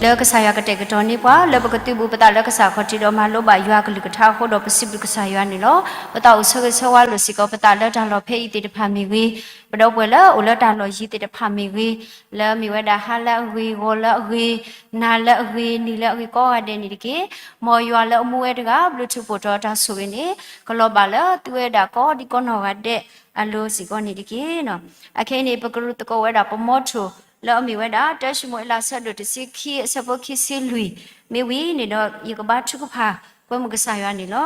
လၢကစၢ်ယွၤကတဲာ်ကတီၤန့ၢ်ပှၤ လၢပကသုးဘူးပသးလၢကစၢ်ခီၣ်ထံးဒီးမၤလိဘၣ်ယွၤအကလုၢ်ကထါအဃိဒီး ပစံးဘျုးကစၢ်ယွၤန့ၣ်လီၤ. ပသးအိၣ်ဆၢဂ့ၤဆၢဝါလိာ်စ့ၢ်ကီး ပသးလၢတၢ်လီၢ်ဖဲအံၤသ့ၣ်တဖၣ်မ့ၢ်ဂ့ၤ, ပဒီပုၢ်ဝဲၢ်လၢအိၣ်လၢတၢ်လီၢ်ယံၤသ့ၣ်တဖၣ်မ့ၢ်ဂ့ၤ, လၢမ့ၢ်ဝဲဒၣ်ဟါလၢအဂ့ၤ, ဂီၤလၢအဂ့ၤ, နၤလၢအဂ့ၤ, နံၤလၢအဂ့ၤကိးဂၤဒဲးန့ၣ်တက့ၢ်. မ်ယွၤလၢအမူဝဲတဂၤ ဘျုးထူးဖှိၣ်ထီတၢ်ဆိၣ်ဂ့ၤန့ၣ် ကလီၤဘၣ်လၢသုဝဲဒၣ်ကိးဒံကိးနီၢ်ဂၤဒဲးအလိၤစ့ၢ်ကီးန့ၣ်တက့ၢ်. အခဲအံၤန့ၣ် ပကရူၢ်သကိးဝဲဒၣ်ပမီထိၣ် လၢအမ့ၢ်ဝဲဒၣ် တၢၡမူၤအ့လး အဆၢဒိၣ်တဆံခံ အဆၢဖိခံဆံလွံၢ်, မ့ၢ်ဝံၤန့ၣ်ဒီး ယကဘါထုကဖၣ်ကွဲမုာ်ကစၢ်ယွၤန့ၣ်လီၤ.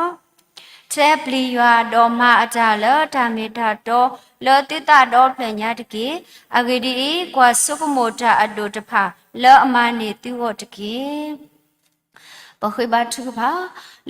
ထဲပျံၤယွၤဒီးမၤအတၢ်လၢတၢ်မ့ၢ်တၢ်တီ လၢသုသးဒီဖျၢၣ်ညါတက့ၢ်. အဂ့ၢ်ဒ်အံၤ, ကွၢ်ဆိကမိၣ်တၢ်အဒိၣ်တဖၣ် လၢအမၤန့ၢ်သုဂီၢ်တက့ၢ်. ပဃ့ဘါထုကဖၣ်,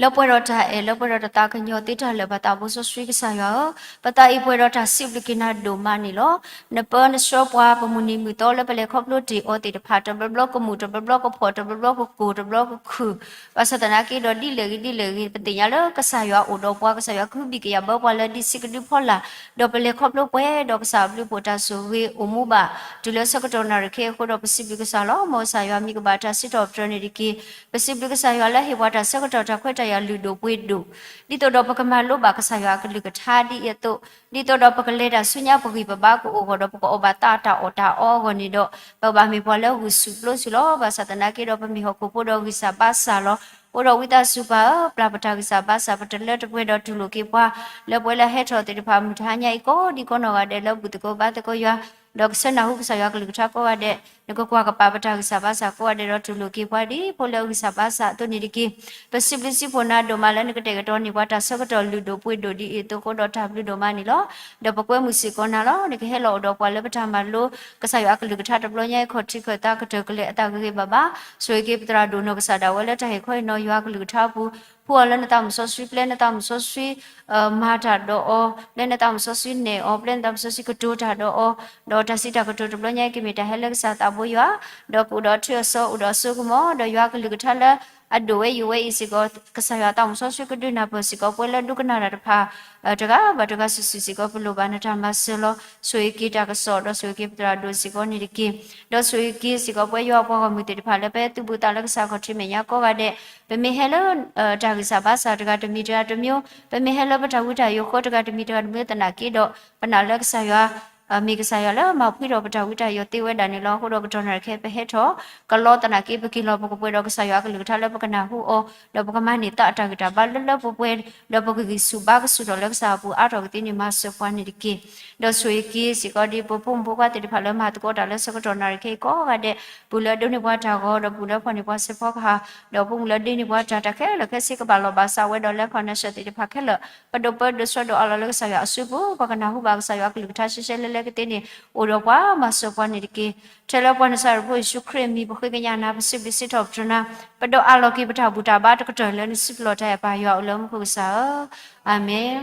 လၢပှဲၤဒီးတၢ်အဲၣ် လၢပှဲၤဒီးတၢ်သးကညီၤသ့တၢ်လၢာ် ပသးဘိစီဆှံကစၢ်ယွၤဧၢ, ပသးအံၤပှဲၤဒီးတၢ်စံးဘျုးက့ၤနၤဒိၣ်မးန့ၣ်လီၤ. နပၢနဆှၢပှၤ ပမုၢ်နံၤမုၢ်သီလၢပလဲၤခီဖျိတ့ၢ်အီၤသ့ၣ်တဖၣ် တဘျီဘျီကမူၣ် တဘျီဘျီကဖှီၣ် တဘျီဘျီကကိၢ် တဘျီကခုၣ်, ဘၣ်ဆၣ်သနာ်က့ဒီးဒ်လဲၣ်ဂ့ၤဒ်လဲၣ်ဂ့ၤ ပသ့ၣ်ညါလၢကစၢ်ယွၤအိၣ်ဒီးပှၤ ကစၢ်ယွၤကဟုဘံၣ်ကယာ်ဘၢပှၤလၢဒံးဆံးကဒုဖီလာ်, ဒီးပလဲၤခီဖျိပှဲၤဒီးကစၢ်အဘျုးအဖှိၣ်တၢ်ဆိၣ်ဂ့ၤအိၣ်မူဘၣ် တုၤလၢဆၢကတီၢ်နၣ်ရံၣ်ခဲအံၤအဃိဒီး ပစံးဘျုးကစၢ်လီၤ. မ်ကစၢ်ယွၤမံၤကဘၣ်တၢ်စံးထီၣ်ပတြၢၤန့ၣ်တက့ၢ်. ပစံးဘျုးကစၢ်ယွၤလၢဟ့ၣ်ပှၤတၢ်ဆၢကတီၢ်တၢ်ခွဲးတၢ်ယာ်လုၢ်ဒိၣ်ပှ့ၤဒိၣ်, ဒ်သိးဒီးပကမၤလိဘၣ်ကစၢ်ယွၤအကလုၢ်ကထါဒ်အံၤအသိး, ဒ်သိးဒီးပကလဲၤတၢ်ဆူညါပဂံၢ်ပဘါကအိၣ်အဂီၢ်ဒီး ပကအီၣ်ဘၣ်သးတၢ်အီၣ်တၢ်အီအဂီၢ်န့ၣ်ဒီး ပကဘၣ်မ့ၢ်ပှၤလၢဂုာ်ဆူၣ်ပျိဆူၣ်လီၤ. ဘၣ်ဆၣ်သနာ်က့ဒီး ပမ့ၢ်ဟီၣ်ခိၣ်ဖိဒီးဂံၢ်စၢ်ဘါစၢ်လီၤ. အဃိဒီးဝံသးစူၤပၢ်ဧၢ, ပျၢ်ပတၢ်ဂံၢ်စၢ်ဘါစၢ် ပတလၢတပှဲၤဒီးတူၢ်လိာ်က့ၤပှၤ လၢပှဲၤလၢဟဲထီၣ်သ့ၣ်တဖၣ် မုၢ်တဟါညါအံၤ ကိးဒံကိးနီၢ်ဂၤဒဲးလၢဘူၣ်သကိးဘါသကိးယွၤ ဒီးကဆှၢနၢ်ဟူကစၢ်ယွၤကလုၢ်ကထါကိးဂၤဒဲး, နကကွၢ်ကပာ်ပတၢ်ဂံၢ်စၢ်ဘါစၢ်ကိးဂၤဒဲးဒီးတူၢ်လိာ်က့ၤပှၤဒ်ဖိလၢအဂံၢ်စၢ်ဘါစၢ်အသိးန့ၣ်တက့ၢ်. ပစံးဘျုးစံးဖှိၣ်နၤဒိၣ်မးလၢနကတဲာ်ကတီၤန့ၢ်ပှၤတၢ်ဆၢကတီၢ်လုၢ်ဒိၣ်ပှ့ၤဒိၣ်ဒ်အံၤအသိးအဃိဒီးတၢ်ဘျုးဒိၣ်မးန့ၣ်လီၤ. ဒီးပကွဲမုာ်စ့ၢ်ကီးနၤလီၤ. နကဟဲလီၤအိၣ်ဒီးပှၤလၢပတၢ်မၤလိ ကစၢ်ယွၤအကလုၢ်ကထါတဘျီညါအံၤ ခီၣ်ထံးခီၣ်သးကတၢၢ်ကလဲာ်အသးဂ့ၤဂ့ၤဘၣ်ဘၣ်. ဆိၣ်ဂ့ၤက့ၤပသရၣ်ဒိၣ်နီၢ်ကစၢ်ဒၣ်ဝဲလၢတၢ်ဟ့ၣ်ခီဟ့ၣ်နီၤယွၤအကလုၢ်ကထါအပူၤ, ဖှူအီၤလၢနသးမုၢ်စီဆှံ ပျဲနသးမုၢ်စီဆှံ မၤတၢ်ဒီးအီၤ, ပျဲနသးမုၢ်စီဆှံနဲၣ်အီၤ, ပျဲနသးမုၢ်စီဆှံကတိၤတၢ်ဒီးအီၤ, ဒီးတၢ်စံးတၢ်ကတိၤတဘျီညါအံၤ ကမ့ၢ်တၢ်ဟဲလၢကစၢ်သးဘိယွၤ, ဒီးကအိၣ်ဒီးအထူအစီ အိၣ်ဒီးအစိကမီၤ, ဒီးယွၤအကလုၢ်ကထါလၢအဒိၣ်ဝဲယိာ်ဝဲအံၤစ့ၢ်ကီး ကစၢ်ယွၤသးမုၢ်စီဆှံကဒုးနၢ်ပၢၢ်စ့ၢ်ကီး ပှဲၤလၢဒိကနၣ်တၢ်တဖၣ် တဂၤဘၣ်တဂၤစုာ်စုာ်စ့ၢ်ကီး ပလိၣ်ဘၣ်နတၢ်မၤစၢၤလီၤ. ဆိၣ်ဂ့ၤက့ၤတၢ်ကစီၣ် ဒီးဆိၣ်ဂ့ၤက့ၤပသရၣ်ဒိၣ်စ့ၢ်ကီးန့ၣ်တက့ၢ်. ဒီးဆိၣ်ဂ့ၤက့ၤစ့ၢ်ကီးပှၤယွၤအပှၤဂီၢ်မုၢ်သ့ၣ်တဖၣ်လၢပသုးဘူးသးလၢကစၢ်ခီၣ်ထံးမဲာ်ညါကိးဂၤဒဲး, ပမ့ၢ်ဟဲလၢ တၢ်ဂံၢ်စၢ်ဘါစၢ်တဂၤတမံၤတဂၤတမံၤ, ပမ့ၢ်ဟဲလၢပတၢ်ဝံတၢ်ယိးဃီတဂၤတမံၤတဂၤတမံၤသနာ်က့ဒီး ပနာ်လၢကစၢ်ယွၤ မ့ၢ်ကစၢ်ယွၤလၢမၤဖှံထီၣ်ပတၢ်ဝံတၢ်ယိးသ့ဝဲဒၣ်န့ၣ်လီၤ. အဃိဒီးကတီၢ်နၣ်ရံၣ်ခဲအံၤ ပဟဲထီၣ်ကလီသနာ်က့ ပက့ၤလီၤပကပှဲၤဒီးကစၢ်ယွၤအကလုၢ်ကထါလၢပကနၢ်ဟူအီၤ, ဒီးပကမၤန့ၢ်သးအတၢ်ဂံၢ်တၢ်ဘါလၢလၢပှဲၤပှဲၤ, ဒီးပကဂံၢ်ဆူၣ်ဘါကဆူၣ်ထီၣ်လၢကစၢ်အပူၤအါထီၣ်ကသ့န့ၣ် မၤစၢၤပှၤန့ၣ်တက့ၢ်. ဒီးဆိၣ်ဂ့ၤက့ၤစ့ၢ်ကီးဒ်ပဖိမုၣ်ဖိခွါသ့ၣ်တဖၣ်လၢမၤသကိးတၢ်လၢဆၢကတီၢ်နၣ်ရံၣ်ခဲအံၤကိးဂၤဒဲး, ပူၤလၢအဒိးန့ၢ်ပှၤတၢ်ဂီၤ ဒီးပူၤလၢဖီၣ်န့ၢ်ပှၤစဲးဖီကဟၣ်, ဒီးပူၤလၢဒ့န့ၢ်ပှၤတၢ် တၢ်ခဲလၢာ်ခဲဆ့ကဘၣ်လီၤဘၣ်စးဝဲဒီးလၢ financial သ့ၣ်တဖၣ်ခဲလၢာ် ပဒိးပၢဒိးဆှၢဒိးအးလီၤလၢကစၢ်ယွၤအစုပူၤ, ပှၤကနၢ်ဟူဘၣ်ကစၢ်ယွၤအကလုၢ်ကထါရှဲရှဲလဲၣ်လဲၣ်ကသ့န့ၣ် အိၣ်ဒီးပှၤမၤစၢၤပှၤန့ၣ်တက့ၢ်. ထဲလၢပှၤနၤစၤရ့းဖိယ့ၣ်ၡူးခရံာ်အမံၤ ပဃ့ကညးနၤ ပစံးဘျုးစံးထီၣ်ပတြၢၤနၤ, ပဒိးအးလီၤက့ၤပတၢ်ဘူၣ်တၢ်ဘါတကတၢၢ်လၢနစုပူၤလီၢ်တၢ်အဲၣ်ပၢ်ယွၤအိၣ်လၢမူခိၣ်ကစၢ်ဧၢ, အၤမ့ၣ်.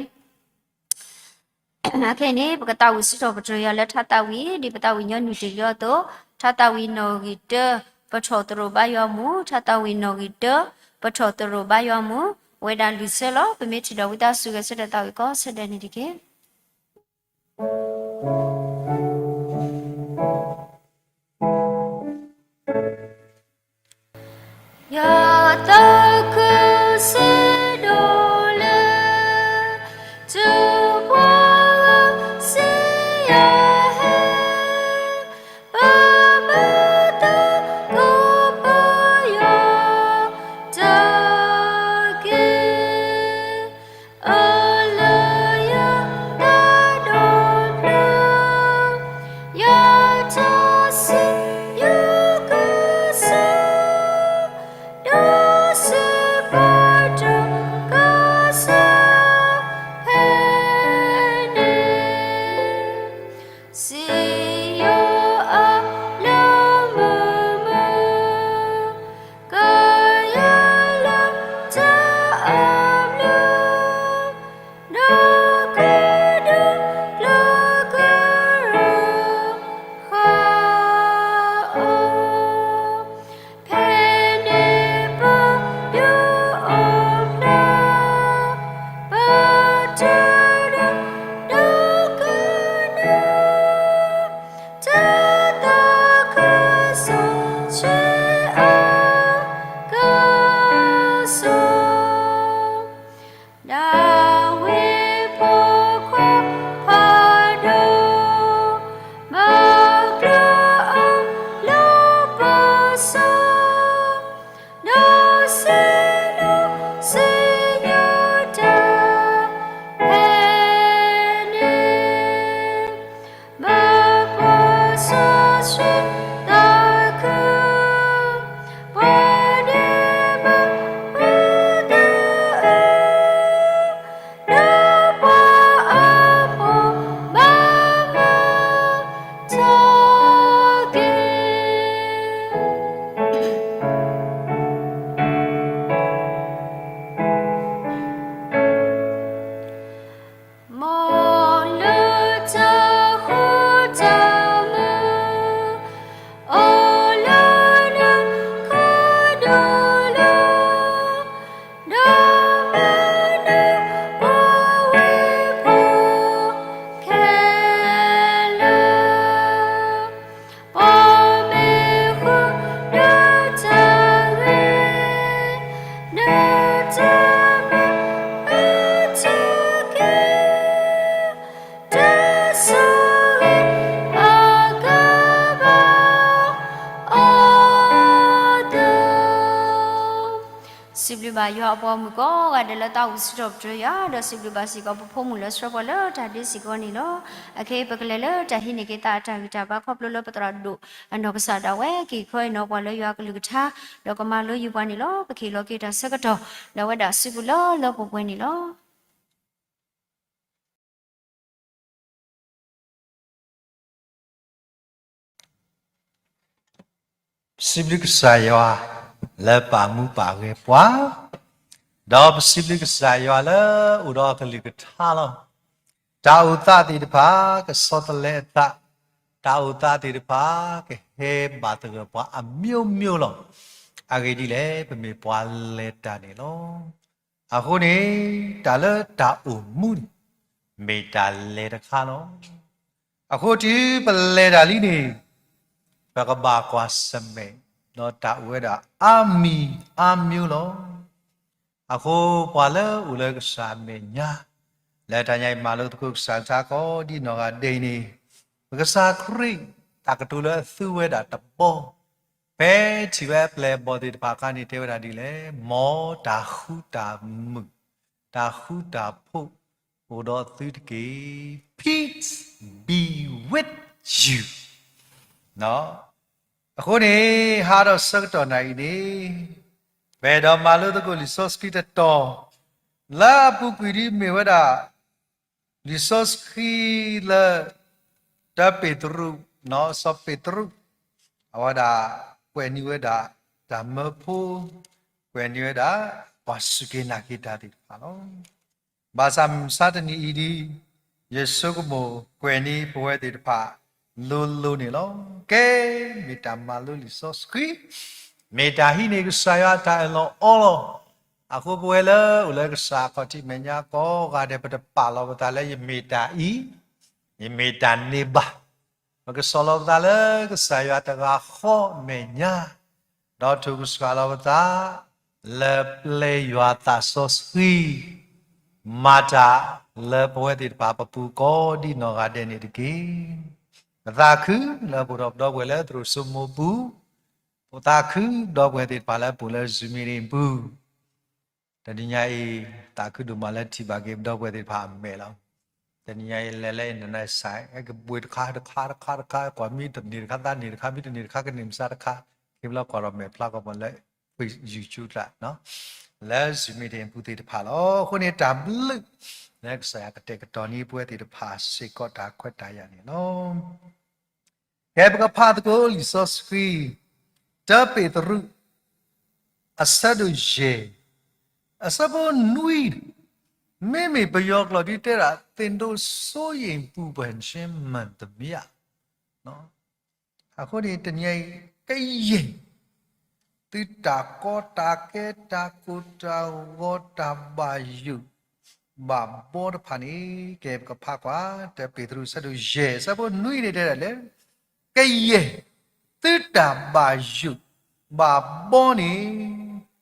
အခဲအံၤန့ၣ် ပကသးဝံၣ်စံးထီၣ်ပတြၢၤယွၤလၢထါသးဝံၣ် ဒ်ပသးဝံၣ်ညီနုၢ်တ့ၢ်လံအသိး, ထါသးဝံၣ်နီၣ်ဂံၢ်တၢ, ပထီၣ်သရိာ်ဘါယွၤမူ, ထါသးဝံၣ်နီၣ်ဂံၢ်တၢ, ပထီၣ်သရိာ်ဘါယွၤမူ, ဝဲဒၣ်လွံၢ်ဆၢလီၤ. ပမ့ၢ်ထံၣ်ဒီးဝံသးစူၤဂဲၤဆၢထၢၣ်သးဝံၣ်ကိးဆၢဒဲးန့ၣ်တက့ၢ်. ယသးခုစံးဒိၣ်လၢ တပှၤဂီၢ်စံယဟဲ, ပမၤသကိးပယီၤတၢ်က့ၢ်, အၢၣ်လၢယသးဒီဖျၢၣ် ယထီၣ်ဆူယကစၢ်, ဒီးစံးပတြၢၤ ဒၤဝံးဖိခွါဖးဒိၣ်, မၤကျိအီၤလၢပစီ, ဒီးစံးလီၤစံၣ်ညီၣ်တၢ်ဖဲန့ၣ်, မၤပှၤစီဆှံသးခု, ပှၤဒ့မုၣ်ဖိသၣ်အၢ ဒီးပှၤအဖိဘၣ်မၤထီၣ်က့ၤ. မ်လၢတၢ်ဃူတၢ်မုာ် အိၣ်လၢနခီဒူၣ်လီၤ, ဒီးမၤနၢၤပှၤဝ့ၢ်ဖိခဲလၢာ်, ပှၤမ့ၢ်ဃုဒီးတၢ်ဂ့ၤ, ဒီးတၢ်မၤအၢတက့ၢ်, တၢ်ဆိၣ်ဂ့ၤအကဘၣ်အီၤသတး. စံးဘျုးဘၣ်ယွၤအပှၤဂီၢ်မုၢ်ကိးဂၤဒဲး လၢသးအိၣ်စံးထီၣ်ပတြၢၤယွၤ, ဒီးစံးဘျုးဘၣ်စ့ၢ်ကီးပဖိမုၣ်လၢဆှၢပှၤလၢတၢ်ဒ့စ့ၢ်ကီးန့ၣ်လီၤ. အခဲအံၤပကလဲၤလၢတၢ်ဟံးန့ၢ်က့ၤသးအတၢ်ဂံၢ်တၢ်ဘါ ခီဖျိလၢပသရၣ်ဒိၣ်အနီၢ်ကစၢ်ဒၣ်ဝဲ က့ၤခီအံၤနီၤ ပှၤလၢယွၤအကလုၢ်ကထါ ဒီးကမၤလိယုာ်ပှၤန့ၣ်လီၤ. ပကဟ့ၣ်လီၤက့ၤတၢ်ဆၢကတီၢ် ဒီးဝဲဒၣ်စုပူၤလၢလၢပှဲၤပှဲၤန့ၣ်လီၤ. ပစံးဘျုးကစၢ်ယွၤ လၢပာ်မူပာ်ဂဲၤပှၤ, ဒီးပစံးဘျုးကစၢ်ယွၤလၢအိၣ်ဒီးအကလုၢ်ကထါလီၤ. တၢ်အိၣ်သးသ့ၣ်တဖၣ် ကဆီတလဲအသး, တၢ်အိၣ်သးသ့ၣ်တဖၣ် ကဟဲဘၣ်သဂၢၢ်ပှၤအမျိုးမျိုးလီၤ. အဂ့ၢ်ဒ်လဲၣ်, ပမ့ၢ်ပှၤလဲၤတၢ်န့ၣ်လီၤ. အဃိန့ၣ် တၢ်လၢတၢ်အိၣ်မူန့ၣ် မ့ၢ်တၢ်လဲၤတခါလီၤ. အဃိတုၤပလဲၤတၢ်လံန့ၣ် ပကဘၣ်ကွၢ်ဆၢၣ်မဲာ် ဒီးတၢ်အိၣ်ဝဲဒၣ်အါမံၤအါမျိုးလီၤ. အဃိပှၤလၢအိၣ်လၢကစၢ်အမဲာ်ညါ လၢတၢ်ညါအံၤမၤလိသကိးကစၢ်ကထါကိးဒ်နီၢ်ဂၤဒဲးအံၤန့ၣ် ပကစၢ်ခရံာ်တၢ်ကတိၤလၢအသူဝဲဒၣ်တဘီ ဖဲထံၣ်ဝဲအပျဲၢ်အဘီၣ်သ့ၣ်တဖၣ်အခါန့ၣ် တဲဝဲဒၣ်ဒ်လဲၣ်, မ်တၢ်ဃူတၢ်မုာ် တၢ်ဃူတၢ်ဖိး အိၣ်ဒီးသုတက့ၢ်. Peace be with you. အဃိန့ၣ် ဟါဒီးဆၢကတီၢ်နၤအံၤန့ၣ် ပအဲၣ်ဒိးမၤလိသကိးလံာ်စီဆှံတတီၤ လၢအပူၤကွံာ်ဒ်မ့ၢ်ဝဲဒၣ် လံာ်စီဆှံလၢ တၢပ့းတရူး, စီၤပ့းတရူး အဝဲဒၣ်ကွဲးန့ၢ်ဝဲဒၣ်တၢ်မၢဖိ, ကွဲးန့ၢ်ဝဲဒၣ် ပှၤစူၢ်က့ၤနာ်က့ၤတၢ်သ့ၣ်တဖၣ်လီၤ. ဘၣ်ဆၣ်မုၢ်မဆါတနံၤအံၤဒ် ယဆိကမိၣ်ကွဲးန့ၢ်ပဝဲသ့ၣ်တဖၣ်လိၤလိၤန့ၣ်လီၤ. ကဲ မ့ၢ်တၢ်မၤလိလံာ်စီဆှံ, မ့ၢ်တၢ်ဟံးန့ၢ်ကစၢ်ယွၤအတၢ်အၢၣ်လီၤအီလီၤ. အဃိပဝဲလၢအိၣ်လၢကစၢ်အခီၣ်ထံးမဲာ်ညါကိးဂၤဒဲး ပတပာ်လီၤပသးလၢယမ့ၢ်တၢ်အံၤ, ယမ့ၢ်တၢ်န့ၣ်ဘၣ်. ပကစီၣ်လီၤပသးလၢကစၢ်ယွၤတဂၤဃီအမဲာ်ညါ, ဒီးထုးကဆှၣ်လီၤပသး လၢပျဲယွၤသးစီဆှံ မၤတၢ်လၢပဝဲသ့ၣ်တဖၣ်ပပူၤကိးဒ်နီၢ်ဂၤဒဲးန့ၣ်တက့ၢ်. ပသးခုလၢပအိၣ်ဒီးပဒီပုၢ်ဝဲၢ်လၢသရိာ်စိမိၤပူၤ, ပသးခုဒီပုၢ်ဝဲၢ်သ့ၣ်တဖၣ်လၢပအိၣ်လၢ Zoom meeting ပူၤ တနံၤညါအံၤ သးခုဒိၣ်မးလၢထံၣ်ဘၣ်က့ၤပဒီပုၢ်ဝဲၢ်သ့ၣ်တဖၣ်အမဲာ်လီၤ. တနံၤညါအံၤလဲၤလၢ internet site ကဘှံးတခါတခါတခါတခါ ကွၢ်မံတန့ၢ်တခါသးန့ၢ်တခါ မံတန့ၢ်တခါကန့ၢ်မုၢ်ဆါတခါ ခ့ပလီၤကွၢ်ဒီးမဲာ်ဖျါကီးပှၤလၢ YouTube တၢ် လၢ Zoom meeting ပူၤသ့ၣ်တဖၣ်လီၤ. အဃိန့ၣ်တၢ်ဘျုး လၢကစၢ်ယွၤကတဲာ်ကတီၤန့ၢ်ပဝဲသ့ၣ်တဖၣ် စ့ၢ်ကီးတၢ်ခွဲးတၢ်ယာ်န့ၣ်လီၤ. ကဲ ပကဖးသကိးလံာ်စီဆှံ တၢပ့းတရူး အဆၢဒိၣ်ယဲၢ် အဆၢဖိနွံ, မ့မ့ၢ်ပယီၤကျိာ်ဒ်တဲဒၣ် သင်တို့စိုးရိမ်ပူပန်ခြင်းမှန်သမျှ အဃိန့ၣ် တနံၤအံၤ ကယဲၢ် သုတၢ်ကီတၢ်ခဲ တၢ်ကိၢ်တၢ်ဂီၤ တၢ်ဘၣ်ယိၣ်ဘၣ်ဘီတဖၣ်န့ၣ် ကဲ ပကဖးကွၢ် တၢပ့းတရူး အဆၢဒိၣ်ယဲၢ် အဆၢဖိနွံန့ၣ်တဲဒၣ်လၢ ကယဲၢ် သုတၢ်ဘၣ်ယိၣ်ဘၣ်ဘီန့ၣ်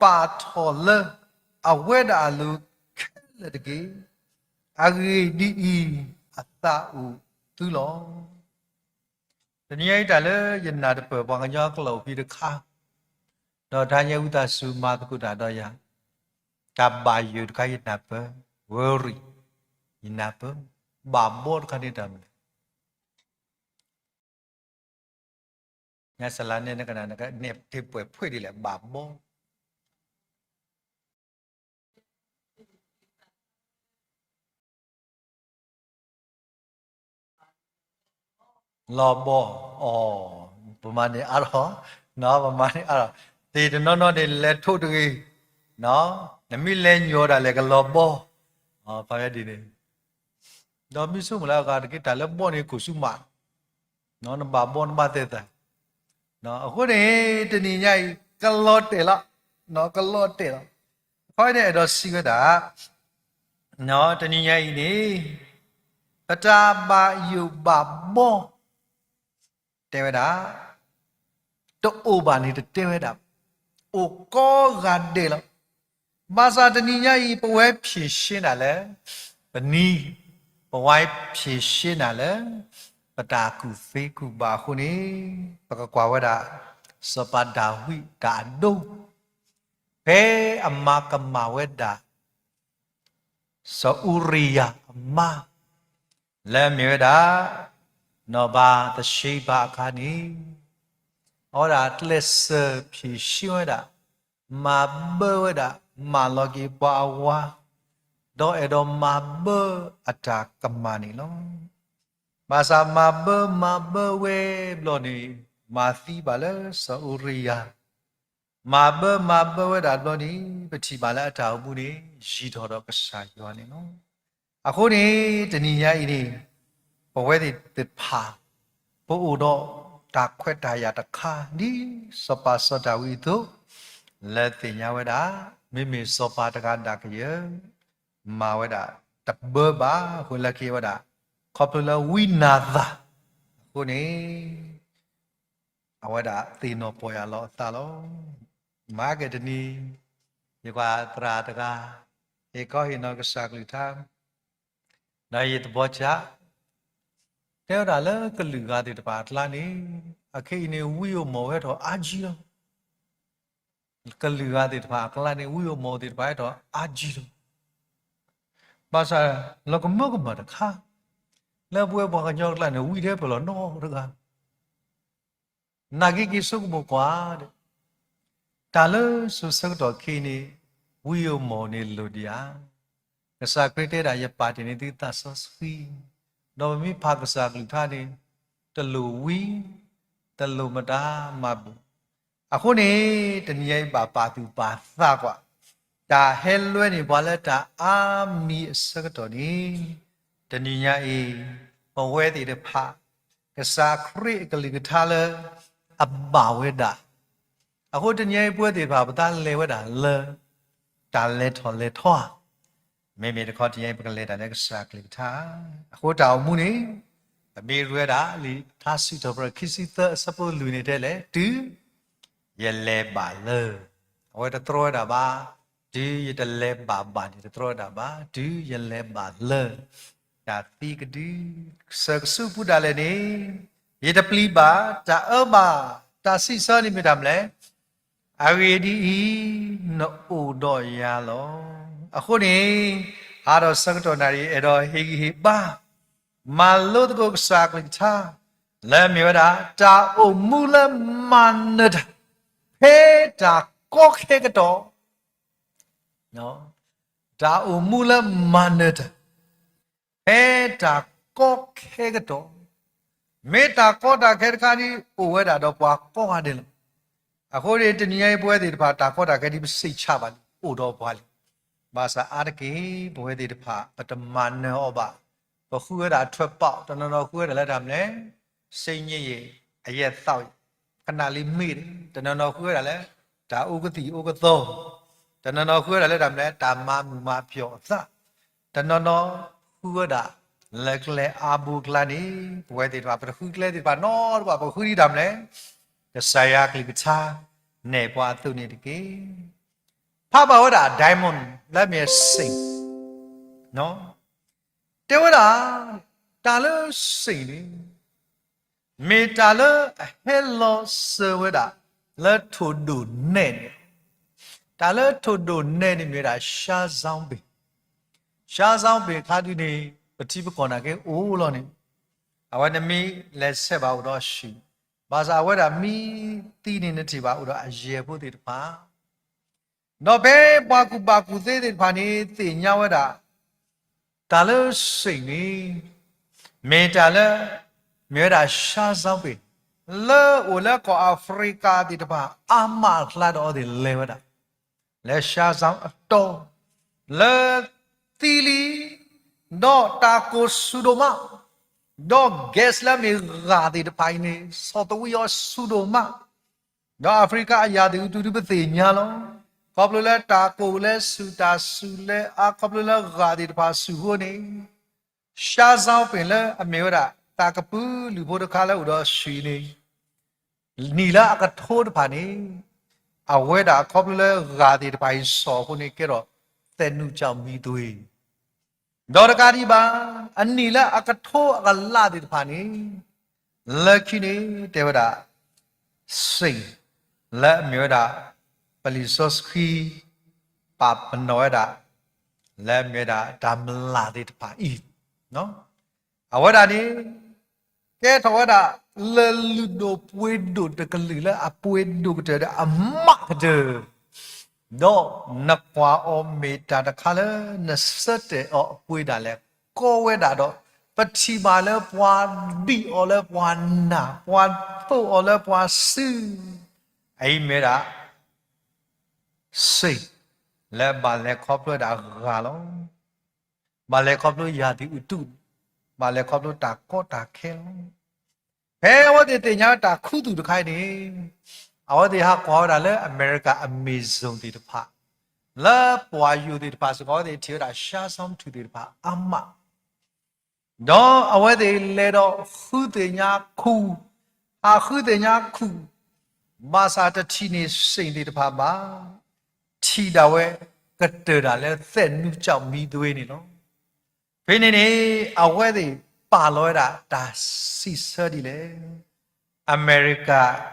ပာ်ထီၣ်လၢအဝဲဒၣ်အလိၤခဲ လၢတၢ်ခဲလၢာ်တက့ၢ်. အဂ့ၢ်ဒ်အံၤ, အသးအိၣ်သုလီၤ. တနံၤညါအံၤ တၢ်လၢယနၢ်တပၢၢ်ပှၤကညီကျိာ်အိၣ်ဖဲတခါ, ဒီးတဟါညါဝံသးစူၤမၤသကိးတၢ်ဒီးယၤ, တၢ်ဘၣ်ယိၣ်တခါယနၢ်ပၢၢ်, worry, ယနၢ်ပၢၢ်, ဘၣ်ဘီတခါန့ၣ်တၢ်မနုၤလဲၣ်. ညါစလါန့ၣ် နကနၣ် နကနဲၣ်တ့ၢ်ပှဲၤဖှ့ၣ်ဒ်လဲၣ် ဘၣ်ဘီ လီၤဘီ, အီ, ပမၤန့ၢ်အါထီၣ်, ပမၤန့ၢ်အါထီၣ်, သ့ၣ်တနီၤနီၤန့ၣ် လဲၤထိၣ်တဂ့ၤ, နမ့ၢ်လဲၤညိးဒၣ်လဲာ်ကလီၤဘီ, ဖဲဒ်န့ၣ်, ဒီးမ့ၢ်ဆိကမိၣ်လၢအဂၤတက့ၢ် တၢ်လၢဘီန့ၣ်ကိၣ်ဆူမး, နဘၣ်ဘီနဘၣ်သဲသး, အဃိန့ၣ် တနံၤညါအံၤ ကလီၤတဲာ်လီၤ, ကလီၤတဲာ်လီၤ, အခီန့ၣ်အဲၣ်ဒိးစံးဝဲဒၣ် တနံၤညါအံၤန့ၣ် ပတၢ်ဘၣ်ယိၣ်ဘၣ်ဘီ တဲဝဲဒၣ် တအိၣ်ဘၣ်န့ၣ်တတဲဝဲဒၣ်, အိၣ်ကိးဂၤဒဲးလီၤ. ဘၣ်ဆၣ်တနံၤညါအံၤ ပဝဲဖြေရှင်းနၤလၢ ပနံၤ, ပဝဲဖြေရှင်းနၤလၢ ပတၢ်ကူၣ်သ့ကူၣ်ဘၣ်အဃိန့ၣ် ပကကွၢ်ဝဲဒၣ် စီၤပၤဒၤဝံးတၢ်အဒိ ဖဲအမၤကမၣ်ဝဲဒၣ် စီၤအူရံယၤအမါ လၢအမ့ၢ်ဝဲဒၣ် နီၢ်ဘၤသရှ့ဘၤအခါန့ၣ် အဝဲဒၣ်ကျဲးစၢးဖြေရှင်းဝဲဒၣ်, မၤဘၢဝဲဒၣ်, မၢလီၤက့ၤပှၤအဝၤ, ဒီးအဲၣ်ဒိးမၤဘၢအတၢ်ကမၣ်န့ၣ်လီၤ. ဘၣ်ဆၣ်မၤဘၢမၤဘၢဝဲဘျီန့ၣ် မၤသံဘၣ်လၢစီၤအူရံယၤ မၤဘၢမၤဘၢဝဲဒၣ်ဘျီန့ၣ် ပထံၣ်ဘၣ်လၢအတၢ်အိၣ်မူန့ၣ် ယံၤထီၣ်ဒီးကစၢ်ယွၤန့ၣ်လီၤ. အဃိန့ၣ် တနံၤညါအံၤန့ၣ် ပဝဲသ့ၣ်တဖၣ် ပအိၣ်ဒီးတၢ်ခွဲးတၢ်ယာ်တခါ ဒ်စီၤပၤစီၤဒၤဝံးအသိး လၢသ့ၣ်ညါဝဲဒၣ် မ့မ့ၢ်စီၤပၤတဂၤဒၣ်ကယၢၤ မၤဝဲဒၣ်တဘၢဘၣ် အဃိလၢခံဝဲဒၣ် ခီဖျိလၢဝံနၤသၣ်အဃိန့ၣ် အဝဲဒၣ်သ့ၣ်နီၣ်ပီၢ်ယၢ်လီၤအသးလီၤ. မၤက့ၤတနံၤ ယကွၢ်သရၣ်တဂၤ ဟ့ၣ်ခီဟ့ၣ်နီၤကစၢ်ကလုၢ်ကထါ ဒီးယသဘီကၠၣ် တဲဝဲဒၣ်လၢကလုာ်ဂၤသ့ၣ်တဖၣ်အကျါန့ၣ် အခဲအံၤန့ၣ် ဝံဧိၤမီၣ်ဝဲထီၣ်အါကံလီၤ. ကလုာ်ဂၤသ့ၣ်တဖၣ်အကျါန့ၣ် ဝံဧိၤမီၣ်သ့ၣ်တဖၣ်ဟဲထီၣ်အါကံလီၤ. ဘၣ်ဆၣ် လီၤကမၢကမၣ်တခါ လၢပဝဲပှၤကညီအကျါန့ၣ် ဝံထဲပလီၢ်နီတဂၤ နာ်က့က့ၤဆိကမိၣ်ကွၢ်ဒီး တၢ်လၢစိၤဆၢကတီၢ်ခဲအံၤန့ၣ် ဝံဧိၤမီၣ်န့ၣ်လိၣ်ဒံးဧါ. ကစၢ်ခရံာ်တဲဒၣ် ယပာ်တ့ၢ်န့ၢ်သုသးစီဆှံ, ဒီးပမ့ၢ်ဖးကစၢ်ကလုၢ်ကထါန့ၣ် တလိၣ်ဝံ, တလိၣ်မတၤမၤဘၣ်. အဃိန့ၣ် တနံၤညါအံၤဘၣ်ပာ်သူၣ်ပာ်သးကွၢ် တၢ်ဟဲလွဲန့ၢ်ပှၤလၢတၢ်အါမံၤအဆၢကတီၢ်န့ၣ် တနံၤညါအံၤ ပဝဲသ့ၣ်တဖၣ် ကစၢ်ခရံာ်အကလုၢ်ကထါလၢ အဘၣ်ဝဲဒၣ် အဃိတနံၤညါအံၤ ပဝဲသ့ၣ်တဖၣ် ပသးလဲၤဝဲဒၣ်လၢ တၢ်လဲၤထီၣ်လဲၤထီဧါ. မ့မ့ၢ်တခီတနံၤညါအံၤ ပကလဲၤတၢ်လၢကစၢ်ကလုၢ်ကထါ. အဃိတၢ်အိၣ်မူန့ၣ် ပမ့ၢ်ရ့ဝဲဒၣ်လံာ်ထါစံးထီၣ်ပတြၢၤခံဆံသၢအဆၢဖိလွံၢ်န့ၣ်တဲလဲၣ်, တုၤ ယလဲၤဘၣ်လၢ အဝဲတတြီဝဲဒၣ်ဘၣ်, တုၤယတလဲၤဘၣ်ဘၣ်န့ၣ် တတြီဝဲဒၣ်ဘၣ်, တုၤယလဲၤဘၣ်လၢ တၢ်သံကဒု ဆၢကဆူးပူၤဒၣ်လဲာ်န့ၣ် ယတပျံၤဘၣ်, တၢ်အၢဘၣ်, တၢ်စံးဆၢန့ၣ်မ့ၢ်တၢ်မနုၤလဲၣ်. အဂ့ၢ်ဒ်အံၤ, နအိၣ်ဒီးယၤလီၤ. အဃိန့ၣ် ဟါဒီးဆၢကတီၢ်နၣ်ရံၣ် အဲၣ်ဒိးဟ့ၣ်ဂံၢ်ဟ့ၣ်ဘါ မၤလိသကိးကစၢ်အကလုၢ်ကထါ လၢအမ့ၢ်ဝဲဒၣ် တၢ်အိၣ်မူလၢမၤနၢၤတၢ် ဖဲတၢ်ကီခဲကတီၢ်, တၢ်အိၣ်မူလၢမၤနၢၤတၢ် ဖဲတၢ်ကီခဲကတီၢ်, မ့ၢ်တၢ်ကီတၢ်ခဲတခါဒ် အိၣ်ဝဲဒၣ်ဒီးပှၤကိးဂၤဒဲးလီၤ. အဃိန့ၣ် တနံၤညါအံၤ ပဝဲသ့ၣ်တဖၣ် တၢ်ကီတၢ်ခဲဒ်ပစံးဆၢဘၣ်လံ အိၣ်ဒီးပှၤလံ. ဘၣ်ဆၣ်အါတက့ၢ် ပဝဲသ့ၣ်တဖၣ် ပတမၤနၢၤအီၤဘၣ်. ပဃုဝဲဒၣ်ထွဲးပာ်, တနီၤနီၤဃုဝဲဒၣ်လၢတၢ်မနုၤလဲၣ်, စ့ည့ယ့ၣ် အယဲၢ်သီယ့ၣ် ခနၣ်လံမ့ၢ်, တနီၤနီၤဃုဝဲဒၣ်လၢ တၢ်အူကသံၣ်အူကသီ, တနီၤနီၤဃုဝဲဒၣ်လၢတၢ်မနုၤလဲၣ် တၢ်မၤမုာ်မၤပျီၣ်အသး, တနီၤနီၤဃုဝဲဒၣ် လၢကျဲအါဘိကျါန့ၣ် ပဝဲသ့ၣ်တဖၣ် ပတဃုကျဲသ့ၣ်တဖၣ်နီတဘျီ ပဃုဒ်တၢ်မနုၤလဲၣ်, ကစၢ်ယွၤအကလုၢ်ကထါ နဲၣ်ပှၤအသိးန့ၣ်တက့ၢ်. ဖးဘၣ်ဝဲဒၣ် diamond လၢအမ့ၢ်စ့ၣ် တဲဝဲဒၣ်, တၢ်လၢစ့ၣ်န့ၣ် မ့ၢ်တၢ်လၢအဟဲလီၤစၢၤဝဲဒၣ် လၢထိၣ်ဒိၣ်နဲၣ်န့ၣ်, တၢ်လၢထိၣ်ဒိၣ်နဲၣ်န့ၣ်မ့ၢ်ဝဲဒၣ် ရှါဇီဘ့ၣ်, ရှါဇီဘ့ၣ်ခါဒုန့ၣ် ပထံပကီၢ်နာ်က့အိၣ်လီၤန့ၣ်, အဝဲနမ့ၢ်လဲၤဆဲးဘၣ်အိၣ်ဒီးဆံး, ဘၣ်ဆၣ်အဝဲဒၣ်မ့ၢ်သံန့ၣ်နထံၣ်ဘၣ်အိၣ်ဒီးအယဲၢ်ဖိသ့ၣ်တဖၣ် ဒီးဖဲပှၤကူၣ်ဘၣ်ကူၣ်သ့သ့ၣ်တဖၣ်န့ၣ် သ့ၣ်ညါဝဲဒၣ် တၢ်လၢစ့ၣ်န့ၣ် မ့ၢ်တၢ်လၢ မ့ၢ်ဝဲဒၣ်ရှါဇီဘ့ၣ် လၢအိၣ်လၢကီၢ်အၤဖရံကၤသ့ၣ်တဖၣ် အါမးအကျါဒီးအဝဲသ့ၣ်လဲၤဝဲဒၣ် လၢရှါဇီအတီၢ် လၢသံလံ ဒီးတၢ်ကိၢ်ဆူၣ်ဒိၣ်မး ဒီး gas လၢအမ့ၢ်ဂၣ်သ့ၣ်တဖၣ်အံၤန့ၣ် ဆီၣ်သဝံအီၤဆူၣ်ဒိၣ်မး ဒီးအၤဖရံကၤအယၤသ့ၣ်အူတူၢ်ဒုပသ့ၣ်ညါလီၤ. ခီဖျိလၢတၢ်ကိၢ်လၢဆူၣ် တၢ်ဆူၣ်လၢအါ ခီဖျိလၢဂၣ်သ့ၣ်တဖၣ်ဆူၣ်အဃိန့ၣ် ရှါဇီပ့ၣ်လၢအမ့ၢ်ဝဲဒၣ် တၢ်ကပုာ်လုာ်ဖိတခါလၢအိၣ်ဒီးဆံးန့ၣ် နံၣ်လၢအကထိတဖၣ်န့ၣ် အဝဲဒၣ်ခီဖျိလၢဂၣ်သ့ၣ်တဖၣ်အံၤဆီၣ်အဃိန့ၣ် ကဲထီၣ်သဲးနူၣ်ကၠီမံသွ့ ဒီးတကးဒံးဘၣ် အနံၣ်လၢအကထိအကလးသ့ၣ်တဖၣ်န့ၣ် လၢခံန့ၣ်တဲဝဲဒၣ် စ့ၣ် လၢအမ့ၢ်ဝဲဒၣ် ပလံာ်စီဆှံ ပာ်ပနီၣ်ဝဲဒၣ် လၢအမ့ၢ်ဝဲဒၣ်တၢ်မျၢ်သ့ၣ်တဖၣ်အံၤ အဝဲဒၣ်န့ၣ် ကဲထီၣ်ဝဲဒၣ် လၢလုၢ်ဒိၣ်ပှ့ၤဒိၣ်တကလုာ်လၢအပှ့ၤဒိၣ်ကတၢၢ်ဒီးအမးကတၢၢ် ဒီးနကွၢ်အီၤမ့ၢ်တၢ်တခါလၢနဆၢတဲာ်အီၤအပှ့ၤဒၣ်လဲာ်ကီဝဲဒၣ်ဒီး ပထံၣ်ဘၣ်လၢပှၤဒံၣ်အီၤလၢပှၤနၢ် ပှၤသိၣ်အီၤလၢပှၤစု အအံၤမ့ၢ်ဒၣ် စ့ၣ် လၢဘၣ်လဲၤခီဖျိဝဲဒၣ်ဂၢ်လီၤ. ဘၣ်လဲၤခီဖျိယၤသံးအူတူၢ်, ဘၣ်လဲၤခီဖျိတၢ်ကီတၢ်ခဲလီၤ. ဖဲအဝဲသ့ၣ်သ့ၣ်ညါတၢ်ခူသူၣ်တခါအံၤန့ၣ် အဝဲသ့ၣ်ဟးကွၢ်ဝဲဒၣ်လၢအမဲရကၤအမ့ၢ်စိၣ်သ့ၣ်တဖၣ် လၢပှၤယိၤသ့ၣ်တဖၣ်စ့ၢ်ကီး အဝဲသ့ၣ်ထံၣ်ဝဲဒၣ်ရှါစီမထူၣ်သ့ၣ်တဖၣ်အါမး ဒီးအဝဲသ့ၣ်လဲၤဒီးဃုသ့ၣ်ညါခူၣ်, ဟးဃုသ့ၣ်ညါခူၣ်, ဘၣ်ဆၣ်တထံၣ်န့ၢ်စ့ၣ်သ့ၣ်တဖၣ်ဘၣ်, ထံၣ်ဒၣ်ဝဲကတၢၢ်ဒၣ်လၢသဲးနူၣ်ကၠီမံသွ့န့ၣ်လီၤ. ဖဲန့ၣ်န့ၣ် အဝဲသ့ၣ်ပာ်လီၤဝဲဒၣ်တၢ်စံးဆၢဒ်လဲၣ်. အမဲရကၤ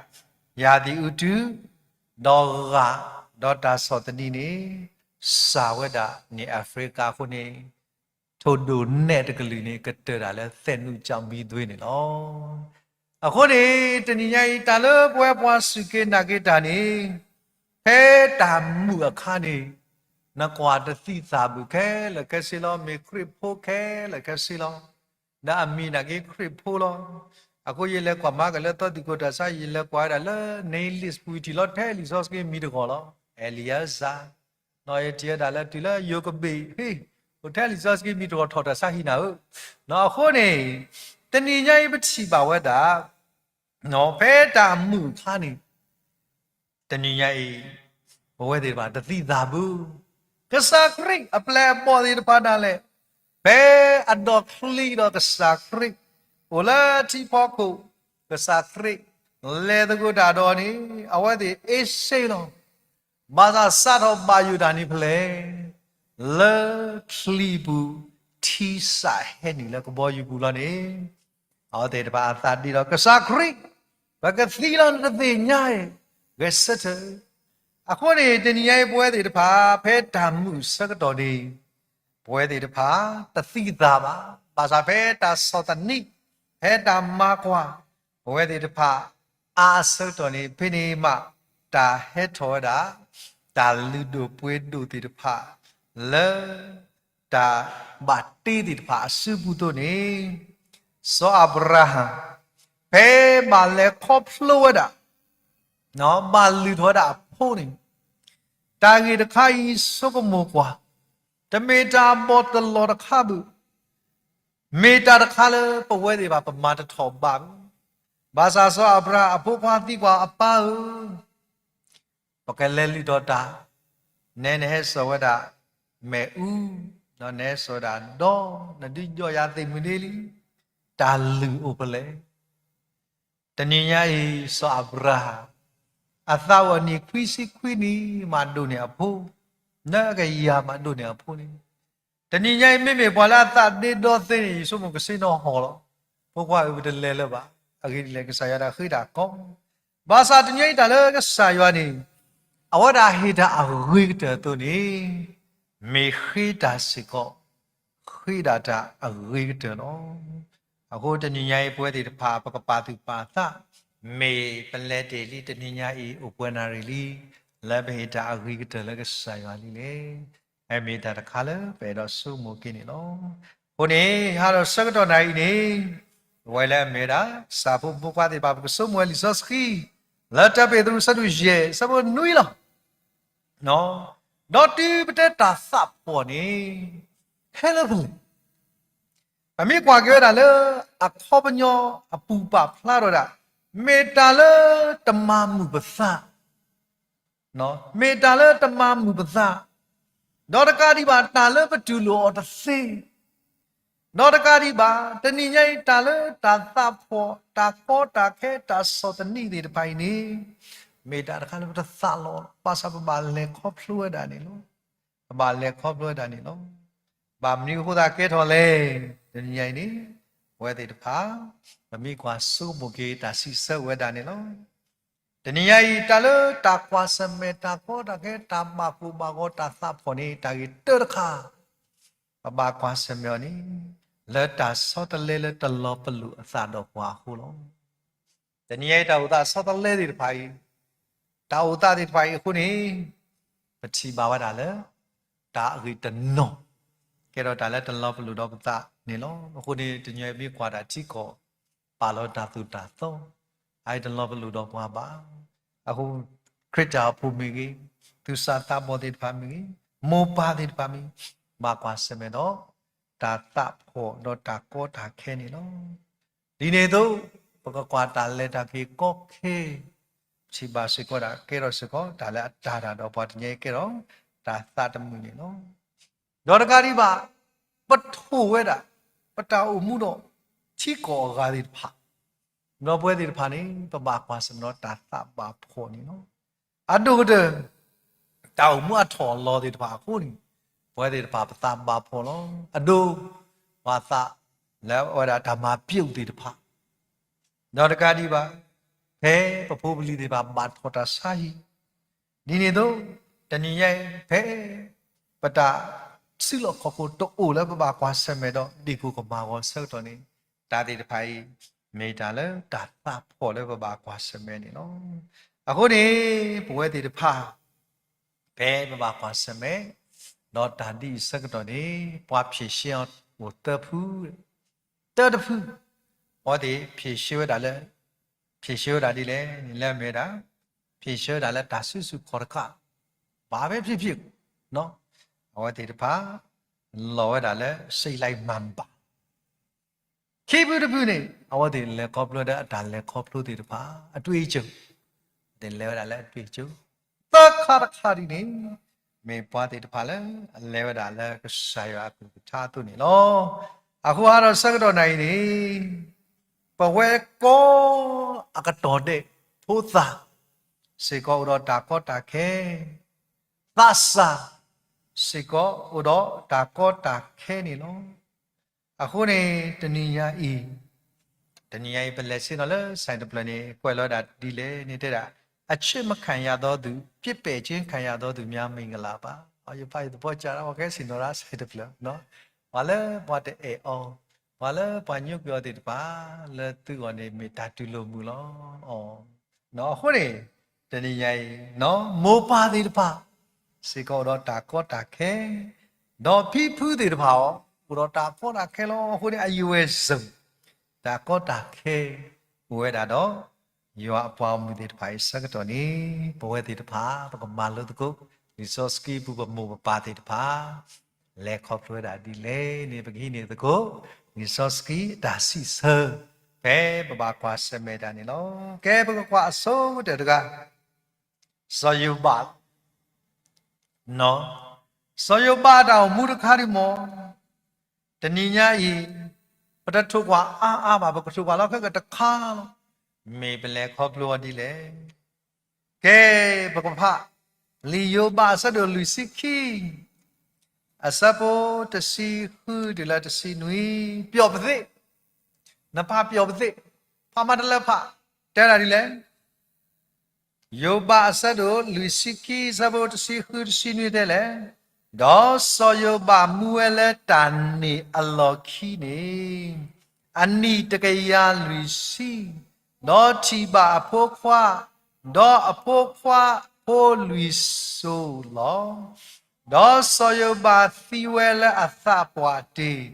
ယၤသံးအူတူၢ် ဒီးဂၢ် ဒီးတၢ်ဆီၣ်သနံးန့ၣ် စှၤဝဲဒၣ်န့ၣ်အဖရံကၤအဃိန့ၣ် ထိၣ်ဒိၣ်နဲၣ်တကလုာ်န့ၣ် ကတၢၢ်ဒၣ်လၢသဲးနူၣ်ကၠီမံသွ့န့ၣ်လီၤ. အဃိန့ၣ် တနံၤညါအံၤ တၢ်လၢပဝဲပှၤစူၢ်က့ၤနာ်က့ၤတၢ်န့ၣ် ဖဲတၢ်မုာ်အခါန့ၣ် နကွၢ်တသံသးဘၣ်ခဲလၢာ်ခဲဆ့လီၤ, မ့ၢ်ခရံာ်ဖိခဲလၢာ်ခဲဆ့လီၤ. ဒီးအမံၤနာ်က့ခရံာ်ဖိလီၤ. အဃိယလဲၤကွၢ်မၤက့ၤလၢသီသံၣ်ခိၣ်တၢ်ဆါ ယလဲၤကွၢ်ဝဲဒၣ်လၢ name list ပူၤ ယထံၣ်လီၤထဲလံာ်စီဆှံမံၤတဂီၢ်လီၤ. အဲလံယၤစၤ ဒီးယထံၣ်ဝဲဒၣ်လၢတုၤလၢယိၤကဘ့ၣ် ဟ့ၣ် အိၣ်ထဲလံာ်စီဆှံမံၤတဂီၢ်ထီၣ်တၢ်ဆါဟံၣ်နၤဧၢ. အဃိန့ၣ် တနံၤညါအံၤပထံၣ်ဘၣ်ဝဲဒၣ် ဖဲတၢ်မုာ်အခါန့ၣ် တနံၤညါအံၤ ပဝဲသ့ၣ်တဖၣ်တသံသးဘၣ်. ကစၢ်ခရံာ်အပျဲၢ်အဘီၣ်သ့ၣ်တဖၣ်ဒၣ်လဲာ် ဖဲအဒီးချံဒီးကစၢ်ခရံာ် အိၣ်လၢထံဖီခိၣ် ကစၢ်ခရံာ် လဲၤသကိးတၢ်ဒီးန့ၣ် အဝဲသ့ၣ်အ့ၣ်စ့လီၤ. ဘၣ်ဆၣ်စးထီၣ်ဘၣ်ယိၣ်တၢ်န့ၣ်ဖဲလဲၣ် လၢချံပူၤ ထံစးဟဲနုာ်လၢကဘီယူၤပူၤလီၤန့ၣ် အဝဲသ့ၣ်တဖၣ်အသးဒ့ဒီး ကစၢ်ခရံာ် ပကသံလီၤနတသ့ၣ်ညါဧါ, ဂဲၤဆၢထၢၣ်. အဃိန့ၣ် တနံၤညါအံၤပဝဲသ့ၣ်တဖၣ် ဖဲတၢ်မုာ်ဆၢကတီၢ်န့ၣ် ပဝဲသ့ၣ်တဖၣ် တသံသးဘၣ်. ဘၣ်ဆၣ်ဖဲတၢ်ဆီၣ်သနံး ဖဲတၢ်မၤကွၢ် ပဝဲသ့ၣ်တဖၣ် အါအဆၢကတီၢ်န့ၣ် ဖဲန့ၣ်မး တၢ်ဟဲထီၣ်ဝဲဒၣ် တၢ်လုၢ်ဒိၣ်ပှ့ၤဒိၣ်သ့ၣ်တဖၣ် လၢ တၢ်ဘၣ်တ့သ့ၣ်တဖၣ်အစုပူၤအသိးန့ၣ် စီၤအၤဘြၤဟၣ် ဖဲဘၣ်လဲၤခီဖျိဝဲဒၣ် ဘၣ်လုၢ်ထီၣ်ဝဲဒၣ်အဖိန့ၣ် တၢ်ဂ့ၢ်တခါအံၤဆိကမိၣ်ကွၢ်, တမ့ၢ်တၢ်ဘီၣ်တလီၢ်တခါဘၣ်, မ့ၢ်တၢ်တခါလၢပဝဲသ့ၣ်တဖၣ်ပမၤတထီၣ်ဘၣ်ဘၣ်. ဘၣ်ဆၣ်စီၤအၤဘြၤဟၣ်အဖိခွါသံကွၢ်အပၢ်ဧၢ, ပကလဲၤလုၢ်ထီၣ်တၢ်, နဲနဟဲစိာ်ဝဲဒၣ် မ့ၣ်အူ, ဒီးနဟဲစိာ်ဝဲဒၣ်ဒီး နဒုးယီၢ်ယၤသ့ၣ်မုၢ်ဒ့လံ, တၢ်လုၢ်အိၣ်ဖဲလဲၣ်. တနံၤညါအံၤ စီၤအၤဘြၤဟၣ် အသးအိၣ်အနံၣ်ခွံဆံခွံနံၣ်မးဒိၣ်န့ၢ်အဖိ, နကယၤမးဒိၣ်န့ၢ်အဖိန့ၣ်, တနံၤညါအံၤမ့မ့ၢ်ပှၤလၢအသးဒ့ဒီသ့န့ၣ် ယဆိကမိၣ်ကစ့နီၢ်ဟီၣ်လီၤ. ဖိခွါဧၢ ပတလဲၤလၢၤဘၣ်. အဂ့ၢ်ဒ်လဲၣ် ကစၢ်ယွၤဒၣ်ဃ့တၢ်ကီ, ဘၣ်ဆၣ်တနံၤညါအံၤတၢ်လၢကစၢ်ယွၤန့ၣ် အဝဲဒၣ်ဟ့ၣ်တၢ်အဂ့ၤကတၢၢ်အသိးန့ၣ် မ့ၢ်ဃ့တၢ်စ့ၢ်ကီး ဃ့ဒၣ်တၢ်အဂ့ၤကတၢၢ်လီၤ. အဃိတနံၤညါအံၤ ပဝဲသ့ၣ်တဖၣ် ပကပာ်သူၣ်ပာ်သး, မ့ၢ်ပလဲၤတ့ၢ်လံတနံၤညါအံၤ အိၣ်ပှဲၤနၣ်ရံၣ်လံ, လၢပဟ့ၣ်တၢ်အဂ့ၤကတၢၢ်လၢကစၢ်ယွၤလံလဲၣ်. အမ့ၢ်တၢ်တခါလၢပအဲၣ်ဒိးဆိကမိၣ်က့ၤန့ၣ်လီၤ. အဃိန့ၣ် ဟါဒီးဆၢကတီၢ်နၣ်ရံၣ်အံၤန့ၣ် ပဝဲလၢအမ့ၢ်ဝဲဒၣ် ကစၢ်ဖိမုၣ်ဖိခွါသ့ၣ်တဖၣ် ပကဆိကမိၣ်ဝဲလံာ်စီဆှံ လၢတၢပ့းတရူး အဆၢဒိၣ်ယဲၢ် အဆၢဖိနွံလီၤ. ဒီးတုၤပတဲတၢ်သးဖှီၣ်န့ၣ် ဖဲလၢပလဲၤ ပမ့ၢ်ကွၢ်က့ၤဝဲဒၣ်လၢ အခီပညီအပူၤပာ်ဖျါထီၣ်ဝဲဒၣ် မ့ၢ်တၢ်လၢတမၤမုာ်ပသး, မ့ၢ်တၢ်လၢတမၤမုာ်ပသး, ဒီးတကးဒံးဘၣ် တၢ်လၢပတူၢ်လိာ်အီၤတသ့, ဒီးတကးဒံးဘၣ် တနံၤညါအံၤ တၢ်လၢတၢ်သးဖှီၣ် တၢ်ကီတၢ်ခဲ တၢ်ဆီၣ်သနံးသ့ၣ်တဖၣ်အံၤန့ၣ် မ့ၢ်တၢ်တခါလၢပတသးလီၤ. ဘၣ်ဆၣ်ပဘၣ်လဲၤခီဖျိဝဲဒၣ်န့ၣ်လီၤ. ပဘၣ်လဲၤခီဖျိဝဲဒၣ်န့ၣ်လီၤ. ဘၣ်မနုၤအဃိသတးကဲထီၣ်လဲၣ်. တနံၤညါအံၤန့ၣ် ပဝဲသ့ၣ်တဖၣ် ပမ့ၢ်ကွၢ်ဆိကမိၣ်က့ၤ တၢ်စံးဆၢဝဲဒၣ်န့ၣ်လီၤ. တနံၤညါအံၤ တၢ်လၢတၢ်ကွၢ်ဆၢၣ်မဲာ် တၢ်ကီတၢ်ခဲ တၢ်ဘၣ်ကိၢ်ဘၣ်ဂီၤ တၢ်သးဖှီၣ်န့ၣ် တၢ်ဂ့ၢ်တၢတခါ ပဘၣ်ကွၢ်ဆၢၣ်မဲာ်အီၤန့ၣ် လၢတၢ်ဆီတလဲလၢတလီၤပလိာ်အသးဒီးပှၤအဃိလီၤ. တနံၤညါအံၤ တၢ်အိၣ်သးဆီတလဲသ့ၣ်တဖၣ်အံၤ, တၢ်အိၣ်သးသ့ၣ်တဖၣ်အံၤအဃိန့ၣ် ပထံၣ်ဘၣ်ဝဲဒၣ်လၢ တၢ်အဂ့ၢ်တနီၤ ကဲထီၣ်တၢ်လၢတလီၤပလိာ်ဒီးပသးန့ၣ်လီၤ. အဃိန့ၣ် တနံၤညါအံၤမ့ၢ်ကွၢ်တၢ်ထံကီၢ် ပာ်လီၤတၢ်သိၣ်တၢ်သီ အအံၤတလီၤပလိာ်ဒီးပှၤဘၣ်. အဃိ ခရံာ်တၢ်အိၣ်ဖှိၣ်မ့ၢ်ဂ့ၤ, သူၣ်စၢ်သးဘီၣ်သ့ၣ်တဖၣ်မ့ၢ်ဂ့ၤ, မိၢ်ပၢ်သ့ၣ်တဖၣ်မ့ၢ်ဂ့ၤ, ဘၣ်ကွၢ်ဆၢၣ်မဲာ်ဒီး တၢ်သးဖှီၣ်ဒီးတၢ်ကီတၢ်ခဲန့ၣ်လီၤ. ဒ်န့ၣ်အသိး ပကကွၢ်တၢ်လဲၤတၢ်က့ၤကီခဲ ပထံၣ်ဘၣ်စ့ၢ်ကီးဒၣ်ကဲထီၣ်စ့ၢ်ကီး တၢ်လၢအတၢ်တၢ်ဒီးပှၤတနံၤညါအံၤကဲထီၣ် တၢ်သးတမုာ်န့ၣ်လီၤ. ဒီးတကးဒံးဘၣ် ပထိၣ်ဝဲဒၣ် ပတၢ်အိၣ်မူဒီး ထံကီၢ်အဂၤသ့ၣ်တဖၣ် ဒီးပဝဲသ့ၣ်တဖၣ်န့ၣ် ပဘၣ်ကွၢ်ဆၢၣ်မဲာ်ဒီးတၢ်သးဘၣ်ဖှီၣ်န့ၣ်လီၤ. အဒိၣ်ကတၢၢ် တၢ်အိၣ်မူအထီၣ်အလီၤသ့ၣ်တဖၣ်အဃိန့ၣ် ပဝဲသ့ၣ်တဖၣ်ပသးဘၣ်ဖှီၣ်လီၤ. အဒိၣ် ပှၤသးလၢအဝဲဒၣ်တၢ်မၤပျိာ်သ့ၣ်တဖၣ် ဒီးတကးဒံးဘၣ် ဖဲပဖိပလံၤသ့ၣ်တဖၣ်ဘၣ်ထီၣ်တၢ်ဆါဟံၣ် ဒ်န့ၣ်အသိး တနံၤညါအံၤ ဖဲပတၢ်စုလီၢ်ခီၣ်ခိၣ်တအိၣ်လၢပဘၣ်ကွၢ်ဆၢၣ်မဲာ်ဒီးဒ့ၣ်ကိၢ်ကမၤဂီၤဆၢကတီၢ်န့ၣ် တၢ်သ့ၣ်တဖၣ်အံၤ မ့ၢ်တၢ်လၢတၢ်သးဖှီၣ်လၢပဘၣ်ကွၢ်ဆၢၣ်မဲာ်န့ၣ်လီၤ. အဃိန့ၣ် ပဝဲသ့ၣ်တဖၣ် ဖဲပဘၣ်ကွၢ်ဆၢၣ်မဲာ် ဒီးတၢ်ဒ်အံၤဆၢကတီၢ်န့ၣ် ပှၤဖြေရှင်းအီၤအိၣ်သၢဖု တၢတဖု အဝဲသ့ၣ်ဖြေရှင်းဝဲဒၣ်လၢ ဖြေရှင်းဝဲဒၣ်ဒ်လဲၣ်န့ၣ် လၢအမ့ၢ်ဝဲဒၣ် ဖြေရှင်းဝဲဒၣ်လၢ တၢ်စုဆူၣ်ခီၣ်တခါ ဘာပဲဖြစ်ဖြစ် အဝဲသ့ၣ်တဖၣ် လီၤဝဲဒၣ်လၢ စိတ်လိုက်မာန်ပါ ခံဖုတဖုန့ၣ် အဝဲသ့ၣ်လဲၤခီဖျိဒီးအတၢ်လဲၤခီဖျိသ့ၣ်တဖၣ် အတွေ့အကြုံ သ့ၣ်လဲၤဝဲဒၣ်လၢအတွေ့အကြုံ သၢခါတခါဒ်န့ၣ် မ့ၢ်ပှၤသ့ၣ်တဖၣ်လၢ အလဲၤဝဲဒၣ်လၢကစၢ်ယွၤအကလုၢ်ကထါအသိးန့ၣ်လီၤ. အဃိအါဒီးဆၢကတီၢ်နၤအံၤန့ၣ် ပဝဲကိးအကတီၢ်ဒဲး ဖိသၣ် စ့ၢ်ကီးအိၣ်ဒီးတၢ်ကီတၢ်ခဲ သးစၢ် စ့ၢ်ကီးအိၣ်ဒီးတၢ်ကီတၢ်ခဲန့ၣ်လီၤ. အဃိန့ၣ် တနံၤညါအံၤ တနံၤညါအံၤ ပလဲၤဆ့ၣ်နီၤလၢ ဆိုင်တဖျၢၣ်န့ၣ် ကွဲးလီၤဝဲဒၣ်ဒ်လဲၣ်န့ၣ်တဲဒၣ် အချစ်မခံရသောသူ ပစ်ပယ်ခြင်းခံရသောသူများ မင်္ဂလာပါ ယဖးယသဘောကျတာပေါ့ခဲဆ့ၣ်နီၤရၣ် ဆိုင်တဖျၢၣ် ပှၤလၢပှၤတအဲၣ်အီၤ ပှၤလၢပှၤညိကွံာ်အီၤသ့ၣ်တဖၣ် လၢသုဂီၢ်န့ၣ်မ့ၢ်တၢ်တူၢ်လိာ်မုာ်လီၤ. အဃိန့ၣ် တနံၤညါအံၤ မိၢ်ပၢ်သ့ၣ်တဖၣ် စ့ၢ်ကီးအိၣ်ဒီးတၢ်ကီတၢ်ခဲ ဒီးဖံဖုသ့ၣ်တဖၣ်အီၤ အိၣ်ဒီးတၢ်ကီတၢ်ခဲလီၤ. အဃိန့ၣ် အယံာ်ဝဲစၢၤ တၢ်ကီတၢ်ခဲ အိၣ်ဝဲဒၣ်ဒီး ယွၤအပှၤဂီၢ်မုၢ်သ့ၣ်တဖၣ်အံၤဆၢကတီၢ်န့ၣ် ပဝဲသ့ၣ်တဖၣ် ပကမၤလိသကိး လံာ်စီဆှံပူၤပမိၢ်ပပၢ်သ့ၣ်တဖၣ် လဲၤခီဖျိဝဲဒၣ်ဒ်လဲၣ်န့ၣ် ပကဟံးန့ၢ်သကိး လံာ်စီဆှံအတၢ်စံးဆၢ ဖဲပဘၣ်ကွၢ်ဆၢၣ်မဲာ်တၢ်န့ၣ်လီၤ. ကဲ ပကကွၢ်အဆိကတၢၢ်တဂၤ စီၤယိၤဘး စီၤယိၤဘးအတၢ်အိၣ်မူတခါဒ်မ့ၢ် တနံၤညါအံၤ ပတထိၣ်ကွၢ်အါအါဘၣ် ပကထိၣ်ကွၢ်လီၤခဲကတခါလီၤ. မ့ၢ်ပလဲၤခီဖျိအီၤဒ်လဲၣ်. ကဲ ပကဖး လံာ်ယိၤဘးအဆၢဒိၣ်လွံၢ်ဆံခံ အဆၢဖိတဆံဃုတုၤလၢတဆံနွံ, ပျော်ပါစေ, နဖးပျော်ပါစေ, ဖးမၤတလၢဖး, တဲဒၣ်ဒ်လဲၣ်. ယိၤဘးအဆၢဒိၣ်လွံၢ်ဆံခံ အဆၢဖိတဆံဃုတဆံနွံတဲလဲၣ်. ဒီးစီၤယိၤဘးမူဝဲလၢတၢ်န့ၣ်အလီၢ်ခံန့ၣ် အနံၣ်တကယၤလွံၢ်ဆံ, ဒီးထံၣ်ဘၣ်အဖိခွါ, ဒီးအဖိခွါဖိလွံၢ်စိၤလီၤ. ဒီးစီၤယိၤဘးသံဝဲလၢအသးပှၢ်တ့ၢ်,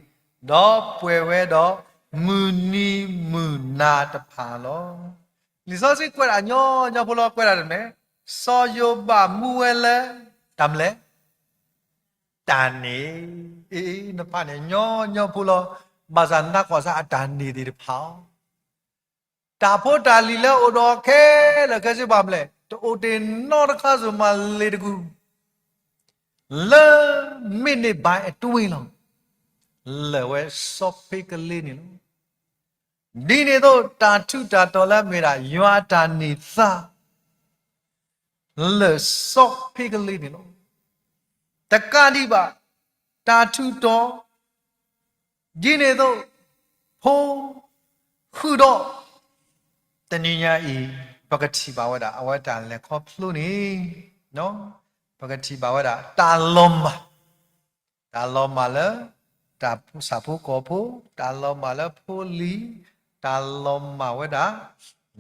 ဒီးပှဲၤဝဲဒီးမုၢ်နံၤမုၢ်နၤတဖၣ်လီၤ. လံာ်စီဆှံကွဲးဒၣ်ညီညီဖိလီၤ, ကွဲးဒၣ်တမံၤ, စီၤယိၤဘးမူဝဲလၢ တၢ်မနုၤလဲၣ်, တၢ်န့ၣ်, အ့ နဖးန့ၣ်ညီညီဖိလီၤ, ဘၣ်ဆၣ်နးကွၢ်စ့ၢ်အတၢ်န့ၣ်သ့ၣ်တဖၣ်အီၤ, တၢ်ဖိတၢ်လံၤလၢအိၣ်ဒီးခဲလၢာ်ခဲဆ့ဘၣ်မနုၤလဲၣ်, တအိၣ်တ့ၢ်နီတခါစ့ၢ်မၤလ့ၤတကူၣ် လၢမ့ၢ်န့ၢ်ဘၣ်အတဝ့ၢ်လီၤ. လၢာ်ဝဲစီဖ့ကလ့န့ၣ်လီၤ. ဒ်န့ၣ်အသိး တၢ်ထူးတၢ်တီၤလၢအမ့ၢ်ဒၣ်ယွၤအတၢ်န့ၢ်သါ လၢာ်စီဖ့ကလ့န့ၣ်လီၤ. တကးဒံးဘၣ် တၢ်ထူးတီၤ ဒ်န့ၣ်အသိး ဖိ ဃုာ်ဒီး တနံၤညါအံၤ ပကထံၣ်ဘၣ်ဝဲဒၣ် အဝဲတၢ်လဲၤခီဖျိန့ၣ် ပကထံၣ်ဘၣ်ဝဲဒၣ် တၢ်လီၤမၢ် တၢ်လီၤမၢ်လၢ တၢ်ဆၣ်ဖိကီၢ်ဖိ, တၢ်လီၤမၢ်လၢဖိလံၤ, တၢ်လီၤမၢ်ဝဲဒၣ်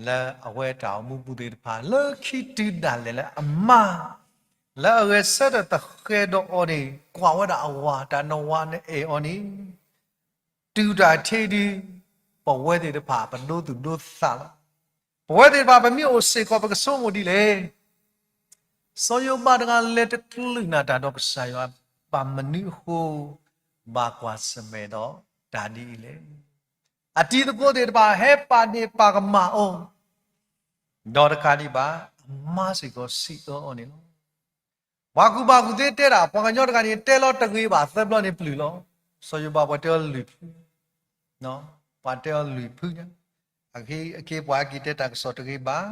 လၢအဝဲတၢ်အိၣ်မူပူၤသ့ၣ်တဖၣ် လၢခံတုၤဒၣ်လဲာ်လၢအမါ လၢအဂဲၤဆၢထၢၣ်သဃဲးဒီးအီၤန့ၣ် ကွၢ်ဝဲဒၣ်အဝၤ တၢ်နဝၤနအဲၣ်အီၤန့ၣ် တုၤတၢ်ထံဒုး ပဝဲသ့ၣ်တဖၣ် ပဒိသူၣ်ဒိသးလီၤ. ပဝဲသ့ၣ်တဖၣ် ပမ့ၢ်အိၣ်စ့ၢ်ကီး ပကဆိကမိၣ်ဒ်လဲၣ်. စီၤယိၤဘးတဂၤလဲၤတချုးနၤတၢ်ဒီးကစၢ်ယွၤ ဘၣ်မနုၤအဃိ ဘၣ်ကွၢ်ဆၢၣ်မဲာ်ဒီးတၢ်ဒ်အံၤလဲၣ်. အတံၤသကိးသ့ၣ်တဖၣ် ဟဲပာ်ဒ့ၣ်ပာ်ကမၣ်အီၤ ဒီးတကးဒံးဘၣ် အမါစ့ၢ်ကီးစံးအၢအီၤန့ၣ်လီၤ. ပှၤကူၣ်ဘၣ်ကူၣ်သ့တဲဒၣ် ပှၤကညီတဂၤန့ၣ် တဲလီၤတဂ့ၤဘၣ် သၢဘျီန့ၣ်ပျုၢ်လီၤ. စီၤယိၤဘးပှၤတဲအီၤလွံၢ်ဖု, ပှၤတဲအီၤလွံၢ်ဖုညါ, အက့ပှၤဟဲက့ၤတဲတၢ်ကစီၣ်တဂ့ၤဘၣ်,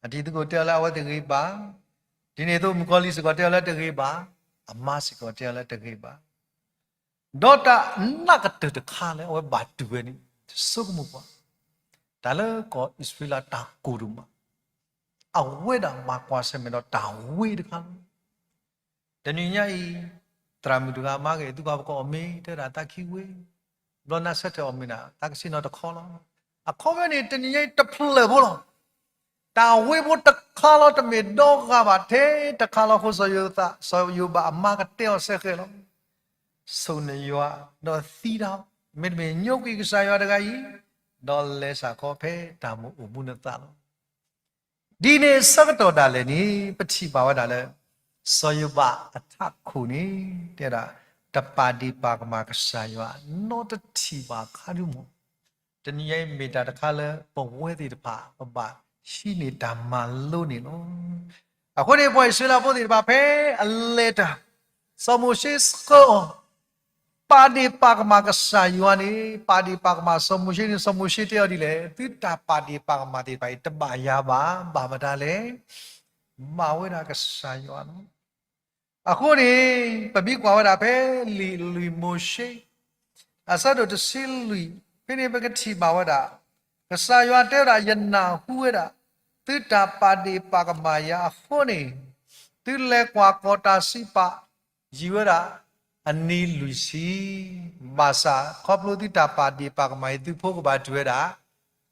အတံၤသကိးတဲအီၤလၢအဝဲတဂ့ၤဘၣ်, ဒ်န့ၣ်အသိးမုၣ်ကီၤလံၢ်စ့ၢ်ကီးတဲအီၤလၢတဂ့ၤဘၣ်, အမါစ့ၢ်ကီးတဲအီၤလၢတဂ့ၤဘၣ် ဒီးတၢ်နးကတၢၢ်တခါလၢအဝဲဘၣ်တူၢ်ဝဲန့ၣ် ဆိကမိၣ်ကွၢ်, တၢ်လၢကီၢ်အံၣ်စရ့လးတၢ်ကိၢ်ဒိၣ်မး, အဝဲဒၣ်ဘၣ်ကွၢ်ဆၢၣ်မဲာ်ဒီးတၢ်ဝ့တခါလီၤ. တနံၤညါအံၤ သရၣ်မုၣ်တဂၤမၤဂ့ၤ သုကီၢ်ပကီၢ်အီၤမ့ၢ်တဲဒၣ်သးခံဝ့, ဘျီနါဆၢထၢၣ်အီၤမ့ၢ်ဒၣ် သးကဆ့ၣ်နီၤတခီလီၤ. အခီပညီန့ၣ် တနံၤညါအံၤတဖျၢၣ်ဖိလီၤ. တၢ်ဝ့ဖိတခါလီၤ တမ့ၢ်ဒီဂၤဘၣ် ထဲတခါလီၤအဃိ စီၤယိၤသး စီၤယိၤဘးအမါကတဲအီၤစဲဃဲးလီၤ. ဆိၣ်နယွၤ ဒီးသံတၢ်, မ့တမ့ၢ်ညိကွံာ်ကစၢ်ယွၤတဂၤအံၤ, ဒီးလဲၤစ့ၢ်ကီးဖဲတၢ်မုာ်အိၣ်မူနသးလီၤ. ဒ်န့ၣ်အဆၢကတီၢ်ဒၣ်လဲာ်န့ၣ် ပထံၣ်ဘၣ်ဝဲဒၣ်လၢ စီၤယိၤဘးအထးခိၣ်န့ၣ် တဲဒၣ် တပာ်ဒ့ၣ်ပာ်ကမၣ်ကစၢ်ယွၤ နီတထံၣ်ဘၣ်ခါဒုမး. တနံၤညါအံၤမ့ၢ်တၢ်တခါလၢ ပဝဲသ့ၣ်တဖၣ် ပဘၣ်ဟံးန့ၢ်တၢ်မၤလိန့ၣ်လီၤ. အဃိန့ၣ် ပှၤအံၣ်စရ့လးဖိသ့ၣ်တဖၣ် ဖဲအလဲၤတၢ် စီၤမိၤၡ့ဆှၢအီၤ ပာ်ဒ့ၣ်ပာ်ကမၣ်ကစၢ်ယွၤန့ၣ် ပာ်ဒ့ၣ်ပာ်ကမၣ်စီၤမိၤၡ့န့ၣ် စီၤမိၤၡ့တဲအီၤဒ်လဲၣ်, သုတၢ်ပာ်ဒ့ၣ်ပာ်ကမၣ်သ့ၣ်တဖၣ်အံၤ တဘၣ်ယၤဘၣ်, ဘၣ်မတၤလဲၣ်, ဘၣ်ဝဲဒၣ်ကစၢ်ယွၤလီၤ. အဃိန့ၣ် ပမ့ၢ်ကွၢ်ဝဲဒၣ်ဖဲလံာ်လွံၢ်မိၤၡ့ အဆၢဒိၣ်တဆံလွံၢ် ဖဲန့ၣ်ပကထံၣ်ဘၣ်ဝဲဒၣ် ကစၢ်ယွၤတဲဝဲဒၣ် ယနၢ်ဟူဝဲဒၣ် သုတၢ်ပာ်ဒ့ၣ်ပာ်ကမၣ်ယၤအဃိန့ၣ် သုလဲၤကွၢ်ကီၢ်တၢ်စံးပာ် ယံာ်ဝဲဒၣ် အနံၣ်လွံၢ်ဆံ, ဘၣ်ဆၣ်ခီဖျိသုတၢ်ပာ်ဒ့ၣ်ပာ်ကမၣ်အံၤ သုဖိကဘၣ်တုၤဝဲဒၣ်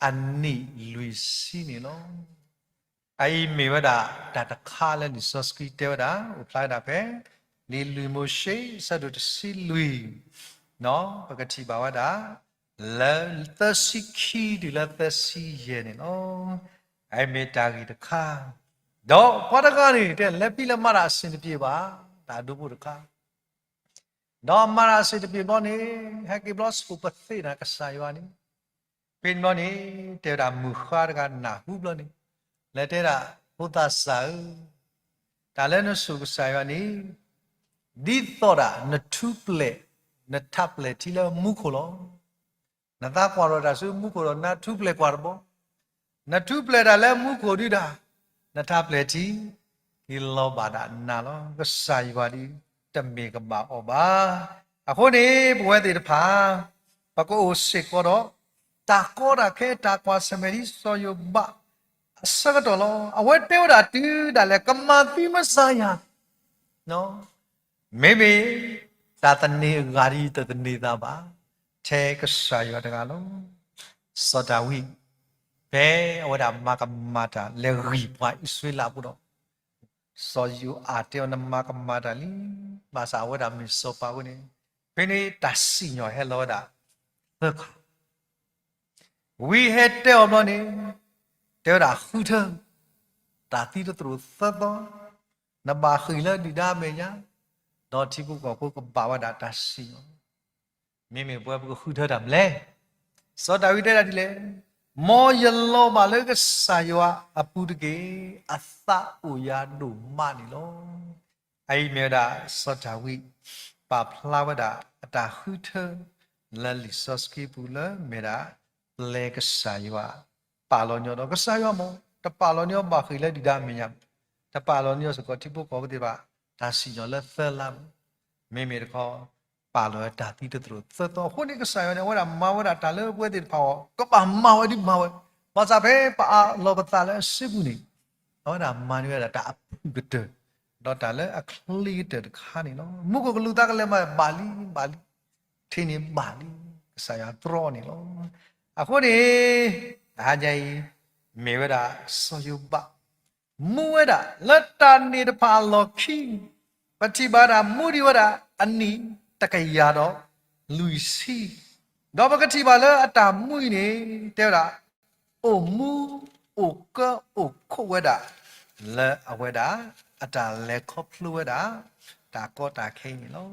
အနံၣ်လွံၢ်ဆံန့ၣ်လီၤ. အအံၤမ့ၢ်ဝဲဒၣ် တၢ်တခါလၢလံာ်စီဆှံတဲဝဲဒၣ် အိၣ်ဖျါဝဲဒၣ်ဖဲ လံာ်လွံၢ်မိၤၡ့ အဆၢဒိၣ်တဆံလွံၢ် ပကထံၣ်ဘၣ်ဝဲဒၣ် လၢသၢဆံခံတုၤလၢသၢဆံယဲၢ်န့ၣ်လီၤ. အအံၤမ့ၢ်တၢ်ဂ့ၢ်တခါ, ဒီးပှၤတဂၤန့ၣ် တဲလဲၤဖံးလဲၤမၤတၢ်အဆင်တပြေဘၣ်, တၢ်ဒိဖိတခါ ဒီးမၤတၢ်အဆင်တပြေဘျီန့ၣ် ဟဲက့ၤဘျီဆိၣ်ပသ့ၣ်နၤကစၢ်ယွၤန့ၣ်, ဖဲန့ၣ်ဘျီန့ၣ် တဲဝဲဒၣ်မုၢ်ဃါတဂၤနၢ်ဟူဘျီန့ၣ် လဲၤတဲဒၣ် ဖိသၣ်စၢ်ဧၢ, တၢ်လၢနဆိၣ်ကစၢ်ယွၤန့ၣ် ဒ်သိးဒၣ်နထူပျဲၢ် နထးပျဲၢ်ထံလၢမူခိၣ်လီၤ. နသးကွၢ်ထီၣ်တၢ်ဆူမူခိၣ်ဒီး နထူပျဲၢ်ကွၢ်တဘျီ, နထူပျဲၢ်တၢ်လၢမူခိၣ်ဒုဒၣ် နထးပျဲၢ်ထံ က့ၤလီၤဘၣ်ဒၣ်နၤလီၤ. ကစၢ်ယွၤဒုး တမ့ၢ်ကဘၣ်အီၣ်ဘၣ်. အဃိန့ၣ် ပဝဲသ့ၣ်တဖၣ် ပကအိၣ်စ့ၢ်ကီးဒီး တၢ်ကီတၢ်ခဲ တၢ်ကွၢ်ဆၢၣ်မဲာ်ဒ်စီၤယိၤဘး အဆၢကတီၢ်လီၤ. အဝဲတဲဝဲဒၣ်တုၤဒၣ်လဲာ် ကမၤသံမစၢ်ယၤ မ့မ့ၢ် တၢ်သန့ၤအဂၤဒ်တသန့ၤသးဘၣ် ထဲကစၢ်ယွၤတဂၤလီၤ. စီၤဒၤဝံး ဖဲအဝဲဒၣ်မၤကမၣ်တၢ်လဲၤဂံၢ်ပှၤအံၣ်စရ့လးအပူၤဒီး စီၤယိၤအၤတဲအီၤ နမၤကမၣ်တၢ်လံ, ဘၣ်ဆၣ်အဝဲဒၣ်မ့ၢ်စီၤပၤအဃိန့ၣ် ဖဲန့ၣ်တၢ်စံၣ်ညီၣ်ဟဲလီၤဝဲဒၣ်သၢခါ ဝံဟဲတဲအီၤဘျီန့ၣ် တဲဝဲဒၣ်ဃုထၢ တၢ်သံတသရိာ်သၢသီ, နဘၣ်ဃ့ၢ်လၢဒုၣ်ဒါအမဲာ်ညါ, ဒီးထံဖိကီၢ်ဖိကဘၣ်ဝဲဒၣ်တၢ်စံၣ်ညီၣ်. မ့မ့ၢ်ပဝဲပကဃုထၢတၢ်မနုၤလဲၣ်. စီၤဒၤဝံးတဲဒၣ်ဒ်လဲၣ်, မ်ယလီၤဘၣ်လၢကစၢ်ယွၤအပူၤတက့ၢ်, အသးအိၣ်ယၤဒိၣ်မးန့ၣ်လီၤ. အအံၤမ့ၢ်ဝဲဒၣ် စီၤဒၤဝံး ပာ်ဖျါဝဲဒၣ်အတၢ်ဃုထၢ လၢလံာ်စီဆှံပူၤလၢမ့ၢ်ဒၣ် ပျဲကစၢ်ယွၤ ပာ်လီၤန့ၢ်အီၤဒီး ကစၢ်ယွၤမ့ၢ် တပာ်လီၤန့ၢ်အီၤဘၣ်ဃ့ၢ်လၢဒုၣ်ဒါအမဲာ်ညါ, တပာ်လီၤန့ၢ်အီၤစ့ၢ်ကီးထံဖိကီၢ်ဖိသ့ၣ်တဖၣ် တၢ်စံၣ်ညီၣ်လၢသၢလါ, မ့မ့ၢ်တခီ ပာ်လီၤတၢ်သံတသရိာ်သၢသီအဃိန့ၣ် ကစၢ်ယွၤန့ၣ် အဝဲဒၣ်မၤဝဲဒၣ်တၢ်လၢပဝဲသ့ၣ်တဖၣ်အဂီၢ် ကဘၣ်မၤဝဲဒ်မၤဝဲ, ဘၣ်ဆၣ်ဖဲပအးလီၤပသးလၢအစုပူၤန့ၣ် အဝဲဒၣ်မၤန့ၢ်ဝဲဒၣ်တၢ်အဖုၣ်ကတၢၢ် ဒီးတၢ်လၢအချ့ကတၢၢ်တခါန့ၣ်လီၤ. မူခိၣ်ကလူးသးကလဲၤမၤဘၣ်လံ ဘၣ်လံ, ထံၣ်န့ၣ်ဘၣ်လံ, ကစၢ်ယွၤတြီန့ၣ်လီၤ. အဃိန့ၣ် တဟါညါအံၤ မ့ၢ်ဝဲဒၣ်စီၤယိၤဘး မူဝဲဒၣ်လၢတၢ်န့ၣ်တဖၣ်အလီၢ်ခံ, ပထံၣ်ဘၣ်ဒၣ်မူဒံးဝဲဒၣ်အနံၣ်တကယၤဒီးလွံၢ်ဆံ, ဒီးပကထံၣ်ဘၣ်လၢအတၢ်မူအံၤန့ၣ် တဲဝဲဒၣ် အိၣ်မူ အိၣ်ကၢ အိၣ်ခိးဝဲဒၣ် လၢအဝဲဒၣ် အတၢ်လဲၤခီဖျိဝဲဒၣ် တၢ်ကီတၢ်ခဲအံၤန့ၣ်လီၤ.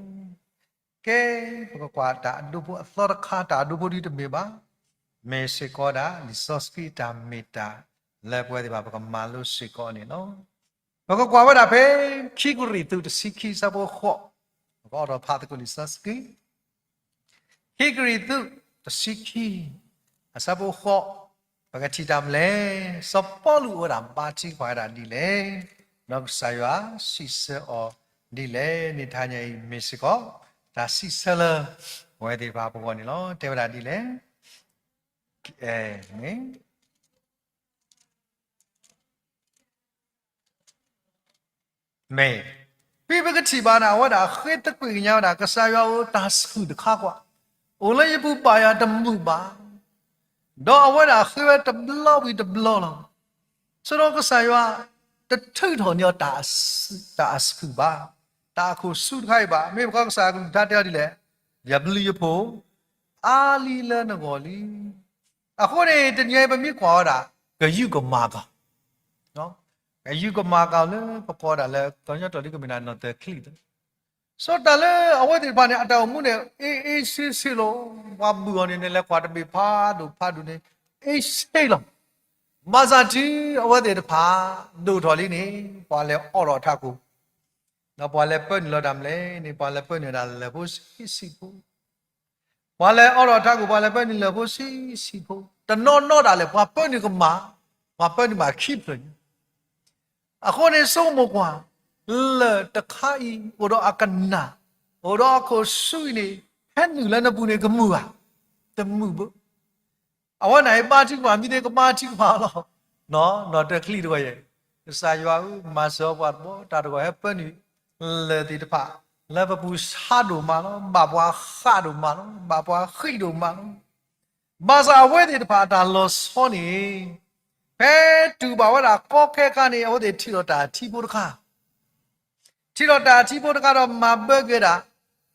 ကဲ ပကကွၢ်တၢ်အဒိဖိအသီတခါ တၢ်အဒိဖိဒ်တမ့ၢ်ဘၣ်, မ့ၢ်စ့ၢ်ကီးဒၣ် လံာ်စီဆှံတၢ်မ့ၢ်တၢ် လၢပဝဲသ့ၣ်တဖၣ်ပကမၤလိစ့ၢ်ကီးန့ၣ်လီၤ. ပကကွၢ်ဝဲဒၣ်ဖဲ ခံကရံၣ်သူးတဆံခံ အဆၢဖိဃိး, ပကအိးထီၣ်ဖးသကိးလံာ်စီဆှံ ခံကရံၣ်သူး တဆံခံ အဆၢဖိဃိး, ပကထံၣ်တၢ်မနုၤလဲၣ်, စီၤပီလူးအိၣ်ဝဲဒၣ်ဘါထုကဖၣ်ဝဲဒၣ်ဒ်လဲၣ်, ဒီးကစၢ်ယွၤစံးဆၢအီၤဒ်လဲၣ်န့ၣ် တဟါညါအံၤ မ့ၢ်စ့ၢ်ကီး တၢ်စံးဆၢလၢ ပဝဲသ့ၣ်တဖၣ်ပဂီၢ်န့ၣ်လီၤ. တဲဝဲဒၣ်ဒ်လဲၣ်, မ့ၢ် မ့ၢ် ဖဲပကထံၣ်ဘၣ်န့ၣ် အဝဲဒၣ်ဃ့သကွံာ်ကညးဝဲဒၣ် ကစၢ်ယွၤဧၢ တၢ်ဆူၣ်တခါကွၢ် အိၣ်လၢယပူၤဘၣ်ယၤတမုာ်ဘၣ်, ဒီးအဝဲဒၣ်ဃ့ဝဲတဘျီဝံၤတဘျီလီၤ. ဆိဒီးကစၢ်ယွၤ တထုးထီၣ်န့ၢ်အီၤ တၢ်အဆူၣ်ဘၣ်, တၢ်အခိၣ်ဆူၣ်တခါအံၤဘၣ်. မ့ၢ်ဘၣ်ဃးကစၢ်အကလုၢ်ကထါတဲအီၤဒ်လဲၣ်, ယဘျုးယဖှိၣ် အါလံလၢနဂီၢ်လံ. အဃိန့ၣ် တနံၤအံၤပမ့ၢ်ကွၢ်ဝဲဒၣ် ကယူးကမၤကၤ ကယူးကမၤကၤလၢပကိးဒၣ်လၢ ကညီတီၢ်လံကမ့ၢ်ဒၣ်နီၢ်တၢ်ချံၣ်သၢ, စီၤတၢ်လၢအဝဲသ့ၣ်တဖၣ်န့ၣ် အတၢ်အိၣ်မူန့ၣ် အ့ၣ်အ့ၣ်ဆ့ဆ့လီၤ. ပှၤဘုၣ်အီၤန့ၣ် နလဲၤကွၢ်တဘ့ၣ်ဖးဒိၣ်ဖးဒိၣ်န့ၣ် အ့ၣ်ဆ့လီၤ. ဘၣ်ဆၣ်တုၤအဝဲသ့ၣ်တဖၣ် ဒိၣ်ထီၣ်လံန့ၣ် ပှၤလဲၤအိးထီၣ်ထးခိၣ် ဒီးပှၤလဲၤပၢနုာ်လီၤတၢ်မနုၤလဲၣ်န့ၣ် ပှၤလဲၤပၢနုာ်ဒၣ်လၢာ်ဖိဆံးဆံးဖိ ပှၤလဲၤအိးထီၣ်ထးခိၣ် ပှၤလဲၤပၢနုာ်လၢာ်ဖိဆံးဆံးဖိ, တနီၤနီၤဒၣ်လဲာ် ပှၤပၢနုာ်ကမၣ်, ပှၤပၢနုာ်မးခံဖျၢၣ်ညါ. အဃိန့ၣ် ဆိကမိၣ်ကွၢ်, လၢၢ်တခါအံၤ အိၣ်ဒီးအကနၣ်, အိၣ်ဒီးအခိၣ်ဆူၣ်အံၤန့ၣ် ဟဲနုာ်လၢနပူၤန့ၣ် ကမုာ်ဧါ, တမုာ်ဘၣ်. အဝဲန့ၣ်အံၤ ဘါထုကဖၣ်မ့ၢ်သ့ ကဘါထုကဖၣ်လီၤ. နီၢ်တၢ်ချံၣ်တဂီၤယဲၢ်, ကစၢ်ယွၤဧၢ မၤစၢၤပှၤတဘျီ, တၢ်တဂီၤဟဲပၢနုာ်လၢာ်သ့ၣ်တဖၣ် လၢပပူၤဆါဒိၣ်မးလီၤ, ဘၣ်ပှၤဃးဒိၣ်မးလီၤ, ဘၣ်ပှၤဃံးဒိၣ်မးလီၤ. ဘၣ်ဆၣ်အဝဲသ့ၣ်တဖၣ်အတၢ်လီၤဆီန့ၣ် ဖဲတုၤဘၣ်ဝဲဒၣ်ကီခဲခါန့ၣ် အဝဲသ့ၣ်ထံၣ်ဒီးတၢ်ထံဖိတခါ ထံၣ်ဒီးတၢ်ထံဖိတခါဒီး မၤဘၢက့ၤဝဲဒၣ်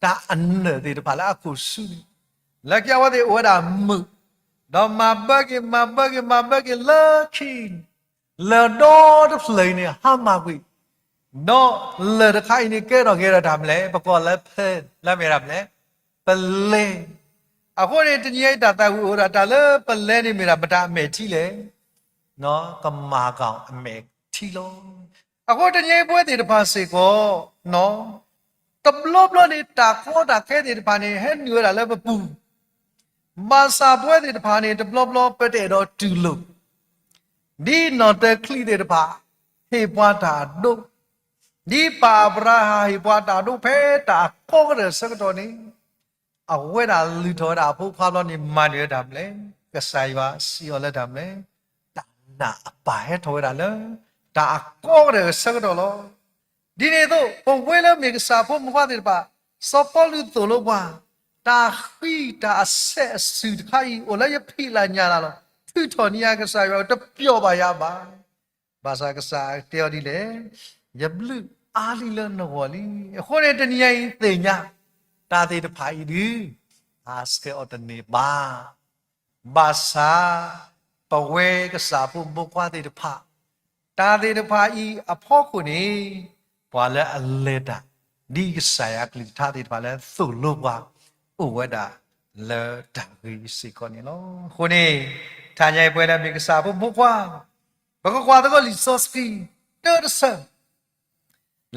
တၢ်အနၢၣ်သ့ၣ်တဖၣ်လၢအခိၣ်ဆူၣ်န့ၣ်, လၢခံအဝဲသ့ၣ်အိၣ်ဝဲဒၣ်မုာ်, ဒီးမၤဘၢက့ၤ မၤဘၢက့ၤ မၤဘၢက့ၤလၢခံန့ၣ်, လၢၢ်ဒီတဖျၢၣ်အံၤန့ၣ် ဟါမၢ်ကွံာ်, ဒီးလၢၢ်တခါအံၤန့ၣ် ကဲထီၣ်က့ၤဝဲဒၣ်တၢ်မနုၤလဲၣ်, ပကိးလၢဖဲ လၢမ့ၢ်ဒၣ်မနုၤလဲၣ်, ပလဲ. အဃိန့ၣ် တနံၤအံၤတၢ်သးဝံၣ်အိၣ်ဝဲဒၣ် တၢ်လၢပလဲန့ၣ်မ့ၢ်ဒၣ် မတၤအမဲာ်ထံလဲၣ် ကမၤကၤအမဲာ်ထံလီၤ. အဃိတနံၤအံၤပဝဲသ့ၣ်တဖၣ်စ့ၢ်ကီး, တဘျီဘျီန့ၣ် တၢ်ကီတၢ်ခဲသ့ၣ်တဖၣ်န့ၣ် ဟဲနုာ်ဝဲဒၣ်လၢပပူၤ, ဘၣ်ဆၣ်ပဝဲသ့ၣ်တဖၣ်န့ၣ် တဘျီဘျီပတအဲၣ်ဒိးတူၢ်လိာ်, ဒ်နီၢ်တၢ်ချံၣ်သ့ၣ်တဖၣ် ဟ့ၣ်ပှၤတၢ်အဒိ, ဒ်ပၢ်အၤဘြၤဟၣ်ဟ့ၣ်ပှၤတၢ်ဒိဖဲတၢ်အကီကတၢၢ်အဆၢကတီၢ်န့ၣ်, အဝဲဒၣ်လုၢ်ထီၣ်ဝဲဒၣ်အဖိခွါဘျီန့ၣ် မၤန့ၢ်ဝဲတၢ်မနုၤလဲၣ်, ကစၢ်ယွၤစံးအီၤလၢတၢ်မနုၤလဲၣ်, တၢ်နာ်အပၢ်ဟဲထီၣ်ဝဲဒၣ်လၢ တၢ်အကီကတၢၢ်အဆၢကတီၢ်လီၤ. ဒ်န့ၣ်အသိး ပဝဲလၢမ့ၢ်ကစၢ်ဖိမုၣ်ဖိခွါသ့ၣ်တဖၣ်, စီၤပီလူးသိၣ်လိပှၤ, တၢ်ဃံတၢ်အဆဲးအစုၣ်တခါအံၤ အိၣ်လၢယဖံးလၢ်ညၣ်လၢ်လီၤ. ထုးထီၣ်န့ၢ်ယၤကစၢ်ယွၤဧၢ, တပျီၢ်ဘၣ်ယၤဘၣ်. ဘၣ်ဆၣ်ကစၢ်တဲအီၤဒ်လဲၣ်, ယဘျုးအါလံလၢနဂီၢ်လံ. အဃိန့ၣ်တနံၤညါအံၤသ့ၣ်ညါ, တၢ်သ့ၣ်တဖၣ်အံၤဒုး အါဆှဲးအီၤတန့ၢ်ဘၣ်. ဘၣ်ဆၣ် ပဝဲကစၢ်ဖိမုၣ်ဖိခွါသ့ၣ်တဖၣ်, တၢ်သ့ၣ်တဖၣ်အံၤအဖီခိၣ်န့ၣ်, ပှၤလၢအလဲၤတၢ် ဒ်ကစၢ်ယွၤအကလုၢ်ကထါသ့ၣ်တဖၣ်လၢသိၣ်လိပှၤ အိၣ်ဝဲဒၣ်လၢတၢ်ဂ့ၤစ့ၢ်ကီးန့ၣ်လီၤ. အဃိန့ၣ် တနံၤညါအံၤပဝဲလၢမ့ၢ်ကစၢ်ဖိမုၣ်ဖိခွါ, ပကကွၢ်သကိးလံာ်စီဆှံ တၢတဆၢ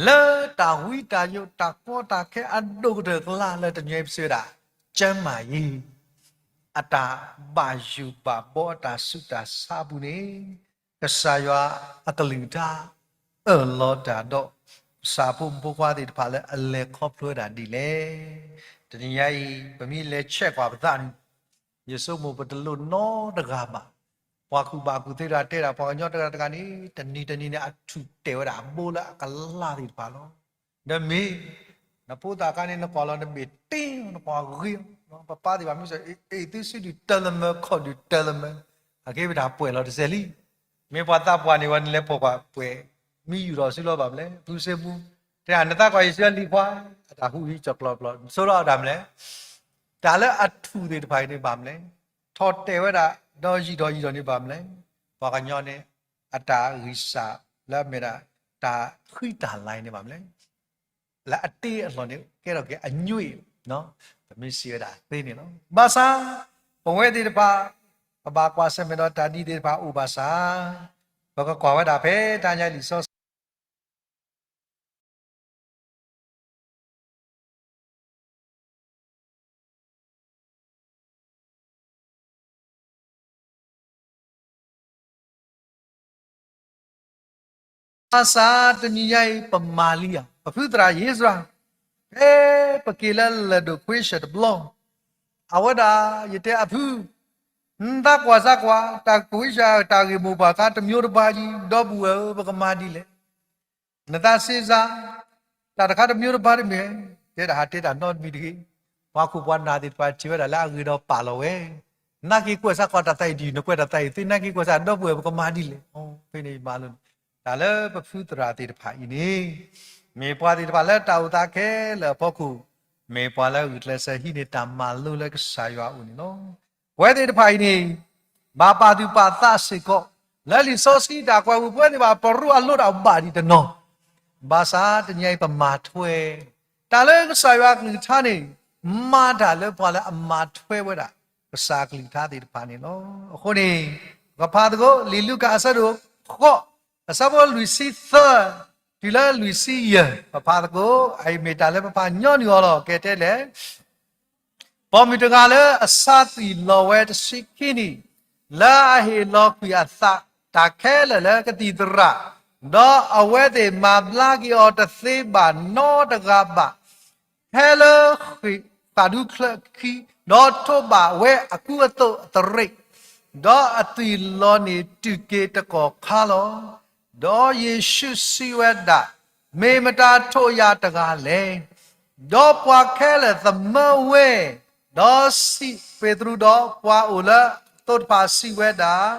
လၢတၢ်ဝံတၢ်ယိး တၢ်ကီတၢ်ခဲအဒိၣ်ကတၢၢ်အကျါ လၢတနံၤညါအံၤပစံးဝဲဒၣ် ကျန်းမာရေး, အတၢ်ဘၣ်ယိၣ်ဘၣ်ဘီအတၢ်ဆူးတၢ်ဆါအပူၤန့ၣ်, ကစၢ်ယွၤအကလုၢ်ကထါ အၢၣ်လီၤတၢ်ဒီး ကစၢ်ဖိမုၣ်ဖိခွါသ့ၣ်တဖၣ်လၢအလဲၤခီဖျိဝဲဒၣ်ဒ်လဲၣ်. တနံၤညါအံၤ ပမ့ၢ်လဲၤဆဲးကွၢ်ပသးန့ၣ် ယဆိကမိၣ်ပတလိၣ်နီတဂၤဘၣ်. ပှၤကူၣ်ဘၣ်ကူၣ်သ့တဂၤတဲဒၣ် ပှၤကညီတဂၤတဂၤန့ၣ် တနံၤတနံၤန့ၣ် အထူၣ်တဲာ်ဝဲဒၣ်အဘိလၢအကလၢ်သ့ၣ်တဖၣ်လီၤ. ဒီးမ့ၢ် နဖိသၣ်ခါန့ၣ် နကွၢ်လီၤနဘ့ၣ်တ့ၢ် နကွၢ်ဂ့ၤ, ပပၢ်သ့ၣ်တဖၣ်မ့ၢ်စံး အ့ၣ်သုစုဒုၣ်တၢ်လၢမၢ ခီၣ်ဒုၣ်တၢ်လၢမၢ, အကဲပတၢ်ပှဲၤလီၤတစဲးလံ. မ့ၢ်ပှၤသးပှၢ်န့ၣ် ဝဲနလဲၤဖီၣ်ကွၢ်ပှဲၤ မံယူၣ်ထီၣ်စုလီၤဘၣ်မလဲၣ်, ဖုစ့ပူ, တဲနသးကွၢ်ယစုလံၤခွါ, အတၢ်ဟူးဟံးကၠီၣ်ကျီၣ်ကျီၣ် ဆိလီၤအတၢ်မလဲၣ်. တၢ်လၢအထူၣ်သ့ၣ်တဖၣ်အံၤန့ၣ်ဘၣ်မလဲၣ်, ထီၣ်တဲာ်ဝဲဒၣ် ဒီးယံာ်ထီၣ်ယံာ်ထီၣ်န့ၣ်ဘၣ်မလဲၣ်. ပှၤကညီန့ၣ် အတၢ်ဂံၢ်စၢ်လၢအမ့ၢ်ဒၣ် တၢ်ဃံတၢ်လၤန့ၣ်ဘၣ်မလဲၣ်, လၢအတ့အလီၢ်န့ၣ် ကဲထီၣ်က့ၤအညွံၣ်, ပမ့ၢ်စံးဝဲဒၣ်သ့န့ၣ်လီၤ. ဘၣ်ဆၣ် ပဝဲသ့ၣ်တဖၣ် ပဘၣ်ကွၢ်ဆၢၣ်မဲာ်ဒီးတၢ်ဒ်သ့ၣ်တဖၣ်အိၣ်ဘၣ်ဆၣ်, ပကကွၢ်ဝဲဒၣ်ဖဲတနံၤညါအံၤလံာ်စီဆှံ ဘၣ်ဆၣ် တနံၤညါအံၤပမၤလံဧါ, ပဖုသရၣ်ယ့စရၤ, ဖဲပက့ၤလၢလၢၢ်ဒိၣ်ခွ့စၢၣ်တဘျီ, အဝဲဒၣ် ယတဲအဖု, နသးကွၢ်စၢ်ကွၢ် တၢ်ခွ့စၢၣ်တၢ်ဂ့ၢ်မိၢ်ပှၢ်ခါတမျိုးတပါကံ, ဒီပုၢ်ဝဲၢ်ဧၢ ပကမၤဒ်လဲၣ်. နသးစ့စၢ် တၢ်တခါတမျိုးတပါတမ့ၢ်, တဲဒၣ်ဟးတဲတၢ်နီတမံၤတဂ့ၤ. ပှၤခိၣ်ပှၤနၢ်သ့ၣ်တဖၣ်ထံၣ်ဝဲဒၣ်လၢအဂ့ၤဒီးပာ်လီၤဝဲ, နက့ၤကွဲးစၢ်ကွၢ်တၢ်သးအံၤဒ်အံၤ, နကွဲးတၢ်သးအံၤသ့, နက့ၤကွဲးစၢ်ဒီပုၢ်ဝဲၢ် ပကမၤဒ်လဲၣ်. ဖဲန့ၣ်မၤလိန့ၣ်, တၢ်လၢပဖုသရၣ်သ့ၣ်တဖၣ်အံၤန့ၣ်, မ့ၢ်ပှၤသ့ၣ်တဖၣ်လၢတၢ်အိၣ်သးခဲလၢာ်အဖီခိၣ်, မ့ၢ်ပှၤလၢဂုာ်ကျဲးစၢးဟံးန့ၢ်တၢ်မၤလိလၢကစၢ်ယွၤအအိၣ်န့ၣ်လီၤ. ပဝဲသ့ၣ်တဖၣ်အံၤန့ၣ်, ဘၣ်ပာ်သူၣ်ပာ်သးစ့ၢ်ကီး, လၢလံာ်စီဆှံတၢ်ကွဲးဝံၤ ပဝဲသ့ၣ်တဖၣ် ပရူအလိၤတၢ်ဘၣ်ဒံးတနီၤ, ဘၣ်ဆၣ်တနံၤအံၤပမၤထွဲ, တၢ်လၢကစၢ်ယွၤအကလုၢ်ကထါန့ၣ်, မၤတၢ်လၢပှၤလၢအမၤထွဲဝဲဒၣ် ကစၢ်အကလုၢ်ကထါသ့ၣ်တဖၣ်န့ၣ်လီၤ. အဃိန့ၣ်, ပကဖးသကိး လံာ်လူၤကၣ်အဆၢဒိၣ်ဃိး, အဆၢဖိလွံၢ်ဆံသၢ, တုၤလၢလွံၢ်ဆံယဲၢ်, ပဖးသကိး, အအံၤမ့ၢ်တၢ်လၢပပှၤကညီနုာ်အီၤလီၤ. ကဲတဲလဲၣ် ပိာ်မုၣ်တဂၤလၢအဆါသွံၣ်လီၤဝဲတဆံခံနံၣ်, လၢအဟ့ၣ်လီၤကွံာ်အသးတၢ်ခဲလၢာ်လၢကသံၣ်သရၣ်, ဒီးအဝဲသ့ၣ်မၤဘျါက့ၤအီၤတသ့ဘၣ်နီတဂၤဘၣ်, ဟဲလၢဃာ်ဒူချၢခံ, ဒီးထိးဘၣ်ဝဲအကူအသိးအသရ့း, ဒီးအသွံၣ်လီၤန့ၣ်တုၤက့ၤတကီၢ်ခါလီၤ. ဒီးယ့ၣ်ၡူးစံးဝဲဒၣ်, မ့ၢ်မတၤထိးယၤတဂၤလဲၣ်. ဒီးပှၤခဲလၢာ်သမၢဝဲ, ဒီးစံးပ့းတရူးဒီးပှၤအိၣ်လၢအသိးတဖၣ်စံးဝဲဒၣ်,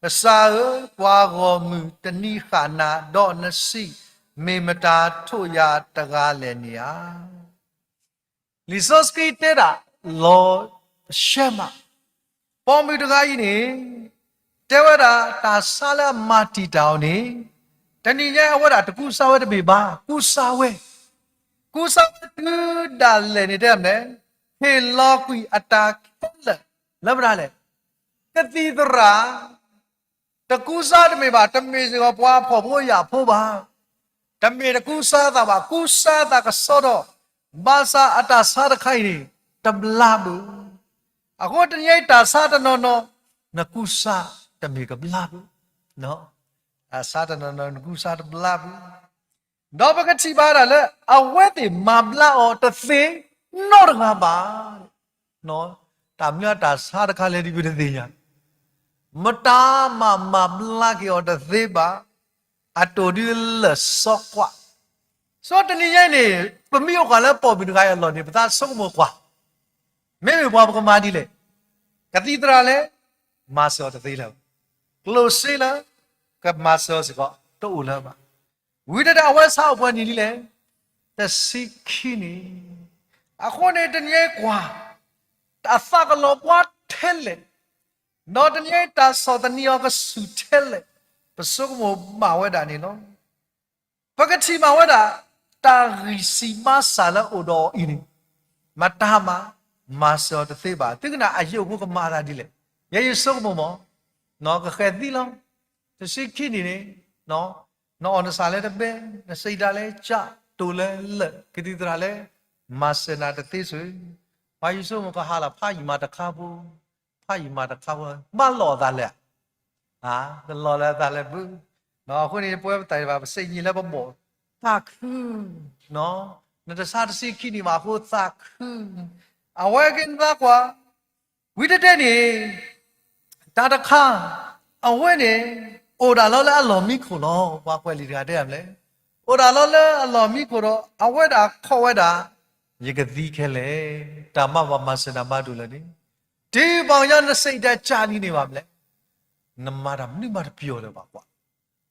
ကစၢ်ဧၢ, ပှၤဂီၢ်မုၢ်တနံၤဃာ်နၤ, ဒီးနစံး, မ့ၢ်မတၤထိးယၤတဂၤလဲၣ်န့ၣ်ဧါ. လံာ်စီဆှံတဲဒၣ်လီၤဆဲးမး, ပိာ်မုၣ်တဂၤအံၤန့ၣ်, တဲဝဲဒၣ်တၢ်ဆါလၢအမၤတံာ်တာ်အီၤန့ၣ်, တနံၤညါအဝဲဒၣ်တကူစါဝဲတမ့ၢ်ဘၣ်, ကူစါဝဲ, ကူစါဝဲတုၤဒၣ်လဲာ်န့ၣ်တဲမလဲၣ်, ဟ့ၣ်လီၤကွံာ်အတၢ်ခဲလၢာ်, လၢမတၤလဲၣ်, ကသံၣ်သရၣ် တကူစါတမ့ၢ်ဘၣ်, တမ့ၢ်စ့ၢ်ကီးပှၤဖှီၣ်ဖိယာ်ဖိဘၣ်, တမ့ၢ်တကူစါသးဘၣ်, ကူစါသးကစီဒီ, ဘၣ်ဆၣ်အတၢ်ဆါတခါအံၤန့ၣ်, တဘျါဘၣ်. အဃိတနံၤအံၤတၢ်ဆါတနီၤနီၤ, နကူစါတမ့ၢ်ကဘျါဘၣ်, တၢ်ဆါတနီၤနီၤနကူစါတဘျါဘၣ်. ဒီးပကထံၣ်ဘၣ်ဒၣ်လၢ အဝဲသ့ၣ်မၤဘျါအီၤတသ့နီတဂၤဘၣ်. တၢ်မနုၤအတၢ်ဆါတခါလဲၣ်ဒ်ပတသ့ၣ်ညါ, မတၤမၤမၤဘျါက့ၤအီၤတသ့ဘၣ်, အတိၢ်ဒုးလၢာ်စီကွၢ်. ဆိတနံၤညါအံၤန့ၣ် ပမ့ၢ်အိၣ်ဃာ်လၢပိာ်မုၣ်တဂၤအံၤအလီၢ်န့ၣ် ပသးဆိကမိၣ်ကွၢ်, မ့မ့ၢ်ပှၤပကမၤဒ်လဲၣ်, ကသံၣ်သရၣ်လဲၣ်, မၤစၢၤအီၤတသ့လၢၤဘၣ်, ကျိၣ်စ့လၢ ကမၤစၢၤအီၤစ့ၢ်ကီး တအိၣ်လၢၤဘၣ်. ဝံၤတဒဲးအဝဲဆါအိၣ်ပှဲၤနံၣ်ဒ်လဲၣ်, တဆံခံနံၣ်. အဃိန့ၣ်တနံၤညါအံၤကွၢ်, အသးကလီၤပှီၢ်ထဲလဲၣ်, ဒီးတနံၤညါအံၤ တၢ်ဆီၣ်သနံးအီၤကဆူၣ်ထဲလဲၣ်, ပဆိကမိၣ်ဘၣ်ဝဲဒၣ်န့ၣ်လီၤ. ပကထံၣ်ဘၣ်ဝဲဒၣ် တၢ်ဂံၢ်စၢ်ဘါစၢ်လၢအိၣ်ဒီးအီၤအံၤန့ၣ်, မတၤမၤ မၤစၢၤအီၤတသ့ဘၣ်. သုကနၣ်အယိာ်ဖိကမၤအသးဒ်လဲၣ်. ယဲယဆိကမိၣ်မး, ကဃဲၤသံလီၤ. တဆံခံနံၣ်န့ၣ်, နအီၣ်နဆၣ်လၢတဘဲ, နစံးတၢ်လၢကၠၢ်, တိၢ်လၢလၢာ်, ကသံၣ်သရၣ်လၢ မၤစၢၤနၤတသ့ဆိ, ပှၤယဆိကမိၣ်ကဟးလီၤဖးယံာ်မးတခါဖိ, ဖးယံာ်မးတခါဖိ, ဘၣ်လီၤအသးလၢာ်ဧါ. တလီၤလၢအသးလၢာ်ဘၣ်. အဃိန့ၣ် ပဝဲပသးဘၣ် ပစံးညီလၢပဘီၣ်, သးခု, နတဆါတဆံခံနံၣ်ဘၣ်အဃိသးခု. အဝဲက့ၤနသးကွၢ်, ဝံၤတတဲန့ၣ် တၢ်တခါ, အဝဲန့ၣ် အိၣ်ဒၣ်လီၤလၢအလီၢ်မံခိၣ်လီၤ. ပှၤကွဲးလံာ်တဂၤတဲဒၣ်မလဲၣ်, အိၣ်ဒၣ်လီၤလၢအလီၢ်မံခိၣ်ဒီး အဝဲဒၣ်ခိးဝဲဒၣ်, ယကသံခဲလၢာ်, တၢ်မၤဘၣ်မၤစၢၤနၤမၤဒိၣ်လၢာ်န့ၣ်, တုၤပှၤကညီနစံးတၢ်ကၠၢ်လံန့ၣ်ဘၣ်မလဲၣ်, နမၤတၢ်မနုၤမးတပျီၤလၢၤဘၣ်ကွၢ်.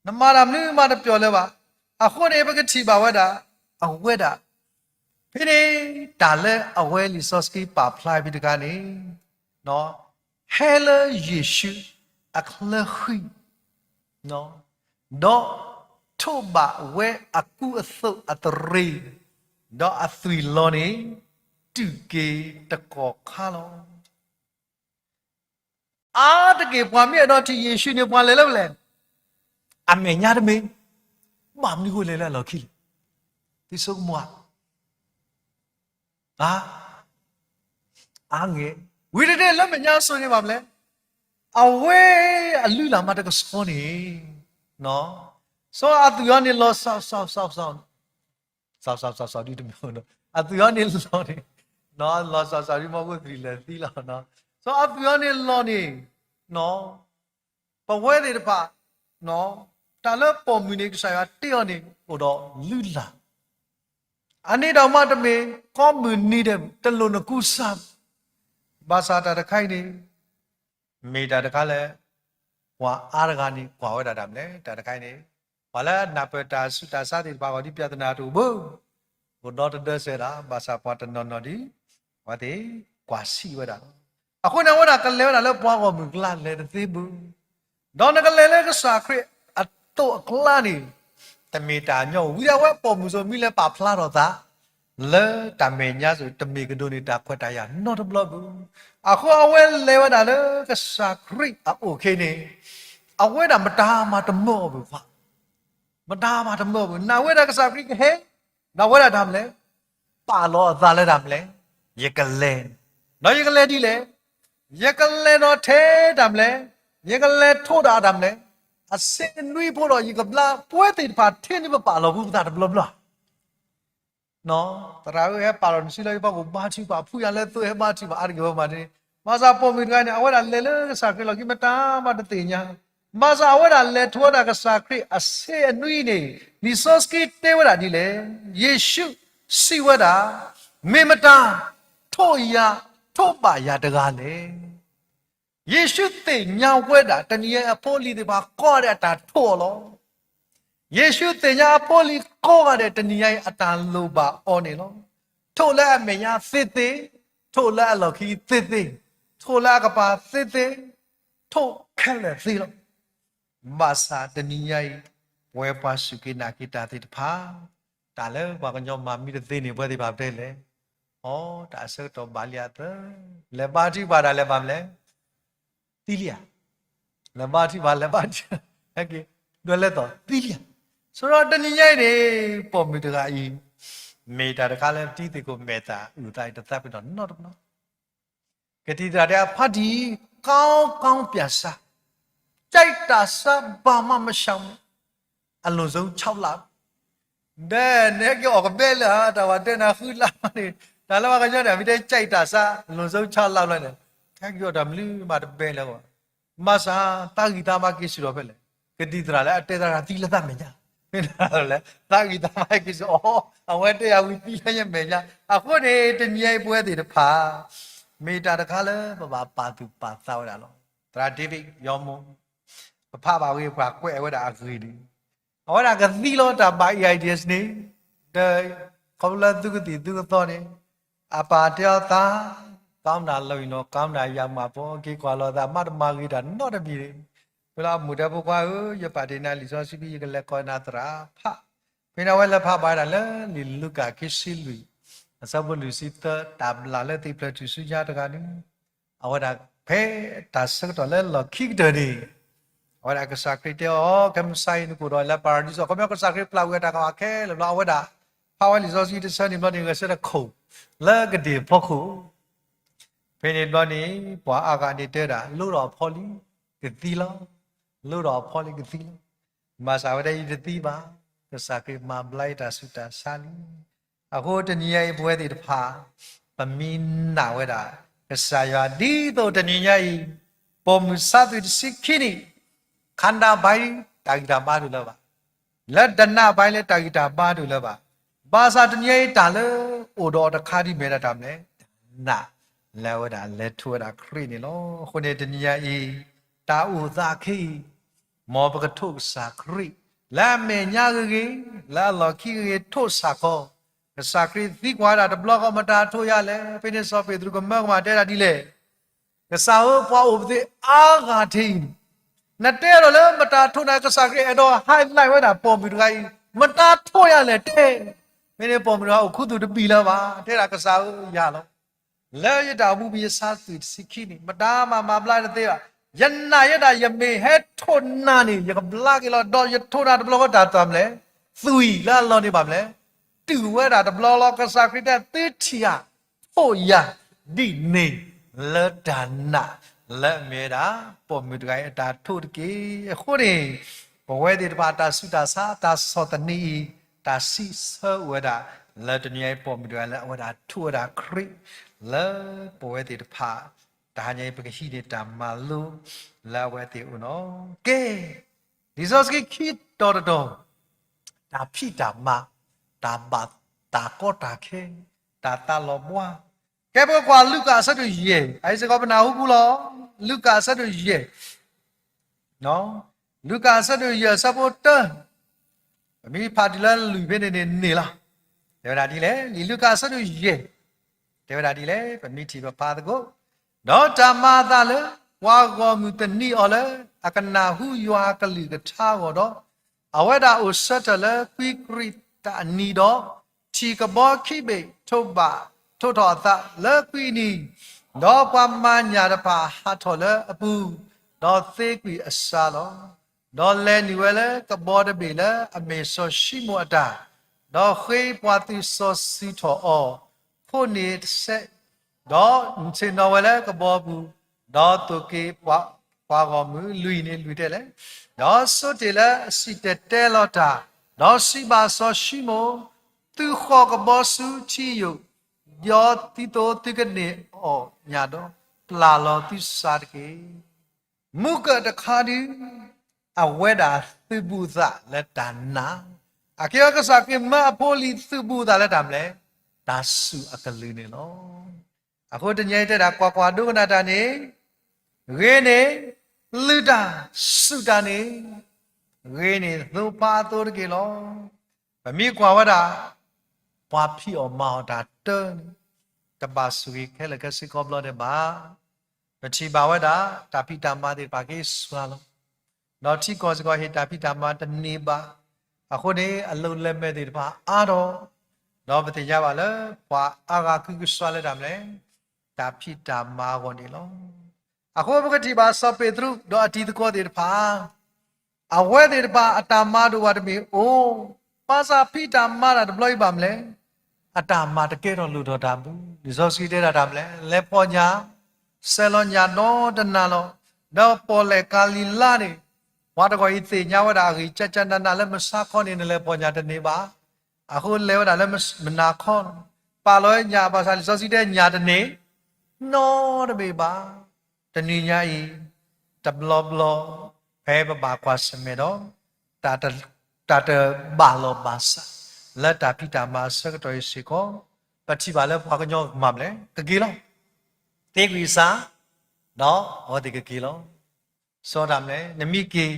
နမၤတၢ်မနုၤမးတပျီၤလၢၤဘၣ်. အဃိန့ၣ် ပကထံၣ်ဘၣ်ဝဲဒၣ်, အဝဲဒၣ် ဖဲန့ၣ် တၢ်လၢအဝဲလံာ်စီဆှံပာ်ဖျါဖဲတခါန့ၣ်, ဟဲလၢယ့ၣ်ၡူးအချၢဃံ, ဒီးထိးဘၣ်ဝဲအကူအသိးအသရ့ၤ, ဒီးအသွံၣ်လီၤန့ၣ် တုၤက့ၤတကီၢ်ခါလီၤ. အါတက့ၢ် ပှၤမ့ၢ်အဲၣ်ဒိးထံၣ်ယ့ၣ်ၡူးန့ၣ် ပှၤလဲၤလၢပလဲၣ်, အမဲာ်ညါတမ့ၢ်, ဘၣ်မနုၤဃိလဲၤလၢအလီၢ်ခံလဲၣ်, သုဆိကမိၣ်ဧါ. အါဂ့ၤ, ဝံၤတတဲလၢမဲာ်ညါစိၤန့ၣ်ဘၣ်မလဲၣ်, အဝဲအလုၢ်အလၢ်မးတကဆှီန့ၣ်, စီၤအသွံၣ်အီၤန့ၣ်လီၤစးစးစးစး စးစးစးစးဒ်တမ့ၢ်, အသွံၣ်အီၤန့ၣ်လီၤန့ၣ်, လီၤစးစးဒ်မ့ၢ်အိၣ်သရံၣ်လၢာ်သံလီၤ, စီၤအသွံၣ်အီၤန့ၣ်လီၤန့ၣ်, ပဝဲသ့ၣ်တဖၣ်, တၢ်လၢပိာ်မုၣ်န့ၣ် ကစၢ်ယွၤတ့အီၤန့ၣ် အိၣ်ဒီးလုၢ်လၢ်, အန့ၣ်ဒီးမးတမ့ၢ် ကိးမုၢ်နံၤဒဲး တလိၣ်နကူစါ, ဘၣ်ဆၣ်တၢ်တခါအံၤန့ၣ် မ့ၢ်တၢ်တခါလၢ ပှၤအါတဂၤန့ၣ် ကွၢ်ဝဲဒၣ်တၢ်မလဲၣ်, တၢ်တခါအံၤန့ၣ် ပှၤလၢနၢ်ပၢၢ်တၢ်ဆူးတၢ်ဆါသ့ၣ်တဖၣ်ဂီၢ်ဒ် ပြဿနာ တအိၣ်ဘၣ်, အိၣ်ဒီတဒၢစဲးဒၣ်, ဘၣ်ဆၣ်ပှၤတနီၤနီၤဒ် အဝဲသ့ၣ်ကွၢ်ဆံးဝဲဒၣ်လီၤ. အဃိန့ၣ် အဝဲဒၣ်ကလဲၤဝဲဒၣ်လၢပှၤဂီၢ်မုၢ်ကျါလဲၤတသ့ဘၣ်, ဒီးနကလဲၤလၢကစၢ်ခရံာ်အသိးအကျါန့ၣ် တမ့ၢ်တၢ်ညီ, ဝံၤဒီးအဝဲပိာ်မုၣ်စိၤမ့ၢ်လဲၤပာ်ဖျါထီၣ်သး လၢတၢ်မဲာ်ညါစိၤ တမ့ၢ်ကဒိးန့ၢ်တၢ်ခွဲးတၢ်ယာ်နီတဘျီဘၣ်. အဃိအဝဲလဲၤဝဲဒၣ်လၢကစၢ်ခရံာ်အအိၣ်အခါန့ၣ်, အဝဲဒၣ်မတၤမၤတမၢအီၤဘၣ်, မတၤမၤတမၢအီၤဘၣ်, နာ်ဝဲဒၣ်ကစၢ်ခရံာ်ကဟဲ, ဒီးဝဲဒၣ်တၢ်မလဲၣ်, ပာ်လီၤအသးလၢတၢ်မလဲၣ်, ယကလဲၤ, ဒီးယကလဲၤဒ်လဲၣ်, ယကလဲၤဒီးထဲတၢ်မလဲၣ်, ယကလဲၤထိးဒၣ်တၢ်မလဲၣ်, အဆ့အနွံဖိဒီးယကဘျါ, ပဝဲသ့ၣ်တဖၣ်ထဲန့ၣ်ပပာ်လီၤပသးတဘျီဘျီ သရၣ်ဧၢ ဟဲပာ်လီၤနစုလၢယဖီခိၣ်ဘါထုကဖၣ်, ဖုယၤလၢသိဟဲဘါထုကဖၣ်အါတက့ၢ်ဝဲမးန့ၣ်, ဘၣ်ဆၣ်ပိာ်မုၣ်တဂၤန့ၣ် အဝဲဒၣ်လဲၤလၢကစၢ်ခရံာ်လီၢ်ခံ မတၤမၤတသ့ၣ်ညါ, ဘၣ်ဆၣ်အဝဲဒၣ်လဲၤထိးဝဲဒၣ်ကစၢ်ခရံာ်အဆ့အနွံန့ၣ်, လံာ်စီဆှံတဲဝဲဒၣ်ဒ်လဲၣ်, ယ့ၣ်ၡူးစံးဝဲဒၣ်, မ့ၢ်မတၤထိးယၤ, ထိးဘၣ်ယၤတဂၤလဲၣ်. ယ့ၣ်ၡူးသ့ၣ်ညါဝဲဒၣ် တနံၤညါအဖိအလံၤသ့ၣ်တဖၣ်ကိးဂၤဒဲးအတၢ်ထိးအီၤလီၤ. ယ့ၣ်ၡူးသ့ၣ်ညါအဖိအလံၤကိးဂၤဒဲး တနံၤညါအံၤအတၢ်လိၣ်ဘၣ်အီၤန့ၣ်လီၤ. ထိးလၢအမဲာ်ညါသ့သ့, ထိးလၢအလီၢ်ခံသ့သ့, ထိးလၢအကပၤသ့သ့, ထိးခဲလၢာ်သ့လီၤ. ဘၣ်ဆၣ်တနံၤညါအံၤ, ပဝဲပှၤစူၢ်က့ၤနာ်က့ၤတၢ်သ့ၣ်တဖၣ်, တၢ်လၢပှၤကညီမၤမံတသ့န့ၣ် ပဝဲသ့ၣ်တဖၣ်ပတဲလဲၣ်, အိ တၢ်အဆၢကတီၢ်ဘၣ်လံအသၢ, လဲၤဘါထုကဖၣ်ဒၣ်လဲာ်ဘၣ်မလဲၣ်, သံလံဧါ, လဲၤဘါထုကဖၣ် လဲၤဘါထု, ဒွဲလဲၤသီၣ်သံလံဧါ. ဆိဒီးတနံၤညါအံၤန့ၣ်, ပိာ်မုၣ်တဂၤအံၤ, မ့ၢ်တၢ်တခါလၢတံၤသကိးမဲာ်သၣ်အုၣ်သးအံၤတသးပ့ၤနီၣ်နီတဘျီ ကသံၣ်သရၣ်တဲအဖါတံၢ် ကောင်းကောင်းပြန်စား, ကြိုက်တာစား ဘာမှမလျှောက်နဲ့, အလွန်ဆုံးခြောက်လ, ဒီးနဟဲက့ၤအီၣ်ကဘဲလၢ တၢ်ဝဲတဲနၤဃုလါန့ၣ်, တၢ်လၢပှၤကညီန့ၣ် အမ့ၢ်တဲကၠဲးတၢ်ဆါ လွန်ဆုံးခြောက်လါဘျီန့ၣ်, ဟဲက့ၤအီၣ်တၢ်မနုၤမးတဘဲလၢၤဘၣ်. မၤစၢ် သးဂံၢ်သးဘါက့ၤဆူၣ်ထီၣ်ဖဲလဲၣ်, ကဒံးသရၣ်လၢအတဲသရၣ်သံလၢသးမဲာ်ညါ, မ့ၢ်လၢ သးဂံၢ်သးဘါက့ၤဆူၣ်အီၤ, အဝဲတဲယၤဝံၤသံလၢယမဲာ်ညါ. အဃိန့ၣ် တနံၤအံၤပဝဲသ့ၣ်တဖၣ် မ့ၢ်တၢ်တခါလၢပဘၣ်ပာ်သူၣ်ပာ်သးဝဲဒၣ်လီၤ. သရၣ် David ယီမူ ပဖးဘၣ်ဝံၤ ပှၤကွဲးဝဲဒၣ်အဂ့ၢ်န့ၣ်, အဝဲဒၣ်ကသံလီၤတၢ်ဘၣ် AIDS န့ၣ်, ဒီးခီဖျိလၢသုကသံၣ်သုကသီန့ၣ်, အပၢ်တဲအီၤသး, ကီမနၤလီၤအံၤနီၤ ကီမနၤယၤမး ပက့ၤကွၢ်လီၤသး မ့တမၤဂ့ၤတၢ်နီတမံၤန့ၣ်, ဖဲလၢအမူးတၢ်ဖိခွါဧၢ, ယပာ်တ့ၢ်နၤလံာ်စီဆှံဖဲ ယကလဲၤကိးနၤသရၣ်ဖး, ဖဲန့ၣ်အဝဲလဲၤဖးဘၣ်ဝဲဒၣ်လၢလံာ်လူၤကၣ်ခံဆံလွံၢ် အဆၢဖိလွံၢ်ဆံသၢ တၢ်ဘျၣ်လၢသ့ၣ်ဖျၢၣ်ထူၣ်စုညါတဂၤန့ၣ်, အဝဲဒၣ်ဖဲတၢ်ဆၢကတီၢ်လၢလီၢ်ခံကတၢၢ်န့ၣ်, အဝဲဒၣ်ကစၢ်ခရံာ်တဲအီၤ ခဲမုၢ်ဆါအံၤနကအိၣ်ဒီးလၢပၤရဒံစူး, ခီဖျိကစၢ်ခရံာ်ပျၢ်ကွံာ်အတၢ်ကမၣ်ခဲလၢာ်ဘျီ အဝဲဒၣ်ဖးဝဲလံာ်စီဆှံတဆၢန့ၣ်ဘျီန့ၣ် ဂဲၤဆၢထၢၣ်ခိၣ်လၢကဒ့ၣ်ဖီခိၣ် ဖဲန့ၣ်ဘျီန့ၣ် ပှၤအါဂၤန့ၣ်တဲဝဲဒၣ် လိဒီးအဖီလံ, ကသံလီၤ. လိဒီးအဖီလံကသံလီၤ. မၤစၢ်ဝဲဒၣ် ယတသံဘၣ်, ကစၢ်ခရံာ်မၤဘျါယတၢ်ဆူးတၢ်ဆါလံ. အဃိတနံၤညါအံၤ ပဝဲသ့ၣ်တဖၣ် ပမ့ၢ်နာ်ဝဲဒၣ် ကစၢ်ယွၤဒ်သိးတနံၤညါအံၤ ပိာ်မုၣ်ဆါသွံၣ်တဆံခံနံၣ် ခန္ဓာပိုင်း တၢ်ဂံၢ်တၢ်ဘါတအိၣ်လၢၤဘၣ်. လၢ ဓနပိုင်း လၢတၢ်ဂံၢ်တၢ်ဘါတအိၣ်လၢၤဘၣ်. ဘၣ်ဆၣ်တနံၤညါအံၤ တၢ်လၢအိၣ်ဒီးတခါဒ်မ့ၢ်ဒၣ်တၢ်မနုၤလဲၣ်, နာ်လၢအဝဲဒၣ်လဲၤထီၣ်ဝဲဒၣ်ခရံာ်န့ၣ်လီၤ. အဃိန့ၣ်တနံၤညါအံၤ တၢ်အိၣ်သးခဲအံၤ မ်ပကထိၣ်ကစၢ်ခရံာ် လၢအမဲာ်ညါဂ့ၤဂ့ၤ, လၢအလီၢ်ခံဂ့ၤဂ့ၤ ထိၣ်စၢ်ခီ, ကစၢ်ခရံာ်သံကွၢ်ဝဲဒၣ်တဘျီဃီ မတၤထိၣ်ယၤလဲၣ်. ဖဲန့ၣ်စီၤပ့းတရူးကမၢကမၣ်တဲဒၣ်ဒ်လဲၣ်, ကစၢ်ဧၢ, ပှၤအိၣ်ပသ့ၣ်အါဂၤထဲအံၤန့ၣ်, နတဲဒီးလၢမတၤထိၣ်နၤ, ကစၢ်ခရံာ်အဲၣ်ဒိး highlight ဝဲဒၣ်ပိာ်မုၣ်တဂၤအံၤ, မတၤထိၣ်ယၤလဲၣ်တဲ. ဖဲန့ၣ်ပိာ်မုၣ်တဂၤအိၣ်ခူသူၣ်တဘံၣ်လၢၤဘၣ်, တဲဒၣ်ကစၢ်ဧၢ, ယၤလီၤ. လၢယတၢ်အိၣ်မူပူၤ ယဆါသွံၣ်တဆံခံနံၣ်, မတၤမၤမၤဘျါတသ့ဘၣ်. ယနာ်ယဲဒၣ် ယမ့ၢ်ဟဲထိၣ်နၤန့ၣ် ယကဘျါက့ၤလီၤ. ဒီးယထိၣ်နၤတဘျီဃီ တၢ်သွံၣ်မနုၤလဲၣ်, သွံၣ်လၢအလီၢ်န့ၣ်ဘၣ်မနုၤလဲၣ်, တုာ်ဝဲဒၣ်တဘျီလီၤ. ကစၢ်ခရံာ်တဲ သုထံၣ်ဧါ, ထိၣ်ယၤဒ်န့ၣ် လၢတၢ်နာ်လၢအမ့ၢ်ဝဲဒၣ် ပိာ်မုၣ်တဂၤအံၤအတၢ်ထိၣ်တက့ၢ်. အဃိန့ၣ် ပဝဲသ့ၣ်တဖၣ် တၢ်ဆူးတၢ်ဆါ တၢ်ဆီၣ်သနံးအံၤ တၢ်စံးဆၢအိၣ်ဝဲဒၣ် လၢတနံၤညါအံၤ ပိာ်မုၣ်တဂၤလၢအဝဲဒၣ်ထိၣ်ဝဲဒၣ်ခရံာ် လၢပဝဲသ့ၣ်တဖၣ် တဟါညါအံၤ ပကဟံးန့ၢ်တၢ်မၤလိ လၢအဝဲသ့ၣ်အအိၣ်နီၤ. ကဲ, လံာ်စီဆှံခံတီၤတတီၤ, တၢ်ဖံးတၢ်မၤ, တၢ်ဘၣ်တၢ်ကီတၢ်ခဲ, တၢ်သးလီၤဘှါ. ကဲ ပကကွၢ်လူၤကၣ်အဆၢဒိၣ်ယဲၢ်, အအံၤစ့ၢ်ကီးပနၢ်ဟူပူၤလီၤ. လူၤကၣ်အဆၢဒိၣ်ယဲၢ်, လူၤကၣ်အဆၢဒိၣ်ယဲၢ် အဆၢဖိတၢ, ပမ့ၢ်ဖးတုၤလၢလွံၢ်ဖဲန့ၣ်န့ၣ်န့ၣ်လီၤ. တဲဝဲဒၣ်ဒ်လဲၣ်, လံာ်လူၤကၣ်အဆၢဒိၣ်ယဲၢ်, တဲဝဲဒၣ်ဒ်လဲၣ်, ပမ့ၢ်ထံၣ်ပဖးသကိး, ဒီးတၢ်မၤအသးလၢ ပှၤဂီၢ်မုၢ်သန့ၤအီၤလၢ အကနၣ်ဟူယွၤအကလုၢ်ကထါအဂီၢ်ဒီး, အဝဲဒၣ်အိၣ်ဆၢထၢၣ်လၢကွံကရံးတၢ်အနံၤဒီး, ထံၣ်ကဘီခံဘ့ၣ်ထိၣ်ဘၣ် ထိၣ်ထီၣ်အသးလၢကွံအနံၤ, ဒီးပှၤမၤညၣ်တဖၣ်ဟးထီၣ်လၢအပူၤ, ဒီးသ့ကွံာ်အစှၤလီၤ. ဒီးလဲၤနုာ်ဝဲလၢကဘီတဘ့ၣ်လၢအမ့ၢ်စီၤၡံမိၣ်အတၢ်, ဒီးဃ့ပှၤသုးစီဆှံထီၣ်အီၤ, ခိးန့ၢ်တစဲး, ဒီးဆ့ၣ်နီၤဝဲလၢကဘီပူၤ, ဒီးသိၣ်က့ၤပှၤဂီၢ်မုၢ်လွံၢ်န့ၣ်လွံၢ်တဲလဲၣ်, ဒီးဆိတ့ၢ်လၢအစံၣ်တဲၤတဲလီၤတၢ်, ဒီးစံးဘၣ်စီၤၡံမိၣ်, သုဃီၣ်ကဘီဆူထံယိာ်, ဒီးဒ်သိးသုကန့ၢ်အီၣ်ညၣ်ဒီး, ပျၢ်လီၤသုစှၤတက့ၢ်. မုၢ်ကၢၢ်တခါဒုး, အဝဲဒၣ်သုးဘူးသးလၢတၢ်နာ်, အကဲဝဲကစၢ်ခရံာ်မၢအဖိလံၤသုးဘူးသးလၢတၢ်မနုၤလဲၣ်, တၢ်စူၢ်အကလုၢ်န့ၣ်လီၤ. အဃိတနံၤအံၤတဲဒၣ် ကွၢ်ကွၢ်ဒိကနၣ်တၢ်န့ၣ်, ဂ့ၤန့ၢ်, လုၢ်တၢ်, စူၢ်တၢ်န့ၣ်, ဂ့ၤန့ၢ်သိဖါအသိတက့ၢ်လီၤ. ပမ့ၢ်ကွၢ်ဝဲဒၣ် ပှၤဖံးအီၣ်မၤအီၣ်တၢ်တၢန့ၣ်, တဘၣ်ဆိၣ်ဂ့ၤခဲလၢာ်ခဲဆ့ကိးဘျီဒဲးဘၣ်. ပထံၣ်ဘၣ်ဝဲဒၣ် တၢ်ဖံးတၢ်မၤသ့ၣ်တဖၣ်က့ၤစှၤလီၤ, ဒီးထံကီၢ်စ့ၢ်ကီးဟ့ၣ်တၢ်ဖံးတၢ်မၤတန့ၢ်ဘၣ်. အဃိန့ၣ် အလုပ်လက်မဲ့သ့ၣ်တဖၣ်အါထီၣ်, ဒီးပသ့ၣ်ညါဘၣ်လၢ ပှၤအါဂၤကုကစွါလၢတၢ်မနုၤလဲၣ်, တၢ်ဖံးတၢ်မၤအဂီၢ်န့ၣ်လီၤ. အဃိပကထံၣ်ဘၣ်စီၤပ့းတရူးဒီးအတံၤသကိးသ့ၣ်တဖၣ် အဝဲသ့ၣ်တဖၣ်အတၢ်မၤဒိၣ်ဝဲတမ့ၢ်အိၣ်, ဘၣ်ဆၣ်ဖံးတၢ်မၤတၢ်တဘျီအံၤဘၣ်မနုၤလဲၣ်, အတၢ်မၤတကဲထီၣ်လိၣ်ထီၣ်တၢ်ဘၣ်. လံာ်စီဆှံတဲဒၣ်တၢ်မနုၤလဲၣ်, လဲၤဖီၣ်ညၣ်, ဆဲးလီၤညၣ်ဒီတနၤလီၤ. ဒီးပီၣ်လဲၣ်ကၤလံၤလါန့ၣ်, ပှၤတဂၤအံၤသ့ၣ်ညါဝဲဒၣ်အဂ့ၢ်ကကနနလၢမုၢ်ဆါခီန့ၣ် နလဲၤဖီၣ်ညၣ်တန့ၢ်ဘၣ်. အဃိလဲၤဝဲဒၣ်လၢမုၢ်နၤခီလီၤ. ပာ်လီၤဝဲညၣ် ဘၣ်ဆၣ်လံာ်စီဆှံတဲညၣ်တန့ၢ်နီတမံၤဘၣ်. တနံၤညါအံၤ တဘျီဘျီ ဖဲပဘၣ်ကွၢ်ဆၢၣ်မဲာ်ဒီး တၢ်တဘၣ်လီၢ်ဘၣ်စး လၢတၢ်ဖံးတၢ်မၤအဆၢကတီၢ်အံၤစ့ၢ်ကီး ပထံၣ်ဘၣ်လၢပှၤကညီကမၤမနုၤလဲၣ်, ကက့ၤလီၤ. သ့ကွံာ်စၢ် ဒီးအဝဲသ့ၣ်ကက့ၤလီၤ. စီၤတၢ်မနုၤလဲၣ်, နမ့ၢ်က့ၤ,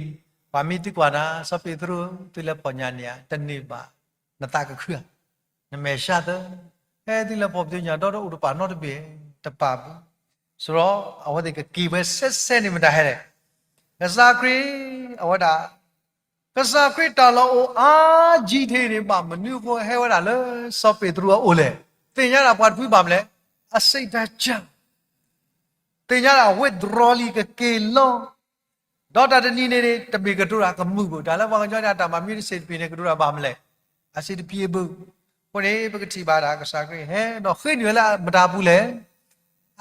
ပှၤမ့ၢ်သံကွၢ်နၤ, စီၤပ့းတရူး, သုလဲၤဖီၣ်ညၣ်န့ၣ်ဧါ, တန့ၢ်ဘၣ်, နသးကခုဧါ, နမဲာ်ဆှးသၢ, ဟဲသုလဲၤဖီၣ်ပသ့ၣ်ညါဒီးတအိၣ်တပာ်နီတဘ့ၣ်, တပာ်ဘၣ်. ဆိုတော့ အဝဲသ့ၣ်ကက့ၤဝဲစဲစဲန့ၣ်မတၤဟဲလဲၣ်, ကစၢ်ခရံာ်, အဝဲဒၣ် ကစၢ်ခရံာ်တၢ်လီၢ်အိၣ်အါကံထံးန့ၣ် ဘၣ်မနုၤအဃိဟဲဝဲဒၣ်လၢစီၤပ့းတရူးအအိၣ်လဲၣ်. သ့ၣ်ညါဒၣ်ပှၤတဖုဘၣ်မနုၤလဲၣ်, အစိတ်ဓာတ်ကျ, သ့ၣ်ညါဒၣ် withdraw လံ ကက့ၤလီၤ. ဒီးတၢ်တနံၤန့ၣ်န့ၣ် တမ့ၢ်ကတိၤတၢ်ကမုာ်ဘၣ်, တၢ်လၢပှၤကညီန့ၣ် အတၢ်မၤမ့ၢ်တဆံးတပျ့ၤန့ၣ် ကတိၤတၢ်ဘၣ်မနုၤလဲၣ်, အဆံးတပျ့ၤဘၣ်. အဃိန့ၣ် ပကထံၣ်ဘၣ်ဒၣ်ကစၢ်ခရံာ်ဟဲဒီးဃ့နုာ်ဝဲလၢမတၤအပူၤလဲၣ်,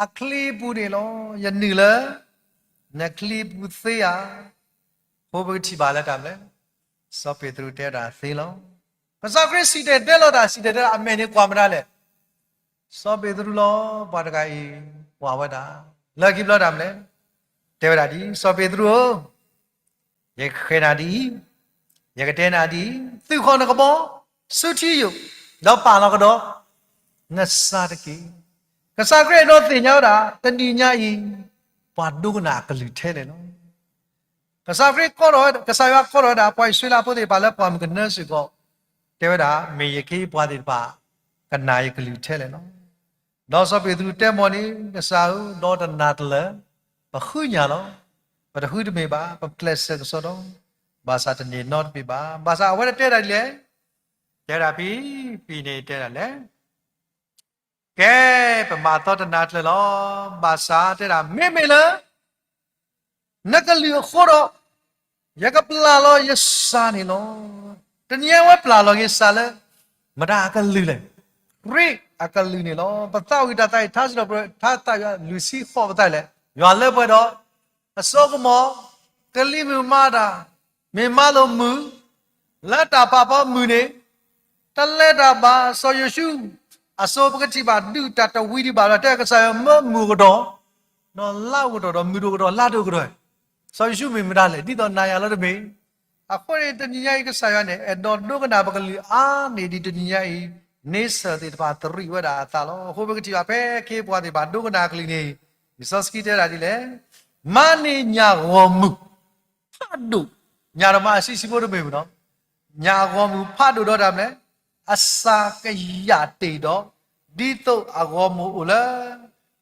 အချံအပူၤန့ၣ်လီၤ. ယနုာ်လၢ နချံပူၤသ့ဧါ. အဃိပကထံၣ်ဘၣ်လၢတၢ်မနုၤလဲၣ်, စီၤပ့းတရူးတဲဝဲဒၣ်သ့လီၤ. ကစၢ်ခရံာ်စံၣ်တဲၤတဲလီၤတၢ်, စံၣ်တဲၤတဲလီၤအမဲာ်န့ၣ်ကွၢ်မတၤလဲၣ်, စီၤပ့းတရူးလီၤ. ပှၤတဂၤအံၤ ကွၢ်ဝဲဒၣ်, လၢခံဘျီတၢ်မနုၤလဲၣ်, တဲဝဲဒၣ်ဒ်အံၤ, စီၤပ့းတရူးဧၢ, ယဃဲၤနၤဒ်အံၤ, ယကတဲနၤဒ်အံၤ, သုးဃီၤနကဘီ, ဆူထံယိာ်, ဒီးပာ်လီၤကဒီး နစၢ်တက့ၢ်. ကစၢ်ခရံာ်အဲၣ်ဒိးသ့ၣ်ညါဝဲဒၣ် တနံၤညါအံၤ ပှၤဒိကနၣ်အကလုၢ်ထဲလဲၣ်လီၤ. ကစၢ်ခရံာ်, ကစၢ်ယွၤကိးထီၣ်ဝဲဒၣ် ပှၤအံၣ်စရ့လးဖိသ့ၣ်တဖၣ်လၢပှၢ်မုၢ်ကနၢစ့ၢ်ကီး, တဲဝဲဒၣ် မ့ၢ်ယကဟ့ၣ်ပှၤသ့ၣ်တဖၣ် ကနၣ်ယကလုၢ်ထဲလဲၣ်လီၤ. ဒီးစီၤပ့းတရူးတဲမိၢ်န့ၣ်, ကစၢ်ဧၢ, ဒီးတနၤတလၢာ် ပဃုညၣ်လီၤ. ပတဃုတမ့ၢ်ဘၣ်, ပကျဲးစၢးကစီဒီ, ဘၣ်ဆၣ်တန့ၢ်နီတဘ့ၣ်ဘၣ်. ဘၣ်ဆၣ်အဝဲတဲဒၣ်ဒ်လဲၣ်, တဲဒၣ်ဖဲဖဲန့ၣ်တဲဒၣ်လဲၣ်, ကဲ, ပမၤသီတနၤတလၢာ်လီၤ. ဘၣ်ဆၣ်တဲဒၣ် မ့မ့ၢ်လၢ နကလုၢ်အဃိဒီး ယကပျၢ်လီၤယစၢ်န့ၣ်လီၤ. တနံၤညါအံၤဝဲပျၢ်လီၤက့ၤစၢ်လၢ မတၤအကလုၢ်လဲၣ်, ခရံာ်အကလုၢ်န့ၣ်လီၤ. ပသးဝံၣ်တၢ်သးအံၤ ထါစံးထီၣ်ပတြၢၤ ထါသးယွၤလွံၢ်ဆံဃိးပသးလဲၣ်, ယွၤလၢပှဲၤဒီး အစိကမီၤ, ကလံၤမုၢ်မၤတၢ်, မ့ၢ်မၤလိာ်မုၢ်, လၢတၢ်ပာ်ဖီမုၢ်န့ၣ် တၢ်လဲၤတၢ်ဘၣ် စီၤယိၤၡူ, အစိၤပကထံၣ်ဘၣ်ဒုးတၢ်တဝံၤဒံးဘၣ်ဒီး တဲကစၢ်ယွၤမၢမုၢ်အိၣ်ကဒီး, ဒီးလါအိၣ်ကဒီး, ဒီးမုၢ်ဒိၣ်ကဒီး, လါဒိၣ်ကဒီး, စီၤယိၤၡူမ့ၢ်မတၤလဲၣ်, ဒ်သိးနၤယၤလၢတမ့ၢ်. အဃိန့ၣ် တနံၤညါအံၤ ကစၢ်ယွၤန့ၣ် အဲၣ်ဒိးဒိကနၣ်ပကလုၢ်အါန့ၢ်ဒံးတနံၤညါအံၤ, န့ဆၢၣ်သ့ၣ်တဖၣ်သရံးဝဲဒၣ်အသးလီၤ. အဃိပကထံၣ်ဘၣ် ဖဲခ့ပှၤသ့ၣ်တဖၣ်ဒိကနၣ်အကလုၢ်န့ၣ်, လံာ်စီဆှံတဲဒၣ်ဒ်လဲၣ်, မၤန့ၢ်ညၣ်ဂီၤမုၢ် ဖးဒိၣ်, ညၣ်တမၤအဆံးဆံးဖိတမ့ၢ်မ့ၢ်နီၤ, ညၣ်အဂီၤမုၢ်ဖးဒိၣ်ဒီးတၢ်မနုၤလဲၣ်, အစှၤကယၢ်တ့ၢ်ဒီး, ဒ်သိးအဂီၤမုၢ်အိၣ်လၢ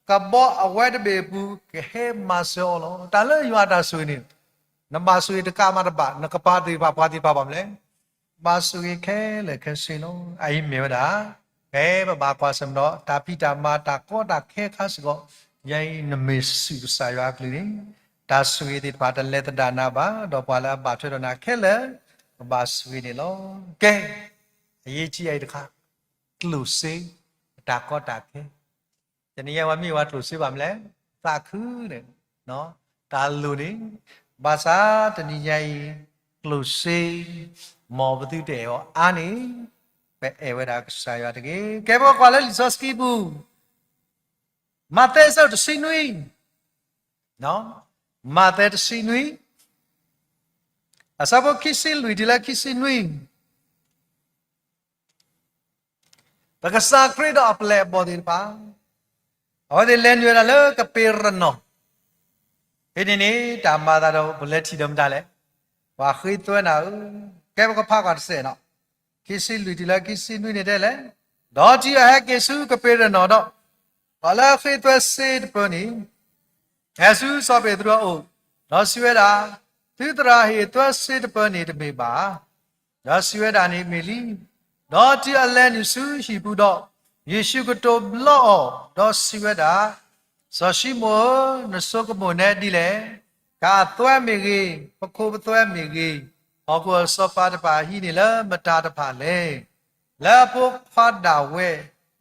ကဘီအဝဲတဘ့ၣ်အပူၤ ကဟဲမၤစၢၤအီၤလီၤ. တၢ်လၢယွၤအတၢ်ဆိၣ်ဂ့ၤန့ၣ်, နဘၣ်ဆိၣ်ဂ့ၤတကးမးတဘၣ်, နကပၤသ့ၣ်တဖၣ် ပှၤသ့ၣ်တဖၣ်ဘၣ်မနုၤလဲၣ် ဘၣ်ဆိၣ်ဂ့ၤခဲလၢာ်ခဲဆ့လီၤ. အအံၤမ့ၢ်ဝဲဒၣ် ဖဲပဘၣ်ကွၢ်ဆၢၣ်မဲာ်ဒီး တၢ်ဖံးတၢ်မၤတၢ်ကီတၢ်ခဲအခါစ့ၢ်ကီး, ယၤအံၤနမ့ၢ်စူၢ်ကစၢ်ယွၤအကလုၢ်န့ၣ်, တၢ်ဆိၣ်ဂ့ၤသ့ၣ်တဖၣ်တလဲၤသဒၣ်နၤဘၣ်, ဒီးပှၤလၢအဘၣ်ထွဲဒီးနၤခဲလၢာ် ကဘၣ်ဆိၣ်ဂ့ၤန့ၣ်လီၤ. ကဲ, အရေးကြီးအံၤတခါ, ကျိၣ်စ့, တၢ်ကီတၢ်ခဲ တနံၤညါဝဲမ့ၢ်ဝဲကျိၣ်စ့ဘၣ်မနုၤလဲၣ်, သးခုန့ၣ်, တၢ်လိၣ်န့ၣ်, ဘၣ်ဆၣ်တနံၤညါအံၤ, ကျိၣ်စ့, မ်ပသုတအဲၣ်အီၤအါန့ၣ်, ပအဲၣ်ဝဲဒၣ်ကစၢ်ယွၤတဂ့ၤ. ကဲပကွၢ်လၢလံာ်စီဆှံပူၤ, မးသဲအဆၢဒိၣ်တဆံနွံ, မးသဲတဆံနွံ, အဆၢဖိခံဆံလွံၢ်တုၤလၢခံဆံနွံ ပကစၢ်ခရံာ်ဒီးအပျဲၢ်အဘီၣ်သ့ၣ်တဖၣ်, အဝဲသ့ၣ်လဲၤနုာ်ဝဲဒၣ်လၢကပ့းရနီၣ်, ဖဲန့ၣ်န့ၣ် တၢ်မၤသးဒီးပလဲၤထံၣ်ဒီးမတၤလဲၣ်, ပှၤဃ့သွဲနၤဧၢ, ကဲပကဖးကွၢ်တစဲးနီၤ, ခံဆံလွံၢ်တုၤလၢခံဆံနွံန့ၣ်တဲလဲၣ်, ဒီးတုၤအဟဲက့ၤဆူကပ့းရနီၣ်ဒီး, ပှၤလၢအဃ့သွဲစ့တပၢၤန့ၣ် ဟဲဆူစီၤပ့းတရူးအအိၣ်, ဒီးစံးဝဲဒၣ်, သုသရၣ်ဟ့ၣ်သွဲစ့တပၢၤန့ၣ်တမ့ၢ်ဘၣ်ဧါ. ဒီးစံးဝဲဒၣ်န့ၣ်မ့ၢ်လံ. ဒီးတုၤအလဲၤနုာ်ဆူဟံၣ်ပူၤဒီး, ယ့ၣ်ၡူးကတိၤဘျီအီၤ, ဒီးစံးဝဲဒၣ်, စီၤၡံမိၣ်ဧၢ, နဆိကမိၣ်နဲဒ်လဲၣ်. ကၢ်အသွဲမ့ၢ်ဂ့ၤ, ပခိၣ်ပသွဲမ့ၢ်ဂ့ၤ, ဟီၣ်ခိၣ်အစီၤပၤတဖၣ်ဟံးန့ၢ်လၢမတၤတဖၣ်လဲၣ်. လၢအဖိခွါဒၣ်ဝဲ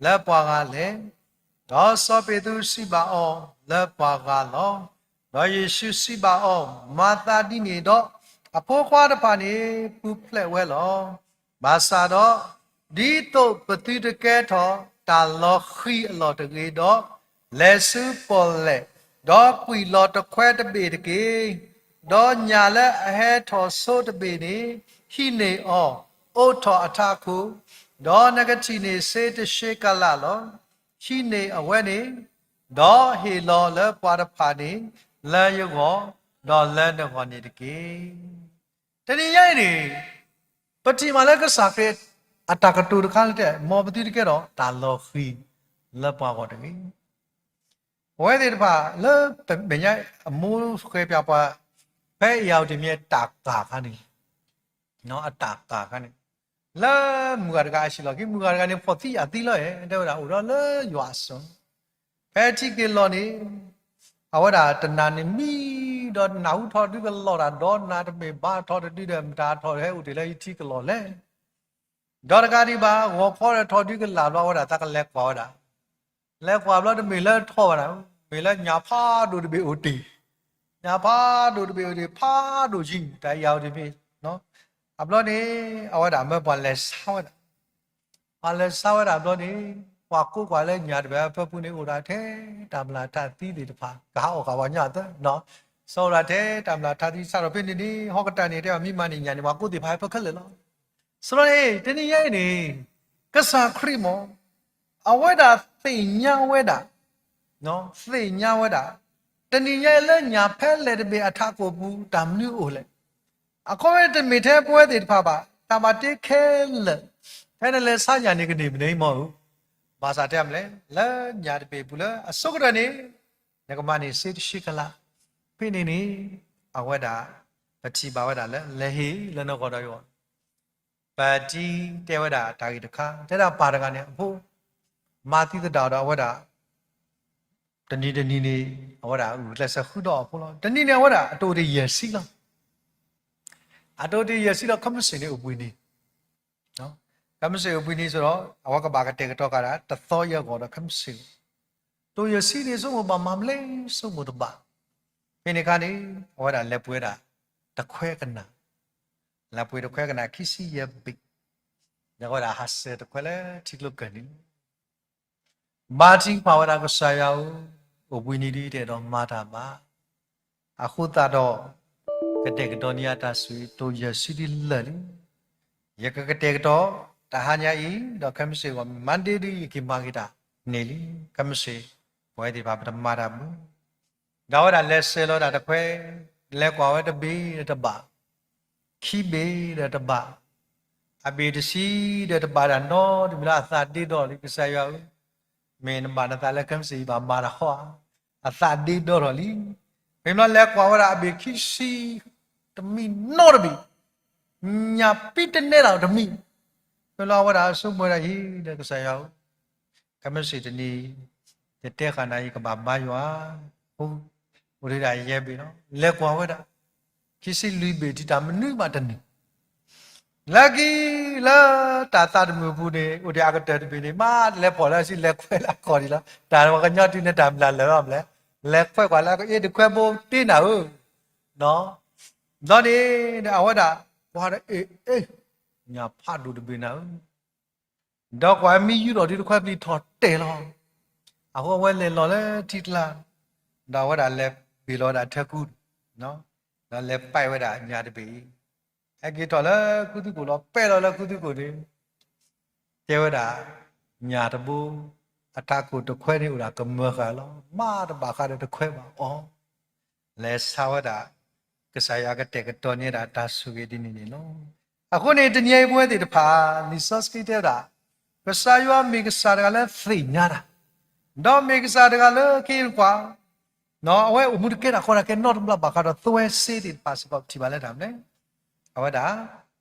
လၢပှၤဂၤလဲၣ်. ဒီးစီၤပ့းတရူးစံးဘၣ်အီၤ, လၢပှၤဂၤလီၤ. ဒီးယ့ၣ်ၡူးစံးဘၣ်အီၤ, မၤသးဒ်န့ၣ်ဒီး, အဖိခွါတဖၣ်န့ၣ်ပူၤဖျဲးဝဲလီၤ. ဘၣ်ဆၣ်ဒီး ဒ်သိးပသုတကဲထီၣ်တၢ်လီၤဃံၤအလီၢ်တဂ့ၤဒီး, လဲၤဆူပီၣ်လဲၣ်, ဒီးကွံာ်လီၤတခွဲတဘ့ၣ်တက့ၢ်. ဒီးညၣ်လၢအဟဲထီၣ်ဆိတဘ့ၣ်န့ၣ်, ဟံးန့ၢ်အီၤ, အိးထီၣ်အထးခိၣ်, ဒီးနကထံၣ်န့ၢ်စ့တၡ့ကၤလးလီၤ. ဟံးန့ၢ်အဝဲန့ၣ်, ဒီးဟ့ၣ်လီၤလၢပှၤတဖၣ်န့ၣ်, လၢယဂီၢ်, ဒီးလၢနဂီၢ်န့ၣ်တက့ၢ်. တနံၤညါအံၤန့ၣ်, ပထံၣ်မးလၢကစၢ်ခရံာ်အတၢ်ကတိၤတခါလၢတဲ, မ်ပသုတကဲထီၣ်တၢ်လီၤဃံၤလၢပှၤဂီၢ်တဂ့ၤ. ပဝဲသ့ၣ်တဖၣ်လၢပမဲာ်ညါအမူဃဲၤပၠးပှၤ, ဖဲအံၤအဝတံၣ်မ့ၢ်တၢ်ကၢ်ခါန့ၣ်, အတၢ်ကၢ်ခါန့ၣ်, လၢမုၢ်ဂၤတဂၤအဟံၣ်လီၢ်ခံ, မုၢ်ဂၤတဂၤန့ၣ်ဖှီၣ်သံယာ်သံလီၤ, တဲဝဲဒၣ်အိၣ်ဒီးလၢယွၤအစိၤ ဖဲထံက့ၤလီၤန့ၣ်, အဝဲဒၣ်တနၤန့ၣ်မံ, ဒီးနၢ်ဟူထီၣ်ဒုကလီၢ်တၢ်ဒီးနၤတမ့ၢ်ဘၣ်ထီၣ်တဒုဒီး မတၤထီၣ်ဟဲအိၣ်တ့ၢ်လၢယထံကလီၢ်လဲၣ်. ဒီးတဂၤဒံးဘၣ် ဂီၤခီဒီးထီၣ်ဒုကလၢ်ဘျီဝဲဒၣ် သးကလဲၤကွၢ်ဝဲဒၣ်, လဲၤကွၢ်ဘျီတမ့ၢ်လၢထီၣ်ဝဲဒၣ်, မ့ၢ်လၢညၣ်ဖးဒိၣ်တဘ့ၣ်အိၣ်တ့ၢ်, ညၣ်ဖးဒိၣ်တဘ့ၣ်အိၣ်တ့ၢ်ဖးဒိၣ်ယံၤ တၢ်အံၤအဝတံၣ်မ့ၢ်, အဘျီန့ၣ်, အဝဲဒၣ်မၢပှၤလဲၤဆါဝဲဒၣ် ပှၤလဲၤဆါဝဲဒၣ်ဘျီန့ၣ်, ပှၤကိးကွၢ်လၢညၣ်တဘ့ၣ်အဖၢပူၤန့ၣ် အိၣ်ဒၣ်ထဲတၢ်မျၢ်ထးသံသ့ၣ်တဖၣ် ကဟးအီၣ်ဃာ်ပှၤကညီအသၢ, စီၤအိၣ်ဒၣ်ထဲတၢ်မျၢ်ထးသံ စးထီၣ်ဖဲန့ၣ်န့ၣ် ဟီၣ်ကတၢၢ်န့ၣ် တဲဘၣ်မ့ၢ်မၤန့ၢ်ညၣ်န့ၣ် ပှၤကိးသ့ၣ်တဖၣ်ဟဲဖၢခဲလၢာ်လီၤ. စီၤန့ၣ် တနံၤညါအံၤန့ၣ်, ကစၢ်ခရံာ်မ့ၢ်, အဝဲဒၣ်သ့ၣ်ညါဝဲဒၣ် သ့ၣ်ညါဝဲဒၣ်, တနံၤညါအံၤလၢညၣ်ဖဲလဲၣ်တဘ့ၣ်အထးခိၣ်ပူၤ တၢ်မနုၤအိၣ်လဲၣ်. အခီပညီတမ့ၢ်ထဲပဝဲသ့ၣ်တဖၣ်ဘၣ်, တၢ်ဘၣ်တ့ခဲလၢာ်, ဖဲနလဲၤဆါညၣ်န့ၣ်ကန့ၢ်မနုၤမ့ၢ်ဧိၤ, ဘၣ်ဆၣ်တဲမလဲၣ်, လၢညၣ်တဘ့ၣ်ပူၤလၢအဆိကတၢၢ်န့ၣ်, နကမၤန့ၢ်စ့တဆံကလး, ဖဲန့ၣ်န့ၣ်, အဝဲဒၣ်, ပထံၣ်ဘၣ်ဝဲဒၣ်လၢ လဲၤဟ့ၣ်လၢနဂီၢ်ဒီးယဂီၢ် ပတံတဲဝဲဒၣ်တၢ်ဂ့ၢ်တခါ, တဲဒၣ်ပၢ်တဂၤန့ၣ်အဖိ, မၤသံသဒၣ်ဒီးအဝဲဒၣ်, တနံၤတနံၤန့ၣ်, အဝဲဒၣ်ဂုာ်ကျဲးစၢးဃုဒီးအဖိလီၤ. တနံၤန့ၣ်အဝဲဒၣ်အတအိၣ်တ့ၢ်ယဲၢ်ဆံလီၤ. အတအိၣ်တ့ၢ်ယဲၢ်ဆံဒီး ခဲမုၢ်ဆ့ၣ်န့ၣ်အိၣ်ဘှံးနံၤ, ခဲမုၢ်ဆ့ၣ်အိၣ်ဘှံးနံၤဆိဒီး အဝဲကဘၣ်ကတဲာ်ကတီၤဃာ်ဒၣ် တသီယဲၢ်ဂီၤဒီးခဲမုၢ်ဆ့ၣ်, တအိၣ်ယဲၢ်ဆံန့ၣ် ဆိကမိၣ်ဘၣ်မၤမလဲၣ် ဆိကမိၣ်တဘၣ်. ဖဲန့ၣ်အခါန့ၣ်, အဝဲဒၣ်လဲၤပှ့ၤဝဲဒၣ်, တခွဲကနၣ်, လဲၤပှ့ၤတခွဲကနၣ်ခံဆံယဲၢ်ဘ့ၣ်, ဒီးအဝဲဒၣ်ဟးစၢၤတခွဲလၢထံကျိကၢၢ်န့ၣ် ဘါထုကဖၣ်ဝဲဒၣ်ကစၢ်ယွၤဧၢ, အိၣ်ဘှံးနံၤဒ်အံၤတအဲၣ်ဒိးမၤတၢ်ဘၣ်. အဃိသတးဒီး, ကတဲာ်ကတီၤန့ၢ်ယၤတၢ်ဆိၣ်ဂ့ၤ တအိၣ်ယဲၢ်ဆံဒ်လၢာ်လံ. ယကကတဲာ်ကတီၤ, တဟါညါအံၤ, ဒီးခဲမုၢ်ဆ့ၣ်ဂီၢ် Monday ဒ်ယက့ၤမၤက့ၤတၢ်န့ၣ်လံ. ခဲမုၢ်ဆ့ၣ်, ပဝဲသ့ၣ်တဖၣ်ပတမၤတၢ်ဘၣ် ဒီးအဝဲဒၣ်လဲၤစဲၤလီၤဒၣ်တခွဲ, လဲၤကွၢ်ဝဲတဘ့ၣ်ဒီးတဘၣ်, ခံဘ့ၣ်ဒီးတဘၣ်, အဘ့ၣ်တဆံဒီးတဘၣ်ဒၣ်နီတမံၤလၢအသးဒ့ဒီလံ ကစၢ်ယွၤဧၢ, မ့ၢ်နဘၣ်နသးလၢခဲမုၢ်ဆ့ၣ်ယဘၣ်မၤတၢ်ဃီဧါ, အသးဒ့ဒီထီၣ်လံ. ဖဲမ့ၢ်လဲၤကွၢ်ဝဲဒၣ်အဘ့ၣ်ခံဆံ, တမံၤနီတဘ့ၣ်, ညၣ်ပံတနဲတၢ်တမံၤ, ဖဲလီၤအဝဲဒၣ်အဆိကမိၣ်ဝဲဒၣ်အံၤဒီးကစၢ်ယွၤဧၢ ခဲမုၢ်ဆ့ၣ်တနံၤ, ယတဲဃာ်နၤယကဘၣ်မၤယွၤ, အိၣ်ဒံးဒၣ်ယဲၢ်ဘ့ၣ်လီၤ. လဲၤကွၢ်ဝဲဒၣ်, ခံဆံလွံၢ်ဘ့ၣ်တုၤတၢ်မနုၤဘၣ်တန့ၢ်, လၢခံလၢတၢ်သးတမုာ်ပူၤန့ၣ် အိၣ်ဒံးအကတၢၢ်တဘ့ၣ်န့ၣ် မ့ၢ်လဲၤဖီၣ်လၢအဆံလဲၤခွဲးလၢအခီၣ်ဒံးလီၤ. တၢ်ပှၤကညီတုၤန့ၣ်တၢ်မျၢ်လၢာ်လီၤမလဲၣ်, လဲၤခွဲးကွၢ်လၢအကအ့တခွဲးဘိတ့နၤဧၢ ဘျီန့ၣ်ဒီးအဝဲဒၣ်, ကွၢ်ဒီးအ့ၣ်အ့ၣ်, ညၣ်ဖးဒိၣ်တဘ့ၣ်နၤဧၢ, ဒီးကွၢ်မ့ၢ်ယူၢ်ထီၣ်ဒံးတခွဲးပျံၤထီၣ်တဲာ်လီၤ. အဃိအဝဲလဲၤလီၤလၢထံကျါ, ဒီးအဝဲဒၣ်လဲၤဘ့ၣ်လီၤဝဲဒၣ်ထၢကူ, ဒီးလဲၤပဲာ်ဝဲဒၣ်ညၣ်တဘ့ၣ်အံၤ, ဟဲက့ၤထီၣ်လၢခူသူၣ်ကိၣ်လီၤ ပဲာ်လီၤလၢခူသူၣ်ကိၣ်န့ၣ် တဲဝဲဒၣ်, ညၣ်တဘိ, အထးခိၣ်တခွဲးန့ၣ်အိၣ်ဒၣ်ကမၢဃာ်လီၤ. မ့ၢ်တဘၣ်ဃးဒီးတခွဲးဘၣ်အီၤ, လဲၤဆါဝဲဒၣ်, ကစၢ်ယွၤကတဲာ်ကတီၤန့ၢ်ဒၣ်တၢ်ဆိၣ်ဂ့ၤဒ်န့ၣ်န့ၣ်လီၤ. အဃိန့ၣ် တနံၤအံၤပဝဲသ့ၣ်တဖၣ်, လံာ်စီဆှံတဲဝဲဒၣ်, ကစၢ်ယွၤမ့ၢ်ကစၢ်တဂၤလၢသ့ၣ်ညါတၢ်, ဒီးမ့ၢ်ကစၢ်တဂၤလၢခဲအံၤတကွၢ် အဝဲအိၣ်မူတကဲတၢ်ကီတၢ်ခဲနီတဘျီဘၣ်ဃးဒီးသွဲစ့သ့ၣ်တဖၣ်စ့ၢ်ကီး ပထံၣ်ဘၣ်လၢတၢ်မနုၤလဲၣ်. အဝဲဒၣ်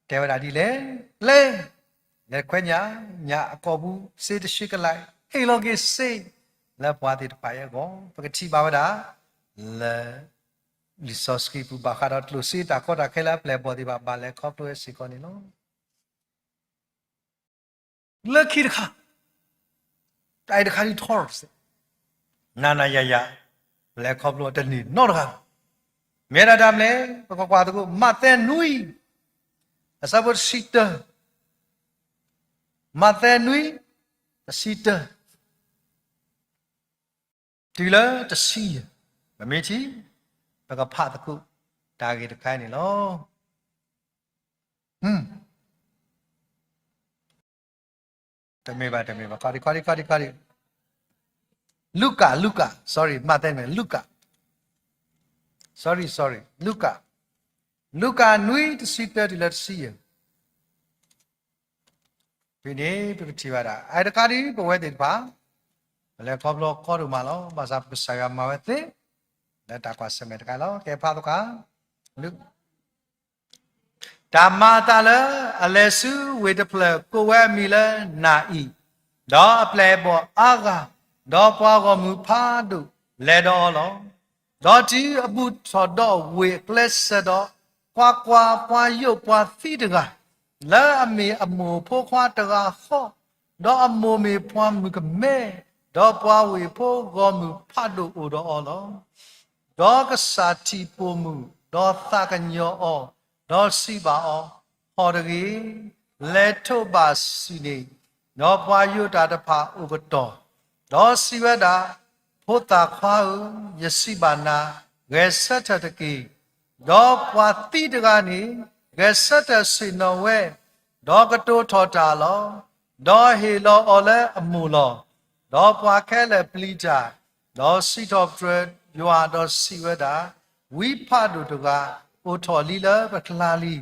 တဲဝဲဒၣ်ဒ်လဲၣ်, လဲၤ, လဲၤခွဲးညၣ်, ညၣ်အကိာ်ပူၤစ့တဆံကလး, ဟ့ၣ်လီၤက့ၤစ့လၢပှၤသ့ၣ်တဖၣ်အံၤအဂီၢ်, ပကထံၣ်ဘၣ်ဝဲဒၣ်လၢလံာ်စီဆှံပူၤ ဘၣ်ဃးဒီးကျိၣ်စ့တၢ်ကီတၢ်ခဲလၢအပျဲၢ်အဘီၣ်သ့ၣ်တဖၣ် ဘၣ်လဲၤခီဖျိဝဲစ့ၢ်ကီးန့ၣ်လီၤ. လၢခံတခါ, တၢ်အံၤတခါဒ်ထီ, နၤနၤယၤယၤ, ပလဲၤခီဖျိတန့ၢ်နီတဂၤ, မ့ၢ်ဒၣ်တၢ်မနုၤလဲၣ်. ပကကွၢ်သကိး မးသဲနွံ, အဆၢဖိတဆံတၢ, မးသဲနွံ တဆံတၢ တုၤလၢတဆံယဲၢ်, ပမ့ၢ်ထံၣ် ပကဖးသကိးတၢ်ဂ့ၢ်တခါန့ၣ်လီၤ. တမ့ၢ်ဘၣ် တမ့ၢ်ဘၣ် ခီဒံ ခီဒံ ခီဒံ ခီဒံ, လူၤကၣ် လူၤကၣ် sorry မးသဲမ့ၢ် လူၤကၣ် sorry sorry လူၤကၣ်, လူၤကၣ်နွံ တဆံတၢတုၤလၢတဆံယဲၢ် ဖဲန့ၣ် ပကထံၣ်ဘၣ်ဒၣ် အတခါဒ်ပဝဲသ့ၣ်တဖၣ် ပလဲၤခီဖျိကီဒိၣ်မးလီၤ. ဘၣ်ဆၣ်ပကစၢ်ယွၤမၤဝဲသ့ လၢတၢ်ကွၢ်ဆၢၣ်မဲာ်တခါလီၤ. ကဲဖးသကိး တၢ်မၤအသးလၢအလဲၤဆူဝ့ၢ်တဖျၢၣ်ကိးဝဲအမံၤလၢနၤအံၤ, ဒီးအပျဲၢ်အဘီၣ်အါဂၤ, ဒီးပှၤဂီၢ်မုၢ်ဖးဒိၣ်လဲၤဒီးအီၤလီၤ. ဒီးတုၤအဘူးထီၣ်ဒီးဝ့ၢ်အကျဲစၢၤဒီး, ကွၢ်ကွၢ်, ပှၤယိးပှၤသံတဂၤ, လၢအမ့ၢ်အမိၢ်ဖိခွါတဂၤဃီ, ဒီးအမိၢ်မ့ၢ်ပှၤမုၣ်ကမဲ, ဒီးပှၤဝ့ၢ်ဖိဂီၢ်မုၢ်ဖးဒိၣ်အိၣ်ဒီးအီၤလီၤ. ဒီးကစၢ်ထံၣ်ပိာ်မုၣ်, ဒီးသးကညီၤအီၤ, ဒီးစံးဘၣ်အီၤ, ဟီၣ်တဂ့ၤ, လဲၤထိးဘၣ်စံးန့ၣ်, ဒီးပှၤယိးတၢ်တဖၣ်အိၣ်ကတီၢ်, ဒီးစံးဝဲဒၣ်, ဖိသၣ်ခွါဧၢ, ယစံးဘၣ်နၤ, ဂဲၤဆၢထၢၣ်တက့ၢ်. ဒီးပှၤသံတဂၤန့ၣ် ဂဲၤဆၢထၢၣ်ဆ့ၣ်နီၤဝဲ, ဒီးကတိၤထီၣ်တၢ်လီၤ. ဒီးဟ့ၣ်လီၤအီၤလၢအမိၢ်လီၤ. ဒီးပှၤခဲလၢာ်ပျံၤတၢ်, ဒီးစံးထီၣ်ပတြၢၤယွၤ, ဒီးစံးဝဲဒၣ်, ဝံဖးဒိၣ်တဂၤ အိၣ်ထီၣ်လံလၢပကျါလံ. ဒီး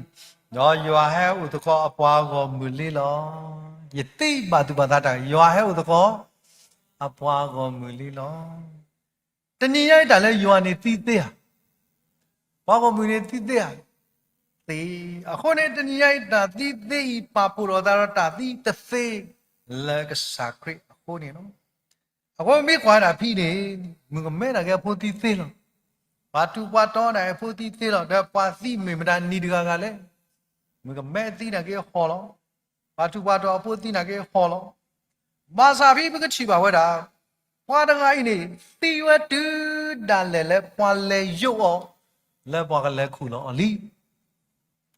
ယွၤဟဲအိၣ်သကိးအပှၤဂီၢ်မုၢ်လံလီၤ. ယသံဘၣ်သူၣ်ဘၣ်သးတၢ်, ယွၤဟဲအိၣ်သကိး အပှၤဂီၢ်မုၢ်လံလီၤ. တနံၤညါအံၤတၢ်လၢယွၤန့ၣ်သံသ့ဧါ, ပှၤဂီၢ်မုၢ်န့ၣ်သံသ့ဧါ, သ့. အဃိန့ၣ် တနံၤညါအံၤတၢ်သံသ့အံၤ ပာ်ဖှိၣ်ထီၣ်သးဒီးတၢ်သံတသ့ လၢကစၢ်ခရံာ်အဃိန့ၣ်လီၤ. အဃိမ့ၢ်ကွၢ်ဒၣ်ဖဲန့ၣ်, မုၣ်ကမဲဒၣ်က့ၤအဖိသံသ့လီၤ. ပှၤထူးပှၤတီၤဒၣ်အဖိသံသ့လီၤ. ဒီးပှၤသံမ့ၢ်မတၤနံၤတဂၤဂၤလဲၣ်, မုၣ်ကမဲသံနာ်က့ဟီၣ်လီၤ. ပှၤထူးပှၤတီၤအဖိသံနာ်က့ဟီၣ်လီၤ. ဘၣ်ဆၣ်ဖဲပကထံၣ်ဘၣ်ဝဲဒၣ်, ပှၤတဂၤအံၤန့ၣ် သံဝဲတုၤဒၣ်လဲာ်လၢပှၤလဲၤယိးအီၤ, လၢပှၤကလဲၤခူၣ်လီၤအီၤလံ.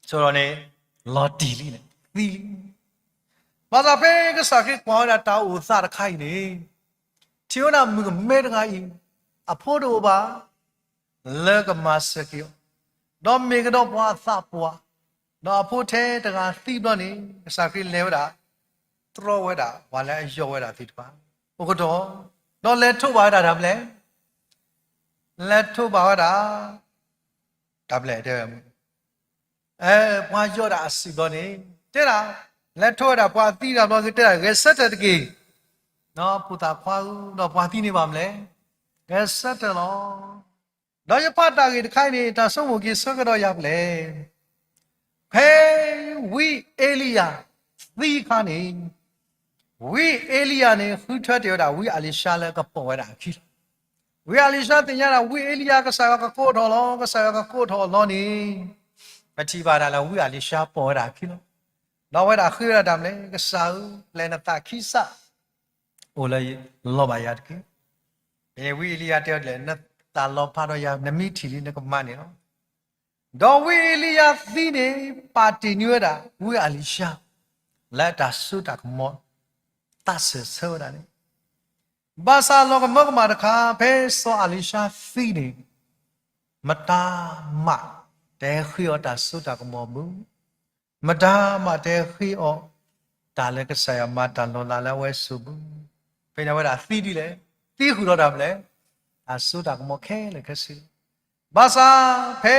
ဆိဒီးန့ၣ် လီၤတံၢ်လံန့ၣ် သံလံ. ဘၣ်ဆၣ်ဖဲကစၢ်ခရံာ်ကွၢ်ဝဲဒၣ်တၢ်အိၣ်သးတခါအံၤန့ၣ်, ထံၣ်ဝဲဒၣ်မုၣ်ကမဲတဂၤအံၤ, အဖိတအိၣ်ဘၣ် လၢကမၤစၢၤက့ၤအီၤ, ဒီးမ့ၢ်ကဒီးပှၤအသးပှၢ်, ဒီးအဖိထဲတဂၤသံဘျီန့ၣ် ကစၢ်ခရံာ်လဲၤဝဲဒၣ် တြီဝဲဒၣ်ပှၤလၢအယိးဝဲဒၣ်သ့ၣ်တဖၣ် အိၣ်ကတီၢ်, ဒီးလဲၤထိးဘၣ်ဝဲဒၣ်တၢ်ဘျဲၣ်, လဲၤထိးဘၣ်ဝဲဒၣ် တၢ်ဘျဲၣ်တဲဝဲ ပှၤယိးဒၣ်အစုဘျီန့ၣ် တဲဒၣ်, လဲၤထိးဝဲဒၣ်ပှၤသံတၢ်ဘျီက့ၤ တဲဒၣ် ဂဲၤဆၢထၢၣ်တက့ၢ်. ဒီးဖိသၣ်ခွါဧၢ, ဒီးပှၤသံန့ၣ်ဘၣ်မနုၤလဲၣ်, ဂဲၤဆၢထၢၣ်လီၤ. ဒီးယဖးတၢ်ဂ့ၢ်တခါအံၤန့ၣ် တၢ်ဆိကမိၣ်က့ၤဆၢကတီၢ်ယၤဖျဲၣ်, ဖဲဝံအ့လံယၤသံအခါန့ၣ်, ဝံအ့လံယၤန့ၣ် ဃုထၢတ့ၢ်ဝဲဒၣ်ဝံအလံၤၡါလၢကပိာ်ဝဲဒၣ်အခံလီၤ. ဝံအလံၤၡါသ့ၣ်ညါဒၣ် ဝံအ့လံယၤ ကစၢ်ယွၤကကိးထီၣ်လီၤ, ကစၢ်ယွၤကကိးထီၣ်အီၤလီၤန့ၣ်, ပထံၣ်ဘၣ်ဒၣ်လၢဝံအလံၤၡါပိာ်ဝဲဒၣ်အခံလီၤ. ဒီးအဝဲဒၣ်ဃ့ဝဲဒၣ်တၢ်မနုၤလဲၣ်, ကစၢ်ဧၢ, ပျဲနသးခံစး အိၣ်လၢလီၤဘၣ်ယၤတက့ၢ်. ဖဲန့ၣ်ဝံအ့လံယၤတဲအီၤဒ်လဲၣ်, နသးလီၤဖးဒီးယၤ, နမ့ၢ်ထံၣ်လံနကမၤန့ၣ်လီၤ. ဒီးဝံအ့လံယၤသံန့ၣ် ပာ်တ့ၢ်န့ၢ်ဝဲဒၣ် ဝံအလံၤၡါ လၢအတၢ်စိတၢ်ကမီၤ သးစၢၢ်ဆၢဝဲဒၣ်န့ၣ်, ဘၣ်ဆၣ်လီၤကမၢကမၣ်တခါ ဖဲစီၤအလံၤၡါသံန့ၣ်, မတၤမးတဟဲဃ့အီၤတၢ်စိတၢ်ကမီၤမုၢ်, မတၤမးတဟဲဃ့အီၤ တၢ်လၢကစၢ်ယွၤမၤတၢ်လီၤလးလၢအဝဲအစိၤမုၢ်, ဖဲန့ၣ်ဝဲဒၣ်သံဒ်လဲၣ်, သံဃုာ်ဒီးတၢ်မနုၤလဲၣ်, တၢ်စိတၢ်ကမီၤခဲလၢာ်ခဲဆ့ ဘၣ်ဆၣ်ဖဲ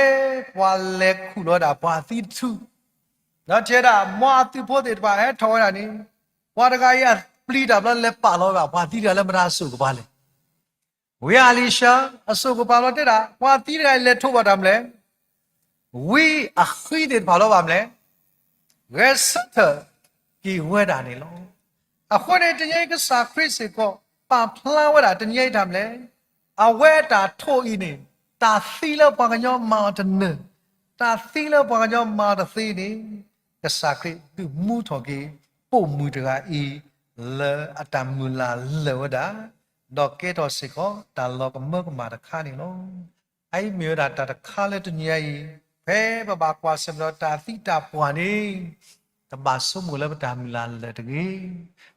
ပှၤလဲၤခူၣ်လီၤဝဲဒၣ်ပှၤသံတထူၣ်, ဒီးတဲဒၣ် မ်အသုးဖိသ့ၣ်တဖၣ်ဟဲထီၣ်ဝဲဒၣ်န့ၣ်, ပှၤတဂၤအံၤအပျံၤတၢ်ဘျီလဲၤပာ်လီၤဝဲဒၣ်ပှၤသံတဂၤလၢမတၤအစိၤကပၤလဲၣ်. ဝံအလံၤၡါအစိၤကပၤလီၤတဲဒၣ် ပှၤသံတဂၤအံၤလဲၤထိးဘၣ်တၢ်မနုၤလဲၣ်, ဝံအဃံသ့ၣ်တဖၣ်လီၤဘၣ်မနုၤလဲၣ်, ဂဲၤဆၢထၢၣ်က့ၤဝဲဒၣ်န့ၣ်လီၤ. အဃိန့ၣ် တနံၤအံၤကစၢ်ခရံာ်စ့ၢ်ကီး ပာ်ဖျါဝဲဒၣ်တနံၤအံၤတၢ်မနုၤလဲၣ်, အဝဲအတၢ်ထိးအံၤန့ၣ် တၢ်သံလၢပှၤကညီမၤအီၤတနၢၤ, တၢ်သံလၢပှၤကညီမၤအီၤတသ့န့ၣ်, ကစၢ်ခရံာ်ဒုးမူထီၣ်က့ၤ ပိာ်မုၣ်တဂၤအံၤ လၢအတၢ်မုၢ်လၢ်လၢာ်ဝဲဒၣ်, ဒီးကဲထီၣ်စ့ၢ်ကီးတၢ်လီၤကမၢကမၣ်တခါန့ၣ်လီၤ. အအံၤမ့ၢ်ဝဲဒၣ်တၢ်တခါလၢတနံၤအံၤ, ဖဲပဘၣ်ကွၢ်ဆၢၣ်မဲာ်ဒီးတၢ်သံတၢ်ပှၢ်န့ၣ်, တဘၣ်ဆိကမိၣ်လၢပတၢ်မုၢ်လၢ်လၢာ်တဂ့ၤ.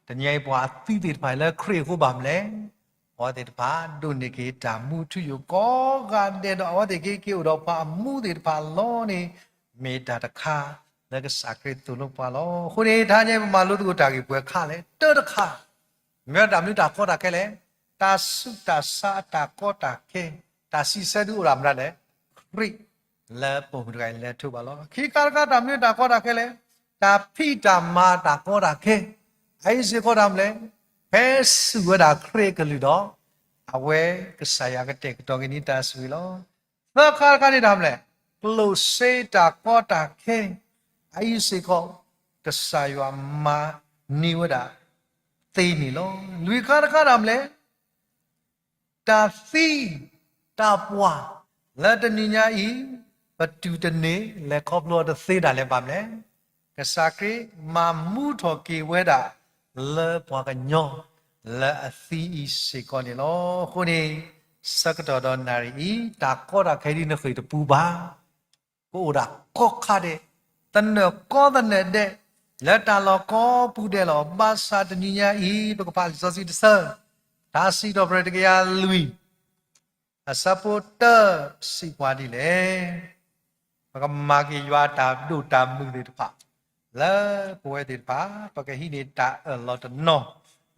တနံၤအံၤပှၤအသံသ့ၣ်တဖၣ်လၢခရံာ်အဃိဘၣ်မလဲၣ်. အဝဲသ့ၣ်တဖၣ် ဒိးန့ၢ်က့ၤတၢ်မူထူယိာ်ကိးဂၤဒဲးဒီး အဝဲသ့ၣ်က့ၤက့ၤအိၣ်ဒီးပှၤအမူသ့ၣ်တဖၣ်လီၤန့ၣ် မ့ၢ်တၢ်တခါလၢကစၢ်ခရံာ်သိၣ်လိပှၤလီၤ. အဃိန့ၣ် တဟါညါပမၤလိသကိးတၢ်ဂ့ၢ်ပှဲၤခါလဲၣ်. တၢတခါ မ့ၢ်တၢ်မနုၤတၢ်ကီတၢ်ခဲလဲၣ်. တၢ်ဆူးတၢ်ဆါအတၢ်ကီတၢ်ခဲ, တၢ်စံးဆၢဒုးအိၣ်ဒၣ်မတၤလဲၣ်. ခရံာ်လၢပိာ်မုၣ်တဂၤအံၤလဲၤထူးဘၣ်လီၤ. ခံခါတခါတၢ်မနုၤတၢ်ကီတၢ်ခဲလဲၣ်. တၢ်ဖံးတၢ်မၤတၢ်ကီတၢ်ခဲ, အအံၤစ့ၢ်ကီးတၢ်မနုၤလဲၣ်. ဖဲစူၢ်ဝဲဒၣ်ခရံာ်အကလုၢ်ဒီး အဝဲကစၢ်ယွၤကတဲာ်ကတီၤက့ၤန့ၢ်တၢ်ဆိၣ်ဂ့ၤလီၤ. သၢခါတခါန့ၣ်တၢ်မနုၤလဲၣ်. ကျိၣ်စ့တၢ်ကီတၢ်ခဲ, အအံၤစ့ၢ်ကီး ကစၢ်ယွၤမၤန့ၢ်ဝဲဒၣ်သ့န့ၣ်လီၤ. လွံၢ်ခါတခါတၢ်မနုၤလဲၣ်. တၢ်သံတၢ်ပှၢ်လၢတနံၤညါအံၤ ပတုၤတန့ၢ်လဲၤခီဖျိအီၤတသ့ဒၣ်လဲာ်ဘၣ်မနုၤလဲၣ်. ကစၢ်ခရံာ်မၤမူထီၣ်က့ၤဝဲဒၣ်လၢပှၤကညီလၢအသံအံၤစ့ၢ်ကီးန့ၣ်လီၤ. အဃိန့ၣ် ဆၢကတီၢ်ဒီးနၣ်ရံၣ်အံၤ တၢ်ကီတၢ်ခဲဒ်နဃ့ၢ်တပူၤဘၣ် ကအိၣ်ဒၣ်ကိးခါဒဲး, သနၢၣ်ကိးသနၢၣ်ဒဲး, လၢတၢ်လီၢ်ကိးပူၤဒဲးလီၤ. ဘၣ်ဆၣ်တနံၤညါအံၤ ပကဖးလံာ်စီဆှံတဆၢ, တၢ်စံးထီၣ်ပတြၢၤတကယၤလွံၢ်, အဆၢဖိတၢ စံးပှၤဒ်လဲၣ်. ပကမၤက့ၤယွၤတၢ်ဒိၣ်တၢ်မုၢ်သ့ၣ်တဖၣ် လၢပဝဲသ့ၣ်တဖၣ် ပကဟံးန့ၢ်တၢ်အၢၣ်လီၤတနီၤ,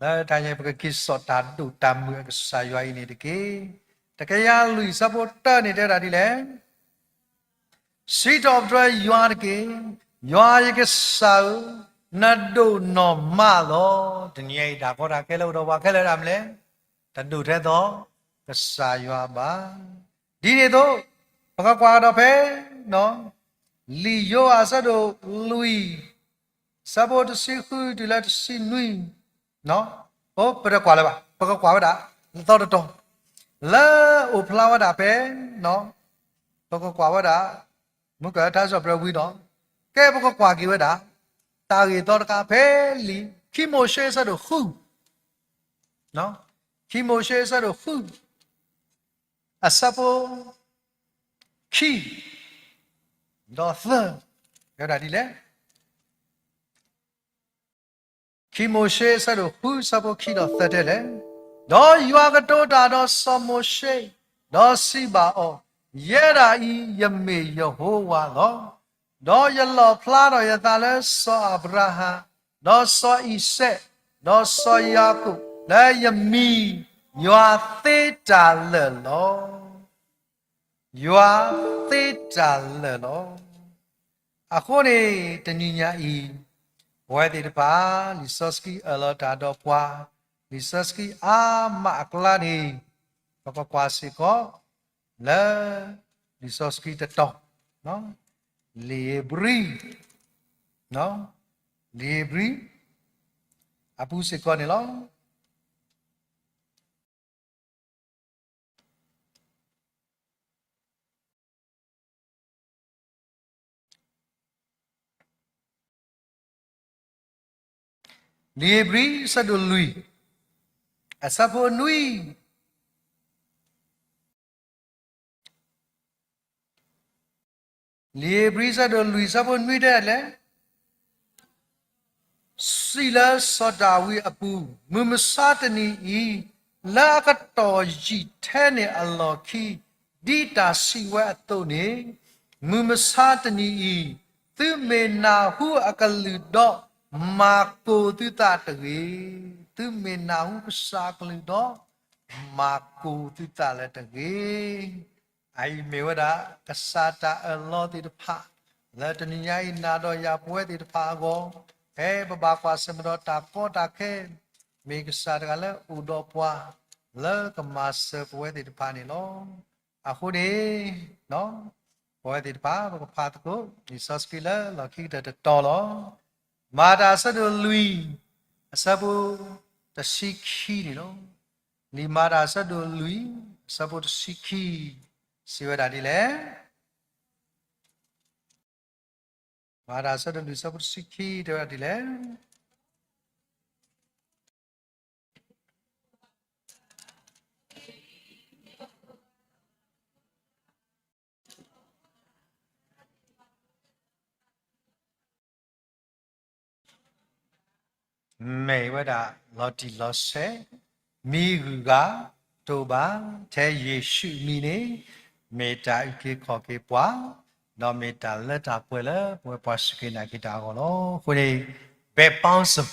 လၢတၢ်ညါပကက့ၤစိာ်တၢ်ဒိၣ်တၢ်မုၢ်အကစၢ်ယွၤအံၤန့ၣ်တက့ၢ်. တကယၤလွံၢ် ဆၢဖိတၢန့ၣ်တဲဒၣ်ဒ်လဲၣ်. စံးထီၣ်ပတြၢၤယွၤတက့ၢ်. ယွၤယကစၢ်ဧၢ, နဒိၣ်နီၢ်မးလီၤ. တနံၤအံၤတၢ်ကီတၢ်ခဲလၢအိၣ်ဒီးပှၤခဲလၢာ် တၢ်မနုၤလဲၣ်, တဒိၣ်ထဲသိးကစၢ်ယွၤဘၣ်. ဒ်န့ၣ်အသိး ပကကွၢ်ကဒီးဖဲ လံာ်ယိၤဟၣ်အဆၢဒိၣ်လွံၢ် အဆၢဖိတဆံဃုတုၤလၢတဆံနွံ, အိ ပတကွၢ်လၢၤဘၣ်, ပကကွၢ်ဝဲဒၣ် လၢသီတတီၤ လၢအိၣ်ဖျါဝဲဒၣ်ဖဲ ပကကွၢ်ဝဲဒၣ် မုၢ်ကထါစံးထီၣ်ပတြၢၤဝံၤဒီး ကဲပကကွၢ်က့ၤဝဲဒၣ် တၢ်ဂ့ၢ်သီတခါဖဲလံာ် ခံမိၤၡ့အဆၢဒိၣ်ဃု, ခံမိၤၡ့အဆၢဒိၣ်ဃု အဆၢဖိ ခံ ဒီးသၢ, တဲဝဲဒၣ်ဒ်လဲၣ်. ခံမိၤၡ့အဆၢဒိၣ်ဃု အဆၢဖိခံဒီးသၢတဲလဲၣ်, ဒီးယွၤကတိၤတၢ်ဒီးစီၤမိၤၡ့, ဒီးစံးဘၣ်အီၤ, ယဲဒၣ်အံၤ ယမ့ၢ်ယဟိဝၤလီၤ. ဒီးယလီၣ်ဖျါထီၣ်ယသးလၢစီၤအၤဘြၤဟၣ်, ဒီးစီၤအံၤစဲး, ဒီးစီၤယၤကိာ် လၢယမံၤ ယွၤသ့တၢ်လၢာ်လီၤ. ယွၤသ့တၢ်လၢာ်လီၤ. အဃိန့ၣ် တနံၤညါအံၤ ပဝဲသ့ၣ်တဖၣ် လံာ်စီဆှံအၢၣ်လီၤတၢ်ဒီးပှၤ, လံာ်စီဆှံအါမးအကျါန့ၣ် ပကကွၢ်စ့ၢ်ကီး လၢ လံာ်စီဆှံတတီၤ, လံာ်ဧ့ၤဘြံၤ, လံာ်ဧ့ၤဘြံၤ အပူၤစ့ၢ်ကီးန့ၣ်လီၤ. လံာ်ဧ့ၤဘြံၤ အဆၢဒိၣ်လွံၢ် အဆၢဖိနွံ, လံာ်ဧ့ၤဘြံၤ အဆၢဒိၣ်လွံၢ် အဆၢဖိနွံတဲလဲၣ်, စံးလၢစီၤဒၤဝံးအပူၤ, မုၢ်မဆါတနံၤအံၤ, လၢအကတီၢ်ယံာ်ထဲန့ၣ်အလီၢ်ခံ, ဒ်တၢ်စံးဝဲအသိးန့ၣ်, မုၢ်မဆါတနံၤအံၤ, သုမ့ၢ်နၢ်ဟူအကလုၢ်ဒီး မၤကိၢ်သုသးတဂ့ၤ. သုမ့ၢ်နၢ်ဟူကစၢ်အကလုၢ်ဒီး မၤကိၢ်သုသးလၢတဂ့ၤ. အအံၤမ့ၢ်ဝဲဒၣ် ကစၢ်တၢ်အၢၣ်လီၤသ့ၣ်တဖၣ် လၢတနံၤညါအံၤ နၤဒီးယၤပဝဲသ့ၣ်တဖၣ်အဂီၢ်, ဖဲပဘၣ်ကွၢ်ဆၢၣ်မဲာ်ဒီးတၢ်ကီတၢ်ခဲ, မ့ၢ်ကစၢ်တဂၤလၢအိၣ်ဒီးပှၤ လၢကမၤစၢၤပဝဲသ့ၣ်တဖၣ်န့ၣ်လီၤ. အဃိန့ၣ် ပဝဲသ့ၣ်တဖၣ် ပကဖးသကိး လံာ်စီဆှံလၢလီၢ်ခံကတၢၢ်တတီၤလီၤ. မၤတၢ်အဆၢဒိၣ်လွံၢ် အဆၢဖိတဆံခံန့ၣ်လီၤ. လံာ်မၤတၢ်အဆၢဒိၣ်လွံၢ် အဆၢဖိတဆံခံ စံးဝဲဒၣ်ဒ်လဲၣ်. မၤတၢ်အဆၢဒိၣ်လွံၢ် အဆၢဖိတဆံခံ တဲဝဲဒၣ်ဒ်လဲၣ်. မ့ၢ်ဝဲဒၣ်လီၤတံၢ်လီၤဆဲး, မံၤဂုၤဂၤတအိၣ်ဘၣ်, ထဲယ့ၣ်ၡူးအမံၤန့ၣ် မ့ၢ်တၢ်အုၣ်က့ၤခီၣ်က့ၤပှၤ, ဒီးမ့ၢ်တၢ်လၢတၢ်ပှဲၤလၢပဝဲပှၤစူၢ်က့ၤနာ်က့ၤတၢ်အဂီၢ်လီၤ. အဃိန့ၣ် ဘဲပီစၢၣ်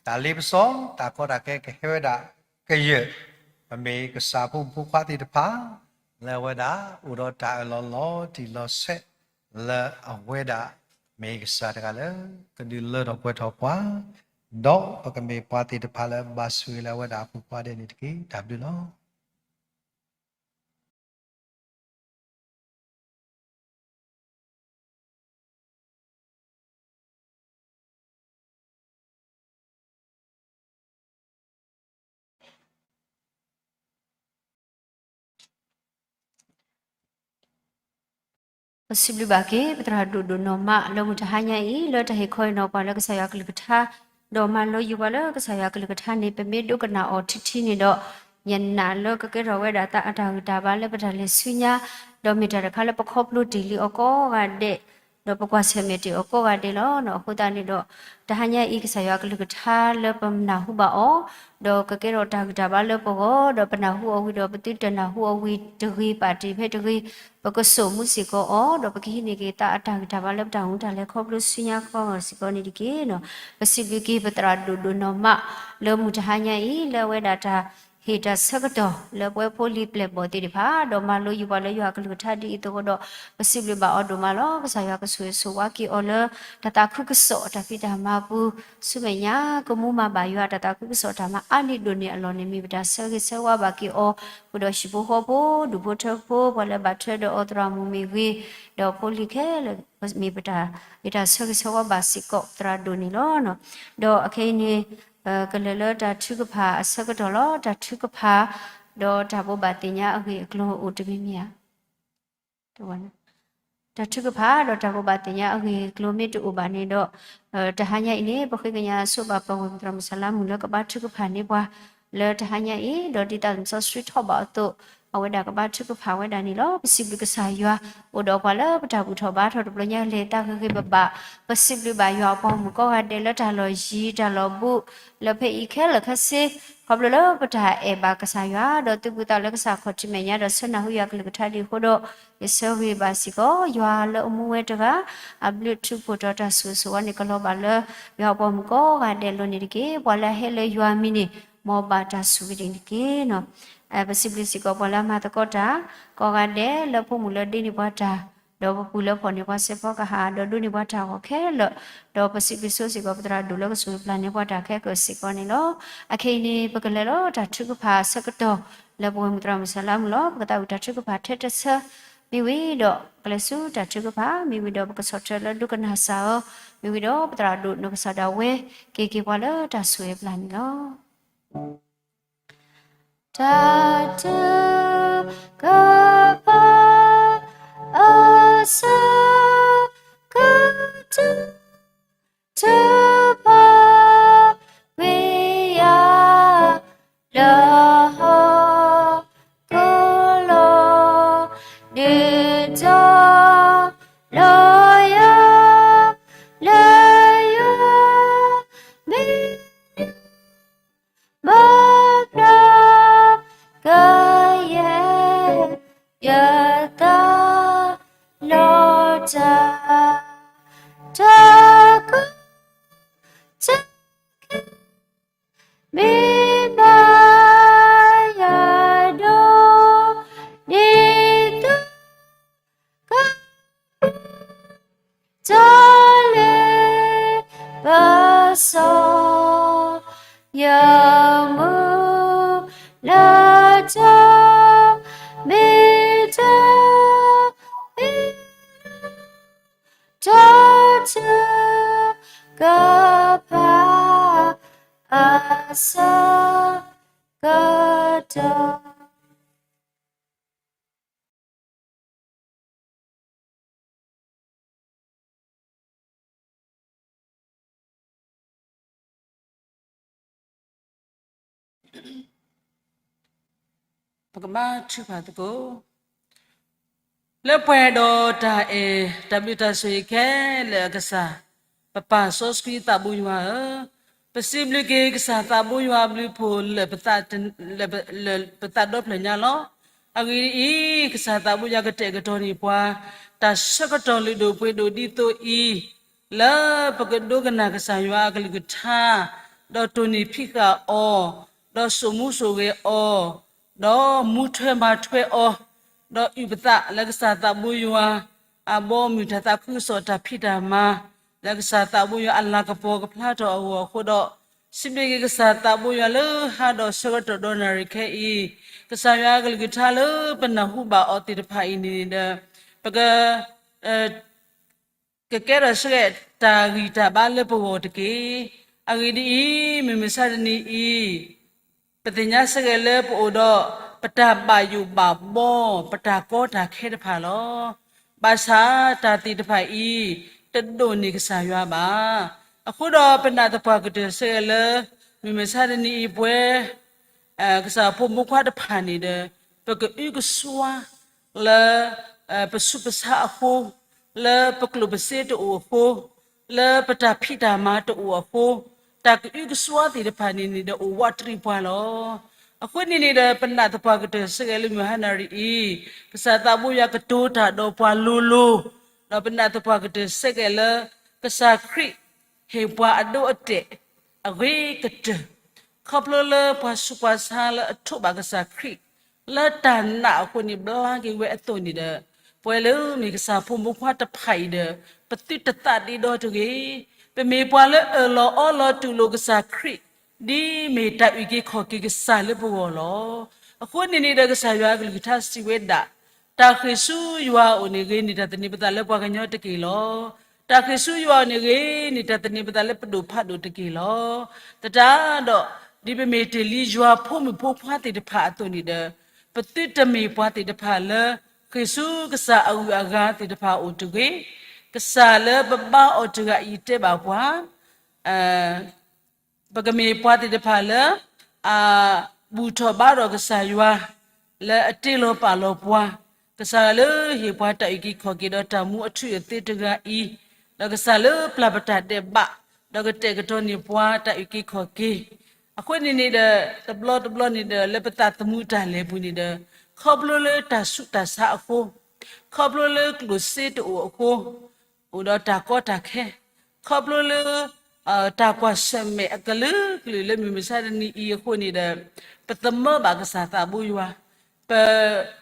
တၢ်လ့ပစီ တၢ်ကီတၢ်ခဲကဟဲဝဲဒၣ်ကယၢၢ်, ပမ့ၢ်ကစၢ်ဖိမုၣ်ဖိခွါသ့ၣ်တဖၣ် လၢအဝဲဒၣ်အိၣ်ဒီးတၢ်အၢၣ်လီၤလီၤတံၢ်လီၤဆဲး လၢအဝဲဒၣ်မ့ၢ်ကစၢ်တဂၤလၢ ကဒုးလၢထီၣ်ပှဲၤထီၣ်ပှၤ, ဒီးပကမ့ၢ်ပှၤသ့ၣ်တဖၣ်လၢဘၣ်ဆိၣ်ဂ့ၤလၢအဝဲဒၣ်အပူၤပှၤဒဲးန့ၣ်တက့ၢ်. တၢ်ဘျုးလီၤ. ပစံးဘျုးဘၣ်က့ၤ ပသရၣ်ဒိၣ်ဒိၣ်နီၢ်မး လၢမုၢ်တဟါညါအံၤ လၢတၢ်ဟ့ၣ်ခီဟ့ၣ်နီၤပှၤလၢကစၢ်ယွၤကလုၢ်ကထါ, ဒီးမၤလိယူၤပှၤလၢကစၢ်ယွၤကလုၢ်ကထါန့ၣ် ပမ့ၢ်ဒိကနၣ်အီၤထံထံန့ၣ်ဒီး ယနာ်လၢကကဲထီၣ်ဝဲဒၣ်သးအတၢ်ဂံၢ်တၢ်ဘါလၢပတၢ်လဲၤဆူညါ, ဒီးမ့ၢ်တၢ်တခါလၢပခီဖျိတ့ၢ်လံအီၤကိးဂၤဒဲး, ဒီးပကွၢ်ဆၢၣ်မဲာ်တ့ၢ်အီၤကိးဂၤဒဲးလီၤ. အဃိသတးန့ၣ်ဒီး တဟါညါအံၤ ကစၢ်ယွၤကလုၢ်ကထါလၢပနၢ်ဟူဘၣ်အီၤ, ဒီးကကဲထီၣ်တၢ်ဂံၢ်တၢ်ဘါလၢပဂီၢ်, ဒီးပနၢ်ဟူအီၤဝံၤဒီး ပသုတနၢ်ဟူအီၤဝံၤတဂ့ၤ ပာ်တ့ၢ်ဖဲတဂ့ၤ, ပကစိာ်မူစ့ၢ်ကီးအီၤ, ဒီးပကဟံးန့ၢ်က့ၤသးအတၢ်ဂံၢ်တၢ်ဘါလၢပတၢ်မူတၢ်လဲၤခီဖျိဆူညါဃီစ့ၢ်ကီးန့ၣ်တက့ၢ်. ပစံးဘျုးက့ၤပသရၣ်ဒိၣ်ဒိၣ်နီၢ်မး လၢမုၢ်တဟါညါအံၤ လၢအဝဲဒၣ်တၢ် ဟ့ၣ်တၢ်ဆၢကတီၢ်လၢပဝဲဖိလံၤပျဲၢ်ဘီၣ်သ့ၣ်တဖၣ်, ဒီးမၤလိယူၤပှၤလၢယွၤအကလုၢ်ကထါဒ်အံၤအသိးဃီဒီး ပစံးဘျုးဘၣ်အီၤဒိၣ်မးလီၤ. ကစၢ်ယွၤကဆိၣ်ဂ့ၤဆိၣ်ဝါက့ၤအီၤလၢ တၢ်သးခုကစီၣ်အတၢ်ဖံးတၢ်မၤပူၤ, ဆူမဲာ်ညါကမူမၤဘၣ်ယွၤတၢ်သးခုကစီၣ်တၢ်မၤအါန့ၢ်ဒိၣ်န့ၢ်အလီၢ်န့ၣ် မ့ၢ်ပတၢ်ဆၢဂ့ၤဆၢဝါဘၣ်က့ၤအီၤ, ဃုာ်ဒီးဟံၣ်ဖိဃီဖိ, ဒူၣ်ဖိထၢဖိ, ပှၤလၢဘၣ်ထွဲဒီးအီၤသရၣ်မုၣ်မ့ၢ်ဂ့ၤ, ဒီးဖိလံၤခဲလၢာ် မ့ၢ်ပတၢ်ဂ့ၤတၢ်ဆၢဂ့ၤဆၢဝါဘၣ်စ့ၢ်ကီးသရၣ်ဒိၣ်န့ၣ်လီၤ. ဒီးအခဲအံၤန့ၣ် ကလဲၤလၢတၢ်ထုကဖၣ်အဆၢကတီၢ်လီၤ. တၢ်ထုကဖၣ် ဒီးတၢ်ဘိးဘၣ်သ့ၣ်ညါအဂ့ၢ်အကျိၤအိၣ်တမံၤမံၤဧါ. တၢ်ထုကဖၣ်ဒီးတၢ်ဘိးဘၣ်သ့ၣ်ညါအဂ့ၢ်အကျိၤမ့ၢ်တအိၣ်ဘၣ်န့ၣ်ဒီး တဟါညါအံၤန့ၣ် ပဃ့ကညးဆိဘၣ်ပှၤဂီၢ်မုၢ်သရၣ်မုၣ်စၢ်လါမုၢ်လၢကဘါထုကဖၣ်န့ၢ်ပှၤ လၢတဟါညါအံၤ ဒီးဒ်သိးလံာ်စီဆှံထီၣ်ဘၣ်အသိး အဝဲဒၣ်ကဘါထုကဖၣ်ဝဲဒၣ်န့ၣ်လီၤ. ပစံးဘျုးကစၢ်ယွၤ အိၣ်ဒီးပှၤလၢပတၢ်ဘူၣ်ထီၣ်ဘါထီၣ်တဘျီညါလဲၤသးဂ့ၤဂ့ၤဘၣ်ဘၣ်, ပစံးဘျုးဘၣ်ယွၤအပှၤဂီၢ်မုၢ်ကိးဂၤဒဲးလၢတၢ်လီၢ်ယံၤတၢ်လီၢ်ဘူး လၢဖဲအံၤခဲလၢာ်ခဲဆ့ ခီဖျိလၢပတၢ်အဲၣ်ဘၣ်ကစၢ်ယွၤ ဒီးသုးဘူးသးလၢကစၢ်ခီၣ်ထံးမဲာ်ညါဒီးဆၢနၢ်ဟူယွၤကလုၢ်ကထါဒ်အဃိဒီး ယဆၢဂ့ၤဘၣ်စ့ၢ်ကီး ယွၤလၢအမူဝဲတဂၤ အဘျုးထူးဖှိၣ်ဒီးတၢ်ဆိၣ်ဂ့ၤဆိၣ်ဝါန့ၣ် ကလီၤဘၣ်လၢ ယွၤအပှၤမုၣ်ကိးဂၤဒဲးလီၤန့ၣ်တက့ၢ်. ပှၤလၢအဟဲလၢယွၤမံၤန့ၣ် မ်ဘၣ်တၢ်ဆိၣ်ဂ့ၤဒ်န့ၣ်တက့ၢ်. ပစံးဘျုးစ့ၢ်ကီးပှၤလၢအမၤသကိးတၢ် ကိးဂၤဒဲးလၢဖိမုၣ်လၢဒ့န့ၢ်ပှၤတၢ် ဒီးပပူၤလၢဖီၣ်န့ၢ်ပှၤစဲးဖီကဟၣ် ဒီးဒိးန့ၢ်ပှၤတၢ်ဂီၤခဲလၢာ်, ဒီးပစံးဘျုးဆိစ့ၢ်ကီးပသရၣ်ဒိၣ်လၢကဆိၣ်ဂ့ၤပျၢ်န့ၢ်ပှၤတၢ်ခဲကၢ်စ့ၢ်ကီးန့ၣ်လီၤ. အခဲအံၤန့ၣ် ပကလဲၤလၢတၢ်ထုကဖၣ်အဆၢကတီၢ် လၢပဝဲမုၢ်သရၣ်မုၢ်စၢ်လါမုၢ်လီၤ. ပကသးဝံၣ်တၢ်ထုကဖၣ်ထဲတဆၢ မ့ၢ်ဝံၤဒီး ပကလဲၤဆူတၢ်ထုကဖၣ် မ့ၢ်ဝံၤဒီး ပကဆီၣ်ထွဲလၢဒိကနၣ်စၢ်ဧၢ, မ့ၢ်ဝံၤဒီး ပသရၣ်ဒိၣ်နီၢ်ကစၢ်ဒၣ်ဝဲ က့ၤက့ၤပှၤလၢတၢ်ဆိၣ်ဂ့ၤပျၢ်န့ၣ်လီၤ. တၢ်ထုကဖၣ် အဆၢကတီၢ် ထုကဖၣ်ဝံၤယၤ လၢဟီၣ်ခိၣ်လီၤ ဒုးတီၤ လီၤယၤ လၢယွၤ မ့ၢ် ဘၣ်ဖျါ ကယဲၢ် ယသး လီၤတၢ် တၢ်ကီ တၢ်ခဲ မ့ၢ်ဘၣ်ယၤဒိး ဒ်သိး က တၢ်လၢပစီ ယမုၢ်လၢတၢ် မ့ၢ်တၢ် မ့ၢ်တၢ်ထုကဖၣ် အဆၢကတီၢ် ပကဘါထုကဖၣ်သကိး လၢပှဲၤဒီးတၢ်အဲၣ်တၢ်ဘျုးတၢ်ဆိၣ်ဂ့ၤခဲလၢာ်အကစၢ်, ပပၢ်စီဆှံသးဘိယွၤဧၢ, ပ ပစံးဘျုးက့ၤကစၢ်သးဘိယွၤအဘျုးအဖှိၣ်လၢာ်ပသးဒီဖျၢၣ်ညါလီၤ. အဂ့ၢ်ဒ်အံၤ, ကစၢ်သးဘိယွၤကတဲာ်ကတီၤန့ၢ်ပှၤ တၢ်ဆၢကတီၢ်လုၢ်ဒိၣ်ပှ့ၤဒိၣ်ဒ်သိးအံၤ, လၢပကဒိကနၣ်ကစၢ်ယွၤအကလုၢ်ကထါ, ဒီးတိၢ်နီၣ်ဖံးဃာ်အီၤ, ဒီးစိာ်မူစိာ်ဂဲၤအီၤ, ဒီးမူထွဲမၤထွဲအီၤ, ဒီးအုၣ်ပသးလၢကစၢ်သးဘိယွၤ အဘီအမုၢ်တၢ်သးခုကစီၣ်တၢ်ဖံးတၢ်မၤ, လၢကစၢ်သးဘိယွၤအလၤကပီၤကဖျါထီၣ်အဂီၢ်အဃိဒီး, စံးဘျုးက့ၤကစၢ်သးဘိယွၤလၢဟါဒီးဆၢကတီၢ်ဒီနၣ်ရံၣ်ခဲအံၤ, ကစၢ်ယွၤအကလုၢ်ကထါလၢပနၢ်ဟူဘၣ်အီၤသ့ၣ်တဖၣ်အံၤန့ၣ်ဒီး, ပက ကကဲထီၣ်ဆၢကဲးတၢ်ဂံၢ်တၢ်ဘါလၢပဂီၢ်တက့ၢ်. အဂ့ၢ်ဒ်အံၤ, မုၢ်မဆါတနံၤအံၤ, ပသ့ၣ်ညါဆၢကဲးလၢပအိၣ်ဒီး ပတၢ်ဘၣ်ယိၣ်ဘၣ်ဘီ, ပတၢ်ကီတၢ်ခဲတဖၣ်လီၤ. ဘၣ်ဆၣ်တၢ်သ့ၣ်တဖၣ်အံၤ တဒိၣ်န့ၢ်ကစၢ်ယွၤဘၣ်. အဃိဒီးပနာ်သပှၢ်ကတၢၢ်ဆၢကဲးလၢ မုၢ်မဆါတနံၤအံၤပှဲၤ ကစၢ်ဖိမုၣ်ဖိခွါတဖၣ်န့ၣ်ဒီး, ပကအုကစွါ လၢ ပဆူးပဆါအဃိ, လၢပကျိၣ်ပစ့တအိၣ်အဃိ, လၢပတၢ်ဖံးတၢ်မၤတအိၣ်အဃိ, တၢ်ကအုကစွါသ့ၣ်တဖၣ်န့ၣ်န့ၣ်ဒီးအိၣ်ဝးတရံးပှၤလီၤ. အဃိန့ၣ်န့ၣ်ဒီး ပနာ်သပှၢ်ကတၢၢ်ဆၢကဲးလၢမုၢ်ဟါနၣ်ရံၣ်အံၤ, ကစၢ်သးဘိယွၤကတိၤတၢ်ဒီးပှၤလိၤလိၤ, ဒီးပနာ်သပှၢ်ကတၢၢ်ဆၢကဲးလၢ ကစၢ်ခရံာ် ဟ့ၣ်ပှၤအဒိအတဲာ် အဂ့ၤကတၢၢ်, ခီဖျိလၢပှၤဆူးပှၤဆါလၢအထိးဘၣ်ကစၢ်ခရံာ် လၢတၢ်နာ်အဃိန့ၣ်ဘျါက့ၤဝဲအသိးန့ၣ်ဒီး, ပဝဲလၢမ့ၢ်ကစၢ်ဖိမုၣ်ဖိခွါတဖၣ်အံၤဒီး, ပသုတသးဒ့ဒီတဂ့ၤ. ပမ့ၢ်ပှၤလၢအၢၣ်လီၤအီလီၤတူၢ်လိာ်ကစၢ်ခရံာ်, ဒ်မ့ၢ်တၢ်အုၣ်က့ၤခီၣ်က့ၤကစၢ်လၢပဂီၢ်လီၤ. အဃိန့ၣ်န့ၣ်ဒီးကစၢ်ယွၤအကလုၢ်ကထါစံးဝဲဒၣ်, တၢ်ဃ့ၢ်ဆူယွၤအအိၣ်န့ၣ်ဂ့ၤန့ၢ်တၢ်သန့ၤပသးလၢပှၤကညီတက့ၢ်လီၤ. တၢ်ဃ့ၢ်ဆူယွၤအအိၣ်န့ၣ်ဂ့ၤန့ၢ် တၢ်သန့ၤပသးလၢပဒိၣ်ဖးဒိၣ်တက့ၢ်လီၤ. သတးဒီး, ဒ်ပမ့ၢ်တ့ၢ်လံယွၤဖိမုၣ်ဖိခွါသ့ၣ်တဖၣ်အသိးန့ၣ်ဒီး, ပသုတမ့ၢ်ပှၤသ့ၣ်တဖၣ်လၢ ဃ့ၢ်ဆူကစၢ်အဂုၤအဂၤသ့ၣ်တဖၣ်အအိၣ်တဂ့ၤ. ကစၢ်လၢပဘါအီၤတဂၤအံၤတဲဘၣ်ပှၤ ပကမ့ၢ်ပှၤသ့ၣ်တဖၣ်လၢ အဘူၣ်ထီၣ်ဘါထီၣ်ကစၢ်ယွၤ လၢအတ့လီၤပာ်လီၤပှၤ, ကစၢ်လၢဟ့ၣ်ပှၤတၢ်အုၣ်က့ၤခီၣ်က့ၤဒီးတၢ်မူအထူအသ့တဂၤအံၤ, ဒီးကစၢ်လၢပျၢ်ပတၢ်ဒဲးဘး, ဒီးကတဲာ်ကတီၤန့ၢ်ပှၤတၢ်အုၣ်က့ၤခီၣ်က့ၤ. အဃိန့ၣ်န့ၣ်ဒီး တဘျီတဘျီန့ၣ်ဒီး လၢပသးသမူတၢ်လဲၤပူၤန့ၣ်ဒီး, ခီဖျိလၢတၢ်ဆူးတၢ်ဆါအဃိ, ခီဖျိလၢကျိၣ်စ့တအိၣ်အဃိ, အိၣ်ဒီးတၢ်ကီတၢ်ခဲ, ခီဖျိလၢ တၢ်ကွၢ်ဆၢၣ်မဲာ်အကလုာ်ကလုာ်လၢမုၢ်မဆါတနံၤအံၤအဃိန့ၣ်ဒီး, ပသမၢဘၣ်ကစၢ်သးဘိယွၤ, ပ,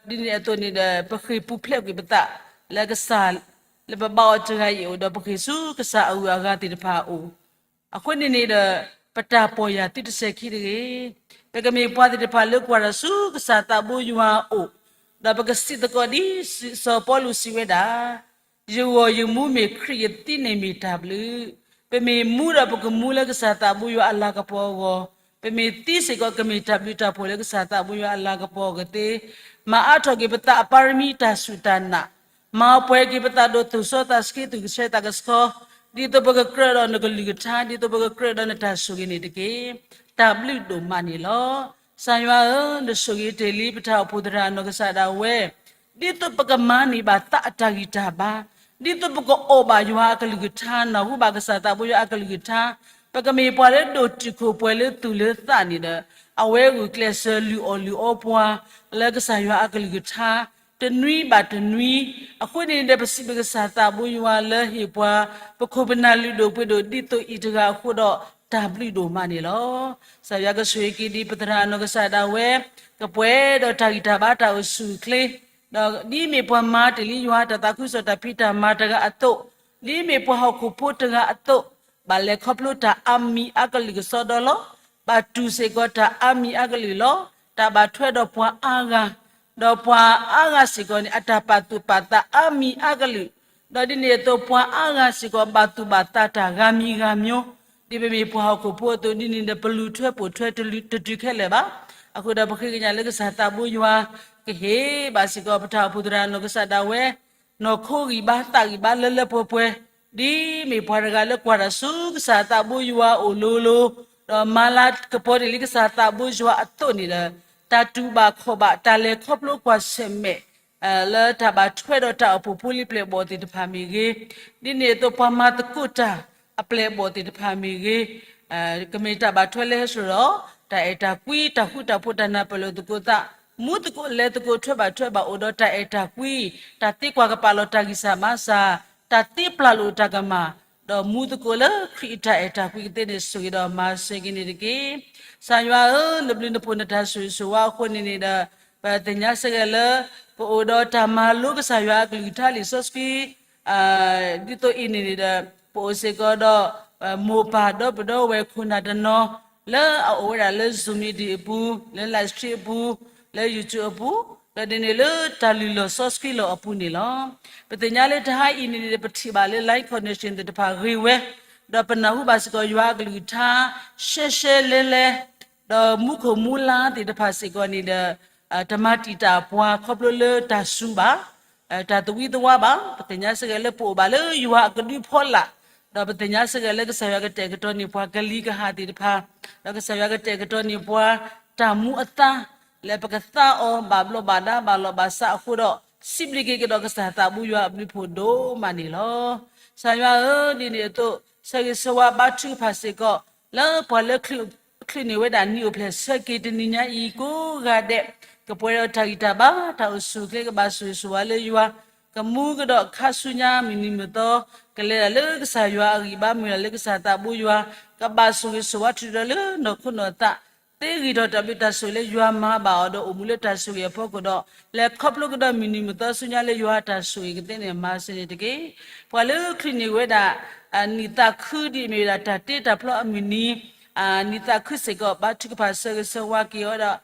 ဒ်န့ၣ်အသိးန့ၣ်ဒီး ပဃ့ၢ်ပူၤဖျဲးကွံာ်ပသး လၢကစၢ်လၢပဘါအီၤတဂၤအံၤအိၣ်ဒီး ပဃ့ၢ်ဆူကစၢ်အဂုၤအဂၤသ့ၣ်တဖၣ်အအိၣ်, အဃိန့ၣ်န့ၣ်ဒီး ပတၢ်ပီၢ်ယၢ်သုတစဲးခံတဂ့ၤ. ပကမ့ၢ်ပှၤသ့ၣ်တဖၣ်လၢကွၢ်တၢ်ဆူကစၢ်သးဘိယွၤအအိၣ်, ဒီးပကစံးသကိးဒ်စီၤပီလူးစံးဝဲဒၣ် ယဂီၢ်ယမူမ့ၢ်ခရံာ်, ယသံန့ၣ်မ့ၢ်တၢ်ဘျုး. ပမ့ၢ်မူဒီးပကမူလၢကစၢ်သးဘိယွၤအလၤကပီၤအဂီၢ်, ပမ့ၢ်သံစ့ၢ်ကီးကမ့ၢ်တၢ်ဘျုးတၢ်ဖှိၣ်လၢကစၢ်သးဘိယွၤအလၤကပီၤအဂီၢ်သ့, မၤအါထီၣ်က့ၤပသးအပၣ်ရမံတၢ်စူၢ်တၢ်နာ်, မၤပှဲၤက့ၤပသးဒီးသိၣ်စီသးဆှံသူၣ်ကဆှီသးကဆှီ, ဒ်သိးပကကြၢးဒီးနကလုၢ်ကထါ, ဒ်သိးပကကြၢးဒီးနတၢ်ဆိၣ်ဂ့ၤန့ၣ်တက့ၢ်. တၢ်ဘျုးဒိၣ်မးန့ၣ်လီၤ. ကစၢ်ယွၤဧၢ, နဆိၣ်ဂ့ၤတ့ၢ်လံပတၢ်အိၣ်ဖှိၣ်သရၣ်အနီၢ်ကစၢ်ဒၣ်ဝဲ, ဒ်သိးပကမၤန့ၢ်ဘၣ်သးအတၢ်ဂံၢ်တၢ်ဘါ, ဒ်သိးပကအီၣ်ဘၣ်ယွၤအကလုၢ်ကထါ, နၢ်ဟူဘၣ်ကစၢ်သးဘိယွၤအကလုၢ်ကထါ, ပကမ့ၢ်ပှၤလၢဒိၣ်တုာ်ခိၣ်ပှဲၤလၢသူၣ်လၢသးန့ၣ်ဒီး, အဝဲဂုာ်ကျဲးစၢးလုၢ်အီၣ်လုၢ်အီပှၤ လၢကစၢ်ယွၤအကလုၢ်ကထါ တနွံဘၣ်တနွံ, အဃိန့ၣ်ဒီး ပစံးဘျုးကစၢ်သးဘိယွၤလၢဟ့ၣ်ပှၤ ပခိၣ်ပနၢ်လုၢ်ဒိၣ်ပှ့ၤဒိၣ်ဒ်သိးအံၤတဂၤအဃိဒီး တၢ်ဘျုးဒိၣ်မးန့ၣ်လီၤ. ကစၢ်ယွၤကဆိၣ်ဂ့ၤက့ၤဒံးပသရၣ်အနီၢ်ကစၢ်ဒၣ်ဝဲ, ကပှဲၤဒီးတၢ်ဂံၢ်တၢ်ဘါတၢ်အိၣ်ဆူၣ်အိၣ်ချ့, ဒီးဒ်မ့ၢ်ပှၤမၤတ့ၢ်လံယွၤတၢ်သးခုကစီၣ်တၢ်ဖံးတၢ်မၤတဂၤအသိး, ဒ်မ့ၢ်ပှၤဟီၣ်ခိၣ်ဖိတဂၤအသိး, ဘၣ်လဲၤခီဖျိတၢ်အါမံၤအါကလုာ်ကစီဒီလီၤ. ဘၣ်တူၢ်စ့ၢ်ကီးတၢ်အါမံၤအါကလုာ်လီၤ. တၢ်ဘၣ်ထွဲဒီးပှၤအါဂၤ, ဒီးပှၤအါဂၤစ့ၢ်ကီးန့ၣ် အတၢ်ပာ်သူၣ်ပာ်သးအါမံၤအါကလုာ်, ဒီးဒ်န့ၣ်အသိးပှၤအါဂၤစ့ၢ်ကီးဘၣ်သူၣ်ဘၣ်သးတၢ်ဂၤမံၤဂၤမျိုး, ဒ်ပမ့ၢ်ပှၤဟီၣ်ခိၣ်ဖိအသိးဒ်န့ၣ်ဒီး ပလူၤထွဲပိာ်ထွဲတတုၤခဲလၢာ်ဘၣ်. အဃိဒီးပဃ့ကညးလၢကစၢ်သးဘိယွၤ ကဟ့ၣ်ဘၣ်စ့ၢ်ကီးပတၢ်အိၣ်ဖှိၣ်သရၣ်အနီၢ်ကစၢ်ဒၣ်ဝဲ နီၢ်ခိဂံၢ်ဘါသးဂံၢ်ဘါလၢလၢပှဲၤပှဲၤ, ဒ်မ့ၢ်ပှၤတဂၤလၢကွၢ်တၢ်ဆူကစၢ်သးဘိယွၤအအိၣ်လိၤလိၤ, ဒီးမၤလၤကပီၤတ့ၢ်လံကစၢ်သးဘိယွၤအသိးန့ၣ်ဒီး, တၢ်တူၢ်ဘၣ်ခီၣ်ဘၣ် တၢ်လဲၤခီဖျိကွၢ်ဆၢၣ်မဲာ် လၢတၢ်ဘၣ်ထွဲဒီးတၢ်အိၣ်ဖှိၣ်ဖိလံၤပျဲၢ်ဘီၣ်သ့ၣ်တဖၣ်မ့ၢ်ဂ့ၤ, ဒ်န့ၣ်အသိးပှၤမၤသကိးတၢ်အပျဲၢ်အဘီၣ်သ့ၣ်တဖၣ်မ့ၢ်ဂ့ၤ, ကမ့ၢ်တၢ်ဘၣ်ထွဲလၢဟဲစိာ်ဒီး တၢ်အဲၣ်တၢ်ကွံ တၢ်ဃူတၢ်ဖိး တၢ်နၢ်ပၢၢ်လိာ်သကိးသး, မူသကိးလဲၤသကိးထွဲဘၣ်ထွဲဘၣ်အိၣ်ဒီးတၢ်အဲၣ်တၢ်ကွံ, တၢ်သ့ကွၢ်ကပာ်လီၤတၢ်ဂံၢ်စၢ်ဘါစၢ်, တၢ်သ့ပျၢ်လိာ်တၢ်ကမၣ်, ဒီးမူသကိးလၢခရံာ်အတၢ်အဲၣ်တၢ်ကွံကသ့န့ၣ် ဆိၣ်ဂ့ၤဒီးမၤစၢၤက့ၤန့ၣ်တက့ၢ်. ကစၢ်ယွၤဧၢ, နဘျုးနဖှိၣ်နတၢ်ဆိၣ်ဂ့ၤဆိၣ်ဝါအဃိန့ၣ်န့ၣ်ဒီး ပသ့ၣ်ညါစ့ၢ်ကီးလၢ ပအိၣ်ဒီးတၢ်မၤလိကစၢ်ယွၤအကလုၢ်ကထါလံာ်စီဆှံ ဒ်သိးအံၤန့ၣ်န့ၣ်ဒီး ပအိၣ်စ့ၢ်ကီးဒီး မိၢ်ပၢ်ဒီပုၢ်ဒီဝဲၢ်ခိၣ်နၢ်တနီၤ လၢအအိၣ်ဝဲဒၣ်လၢ Zoom meeting အပူၤ, လၢ live stream အပူၤ, လၢ YouTube အပူၤ, ဒီးဒ်န့ၣ်လၢတၢ်လုၢ်လီၢ်စီဆှံလီၢ်အပူၤန့ၣ်လီၤ. ပသ့ၣ်ညါလၢတဟါအံၤန့ၣ်န့ၣ်ဒီး ပထံၣ်ဘၣ်လၢ live connection သ့ၣ်တဖၣ်ဂ့ၤဝဲ, ဒီးပနၢ်ဟူဘၣ်စ့ၢ်ကီးယွၤအကလုၢ်ကထါ ရှဲရှဲလဲလဲ, ဒီးမူခိၣ်မူလါသ့ၣ်တဖၣ်စ့ၢ်ကီးန့ၣ်ဒီး တမၤတံာ်တာ်ပှၤခီဖျိလၢတၢ်စူၤဘၣ် တၢ်သဝံသဝါဘၣ်. ပသ့ၣ်ညါစ့ၢ်ကီးလၢပအိၣ်ဘၣ်လၢယွၤအကဒုဖီလာ်, ဒီးပသ့ၣ်ညါစ့ၢ်ကီးလၢကစၢ်ယွၤကတဲာ်ကတီၤန့ၢ်ပှၤကလံၤကဟၣ်သ့ၣ်တဖၣ်, ဒီးကစၢ်ယွၤကတဲာ်ကတီၤန့ၢ်ပှၤတၢ်မူအသါ လၢပကသါအီၤဘၣ်ဘျီးဘၣ်ဒါဘၣ်လီၤဘၣ်စးအဃိဒီး စံးဘျုးက့ၤကဒီးကစၢ်သးဘိယွၤအဘျုးဖှိၣ်ဒိၣ်မးန့ၣ်လီၤ. ကစၢ်ယွၤဧၢ, ဒ်န့ၣ်အသိး ဆၢဂ့ၤဆၢဝါဘါထုကဖၣ်စ့ၢ်ကီး လၢပှၤလၢ ချုးန့ၢ်ဝဲဒၣ်နံၣ်အိၣ်ဖျဲၣ်ဆၢက့ၤတနံၤညါအံၤကိးဂၤဒဲး, ကပှဲၤဒီးတၢ်ဂံၢ်တၢ်ဘါ တၢ်အိၣ်ဆူၣ်အိၣ်ချ့ ကဘၣ်ဆိၣ်ဂ့ၤဆိၣ်ဝါလၢယွၤ, ကမူကဒီးခါဆူညါမုၢ်နံၤမုၢ်သီ, ကလဲၤဒၣ်လၢကစၢ်ယွၤအဂံၢ်ဘါ မ့ၢ်ဒၣ်လၢကစၢ်သးဘိယွၤ, ကဘၣ်ဆိၣ်ဂ့ၤဆိၣ်ဝါထုးဒီးလၢနီၢ်ခိနီၢ်သး, သ့ဂ့ၤထီၣ်တၢ်ဘျုးတၢ်ဆိၣ်ဂ့ၤလၢယွၤမၤဘၣ်အီၤဒီးအိၣ်မူလၢတၢ်ဆိၣ်ဂ့ၤအဖီခိၣ်ဒီး လဲၤခီဖျိကဒီးမုၢ်နံၤမုၢ်သီဆူညါလၢယွၤအတၢ်ဆိၣ်ဂ့ၤကသ့န့ၣ် မၤစၢၤန့ၣ်တက့ၢ်. ပှၤလၢချုးန့ၢ်ဝဲဒၣ် နံၣ်သးခုဒ်အမ့ၢ်ဝဲဒၣ်တၢ်တ့တၢ်ဖျီအမုၢ်နံၤ, နံၣ်သးခုစ့ၢ်ကီး ဘါထုကဖၣ်ဆၢဂ့ၤဆၢဝါက့ၤ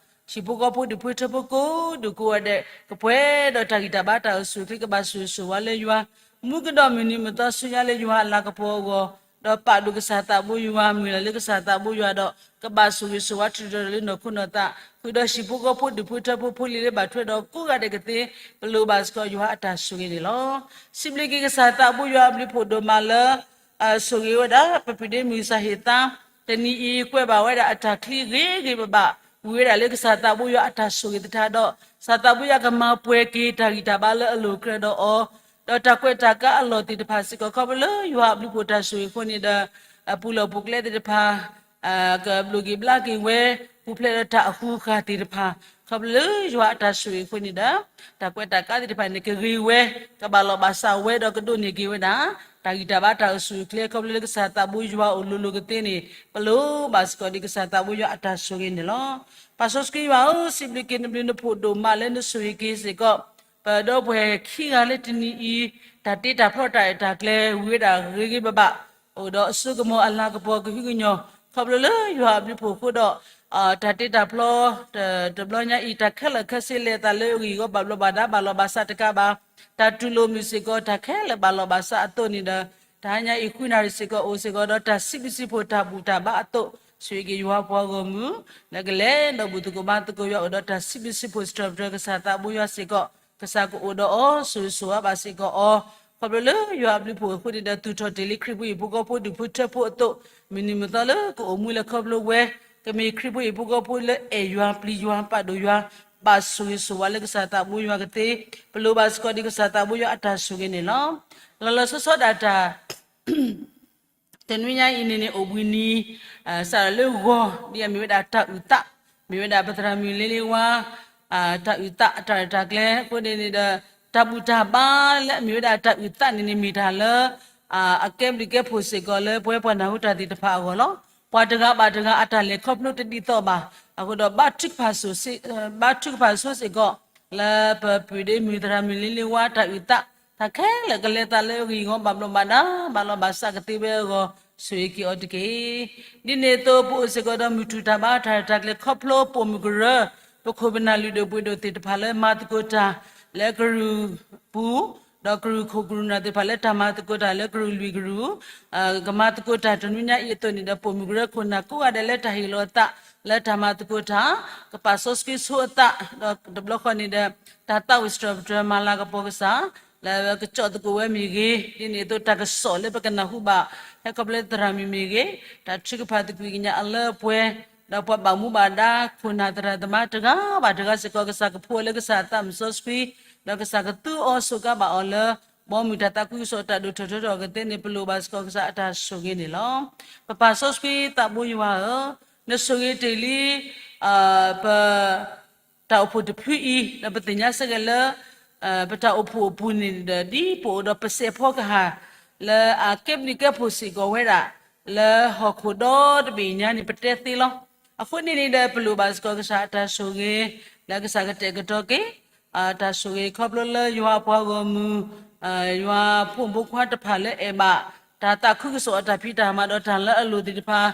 အီၤဒီး ဟံၣ်ဖိဃီဖိဒူၣ်ဖိထၢဖိကိးဒူၣ်ကိးဂၤဒဲး ကပှဲၤဒီးတၢ်ဂံၢ်တၢ်ဘါ တၢ်အိၣ်ဆူၣ်အိၣ်ချ့ ကဘၣ်ဆိၣ်ဂ့ၤဆိၣ်ဝါလၢယွၤ, မူကဒီးမုၢ်နံၤမုၢ်သီဆူညါလၢယွၤအလၤကပီၤအဂီၢ်, ဒီးပာ်ဒိၣ်ကစၢ်သးဘိယွၤ မ့ၢ်ဒၣ်လၢကစၢ်သးဘိယွၤဒီး ကဘၣ်ဆိၣ်ဂ့ၤဆိၣ်ဝါထုးဒီးလၢနီၢ်ခိနီၢ်သး, ဃုာ်ဒီးဟံၣ်ဖိဃီဖိဒူၣ်ဖိထၢဖိဖိလံၤလၢဘၣ်ထွဲဒီးကိးဂၤဒဲးကသ့, ပလိၣ်ဘၣ်စ့ၢ်ကီးယွၤအတၢ်ဆိၣ်ဂ့ၤန့ၣ်လီၤ. စံးဘျုးက့ၤကစၢ်သးဘိယွၤအဘျုးဖှိၣ်ဒိၣ်မးလၢ ဆိၣ်ဂ့ၤဝဲဒၣ် ပပုၢ်ဒ့မုၣ်စၢ်ဟ့ၣ်သါ, တနံၤအံၤကွဲးဘၣ်ဝဲဒၣ်အတၢ်ချံဂ့ၤဂ့ၤဘၣ်ဘၣ်, ဝံၤဝဲဒၣ်လၢကစၢ်သးဘိယွၤအတၢ်ဆိၣ်ဂ့ၤသတးဒီး ကစၢ်သးဘိယွၤကမၤပှဲၤက့ၤတၢ်ဂံၢ်တၢ်ဘါလၢအလိၤကြၢးဒီးအီၤ, ဒီးတၢ်ကွဲးတၢ်ကးအလီၢ်သ့ၣ်တဖၣ်စ့ၢ်ကီး ခီဖျိလၢယွၤအဘျုးဖှိၣ်တၢ်ဆိၣ်ဂ့ၤအဃိန့ၣ်ဒီး ပူၤလီၢ်ပူၤကျဲသ့ၣ်တဖၣ် ကဘျိးက့ၤဘျါက့ၤဝဲ ပူၤဖျဲးဒီးတၢ်အဃူဃာ်သ့ၣ်တဖၣ် ခီဖျိလၢယွၤအတၢ်ဆိၣ်ဂ့ၤအဃိန့ၣ်ဒီး တၢ်ကွဲးတၢ်ကးသ့ၣ်တဖၣ်န့ၣ် ကဂ့ၤဝဲ ကဘၣ်လီၤဘၣ်စးဝဲဒီးကဒိးန့ၢ်က့ၤဝဲဒၣ် တၢ်ဂံၢ်တၢ်ဘါတၢ်အိၣ်ဆူၣ်အိၣ်ချ့ ခီဖျိလၢကစၢ်သးဘိယွၤအိၣ်လိၤလိၤကသ့န့ၣ် ပလိၣ်ဘၣ်စ့ၢ်ကီးဒ်ကစၢ်သးဘိယွၤအတၢ်ဆိၣ်ဂ့ၤန့ၣ်လီၤ. ပၢ်စီဆှံယွၤဧၢ, စံးဘျုးက့ၤနဘျုးနဖှိၣ်ဒိၣ်မးလၢနဆိၣ်ဂ့ၤက့ၤစ့ၢ်ကီး ပဒီပုၢ်ဝဲၢ်ခံဂၤလၢတနံၤအံၤ တၢ်တ့တၢ်ဖျီတၢ်ရဲၣ်တၢ်ကျဲၤဝံၤဝဲဒၣ်ဂ့ၤဂ့ၤဘၣ်ဘၣ် အိၣ်ဒီးအစိကမီၤအလၤကပီၤကဟုကညီၢ် ခီဖျိလၢယွၤအဘျုးဖှိၣ်အဃိဒီး တၢ်တ့တၢ်ဖျီ တဘျီညါအံၤ တၢ်ခဲလၢာ်ခဲဆ့လဲၤအသးလၢအဂ့ၢ်အဂီၢ် ဘၣ်ဘျီးဘၣ်ဒါဘၣ်လီၤဘၣ်စးတကးဘၣ် တၢ်တူၢ်လိာ်မုာ်စ့ၢ်ကီး တၢ်ခဲလၢာ်ဘၣ်လီၤဘၣ်စးအသိးန့ၣ်ဒီး တဟါညါအံၤ ဃုနၣ်ရံၣ်စ့ၢ်ကီး အိၣ်စ့ၢ်ကီးဒီးတၢ်စံးဘျုးစံးဖှိၣ်တၢ်ဘူၣ်တၢ်ဘါအသိး ဆိၣ်ဂ့ၤက့ၤယွၤပှၤဂီၢ်မုၢ် လၢကလဲၤဒီးဘူၣ်သကိးဘါသကိးယွၤ အိၣ်ဒီးတၢ်စံးဘျုးစံးဖှိၣ်စံးထီၣ်ပတြၢၤကစၢ်သးဘိယွၤစ့ၢ်ကီး ကစၢ်ကအိၣ်ဒီးအီၤ ဆိၣ်ဂ့ၤဆိၣ်ဝါဘၣ်စ့ၢ်ကီးအီၤ ခီဖျိလၢယွၤအဘျုးဖှိၣ်အဃိန့ၣ်ဒီး သူၣ်ထီၣ်တ့ၢ်လံခရံာ်ဖိဟံၣ်ဖိဃီဖိဒူၣ်ဖိထၢဖိအသိး မုၢ်နံၤမုၢ်သီလၢကအိၣ်မူလၢခီဖျိဝဲ ကမ့ၢ်ခရံာ်ဖိဟံၣ်ဖိဃီဖိလၢအဲၣ်ယွၤပျံၤယွၤပာ်ဒိၣ်ယွၤ ဘၣ်ဆိၣ်ဂ့ၤဆိၣ်ဝါလၢကစၢ်သးဘိယွၤကသ့ ပလိၣ်ဘၣ်စ့ၢ်ကီးဒ်ကစၢ်သးဘိယွၤအတၢ်ဆိၣ်ဂ့ၤန့ၣ်လီၤ. လီၤလီၤဆီဆီဒၣ်တၢ် တနွံညါအံၤန့ၣ်န့ၣ် အိၣ်ဘှံးနံၤ စးထီၣ်လၢဂီၤ ဒ်အမ့ၢ်ဝဲဒၣ်တၢ်အုၣ်သး မ့ၢ်ဝဲဒၣ်ပသရၣ်မုၣ်လ့လ့ဝါ တၢ်အုၣ်သးအတၢ်ရဲၣ်တၢ်ကျဲၤအဃိန့ၣ်န့ၣ်ဒီး တၢ်ဘူၣ်တၢ်ဘါလၢအမ့ၢ်ဝဲဒၣ်တၢ်အုၣ်သးန့ၣ်န့ၣ် မ့ၢ်တၢ်လၢ အကဲဘျုးကဲဖှိၣ်စ့ၢ်ကီးလၢပဝဲပှၤနၢ်ဟူတၢ်သ့ၣ်တဖၣ်အဂီၢ်လီၤ. ပှၤတဂၤဘၣ်တဂၤအတၢ်လဲၤခီဖျိတဒ်သိးဘၣ်. အဃိဒီး ဘါထုကဖၣ်ဆိစ့ၢ်ကီး လၢပပုၢ်ဒ့မုၣ်သရၣ်မုၣ်လ့လ့ဝါတၢ်အုၣ်သး တၢ်ခဲလၢာ်ကလဲၤသးလၢအဂ့ၢ်အဂီၢ် ဘၣ်ဘျီးဘၣ်ဒါ ဘၣ်လီၤဘၣ်စးကသ့ဝဲအဂီၢ် ဆိၣ်ဂ့ၤက့ၤအီၤတက့ၢ်. ဒ်န့ၣ်အသိး ပအိၣ်စ့ၢ်ကီးဒီးမုၢ်ထူၣ်တၢ်ဘါတၢ်ရဲၣ်တၢ်ကျဲၤခီဖျိပိာ်မုၣ်ကရၢ ပခိၣ်ပနၢ်လုၢ်ဒိၣ်ပှ့ၤဒိၣ်သ့ၣ်တဖၣ်လၢမၤသကိးတၢ်လၢကရူၢ်ပူၤ ဒီးကရူၢ်ခိၣ်ကရူၢ်နၢ်သ့ၣ်တဖၣ်လၢတၢ်မၤသကိးတၢ်လၢကရူၢ်လွံၢ်ကရူၢ် ကမၤသကိးတၢ်တနွံညါအံၤအသိးန့ၣ်ဒီး ပိာ်မုၣ်ကရၢခိၣ်နၢ်ကိးဂၤဒဲးလၢတၢ်ဟ့ၣ်လီၤအသး လၢတၢ်မၤသကိးတၢ် ကပာ်စီဆှံဆိအသး ဒီးတဘျီဃီန့ၣ်ဒီး တၢ်သးဝံၣ်စံးထီၣ်ပတြၢၤမၤလၤကပီၤကစၢ် လၢကကၠီၣ်သကိးဝဲမ့ၢ်ဂ့ၤ ဒ်န့ၣ်အသိးတၢ်ကစီၣ်လၢပကနၢ်ဟူဘၣ် ဟဲခီဖျိသရၣ်မုၣ်မ့ၢ်ဂ့ၤ တၢ်ထုကဖၣ်သကွံာ်ကညးအလၢအပှဲၤ ဒီးပှၤဘၣ်မူဘၣ်ဒါခိၣ်နၢ်သရၣ်သမါတဂၤဘၣ်တဂၤစ့ၢ်ကီး ကစၢ်ကဖှူအီၤလၢကစၢ်သးစီဆှံ ဒီးကစၢ်ကသူအီၤစူးကါဘၣ်အီၤလၢ ဘီမုၢ်တၢ်သးခုကစီၣ်တၢ်ဒိၣ်ထီၣ်ထီထီၣ်ကသ့န့ၣ် ပလိၣ်ဘၣ်စ့ၢ်ကီးကစၢ်အတၢ်ဆိၣ်ဂ့ၤန့ၣ်လီၤ. ပပၢ်စီဆှံသးဘိယွၤဧၢ, နဆိၣ်ဂ့ၤတ့ၢ်လံ ပ တၢ်အိၣ်ဖှိၣ်တဖုအံၤ ဒီးပသ့ၣ်ညါစ့ၢ်ကီးလၢ ပတၢ်အိၣ်ဖှိၣ်အပူၤန့ၣ်ဒီး ဒ်ပအိၣ်ဒီးပစဲးဖီကဟၣ် လၢအကဲဘျုးကဲဖှိၣ်စ့ၢ်ကီးဝဲဒၣ် လၢဟီၣ်ခိၣ်ဒီတဘ့ၣ်ညါန့ၣ် ပတဲသ့လီၤ. အဃိန့ၣ်န့ၣ်ဒီး ပလိၣ်ဘၣ်စ့ၢ်ကီးကစၢ်အတၢ်ဆိၣ်ဂ့ၤ လၢကစၢ်ကတဲာ်ကတီၤက့ၤ တၢ်ဆိၣ်ဂ့ၤခီဖျိလၢယွၤအပှၤဂီၢ်မုၢ် ယွၤဖိမုၣ်ဖိခွါတဖၣ်လၢအဲၣ်ဘၣ် တၢ်သးခုကစီၣ်အတၢ်ဖံးတၢ်မၤဒီးတၢ်လၢအလိၣ်သ့ၣ်တဖၣ်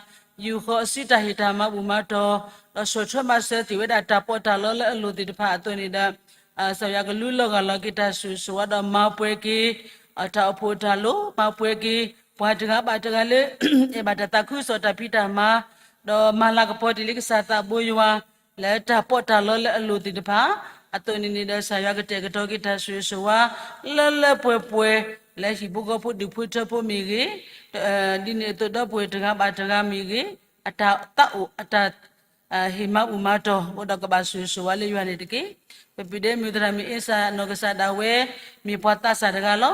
ယူာ်ဃီၤအစုတၢ်ဟ့ၣ်တၢ်မၤဘူၣ်မၤတီၢ် ဒီးဆီၣ်ထွဲမၤစၢၤတ့ၢ်ဝဲဒၣ်တၢ်ပီးတၢ်လီလၢအလိၣ်သ့ၣ်တဖၣ်အသိးန့ၣ်ဒီး ကစၢ်ယွၤကလူလီၤဂာ်လီၤက့ၤတၢ်ဆိၣ်ဂ့ၤဆိၣ်ဝါဒီးမၤပှဲၤက့ၤ တၢ်အိၣ်ဖှိၣ်တၢ်လိၤ မၤပှဲၤက့ၤ ပှၤတဂၤဘၣ်တဂၤလၢ အဲၣ်ဘၣ်တၢ်သးခုကစီၣ်တၢ်ဖံးတၢ်မၤ ဒီးမၤလၤကပီၤတ့ၢ်လံကစၢ်သးဘိယွၤ လၢတၢ်ပီးတၢ်လီလၢအလိၣ်သ့ၣ်တဖၣ် အသိးန့ၣ်န့ၣ်ဒီး ကစၢ်ယွၤကတဲာ်ကတီၤက့ၤတၢ်ဆိၣ်ဂ့ၤဆိၣ်ဝါ လၢလၢပှဲၤပှဲၤ လၢဟံၣ်ဖိဃီဖိဒူၣ်ဖိထၢဖိမ့ၢ်ဂ့ၤ, ဒ်န့ၣ်အသိးဒီပုၢ်ဝဲၢ်တဂၤဘၣ်တဂၤမ့ၢ်ဂ့ၤ, အတၢ်သးအိၣ်အတၢ် ဟ့ၣ်မၤဘူၣ်မၤတီၢ် အိၣ်ဒီးကဘၣ်ဆိၣ်ဂ့ၤဆိၣ်ဝါလၢယွၤန့ၣ်တက့ၢ်. ပပူၤဒဲမုၢ်သရၣ်မုၣ်အ့စၢ်နီၢ်ကစၢ်ဒၣ်ဝဲ မ့ၢ်ပှၤသးစၢ်တဂၤလီၤ.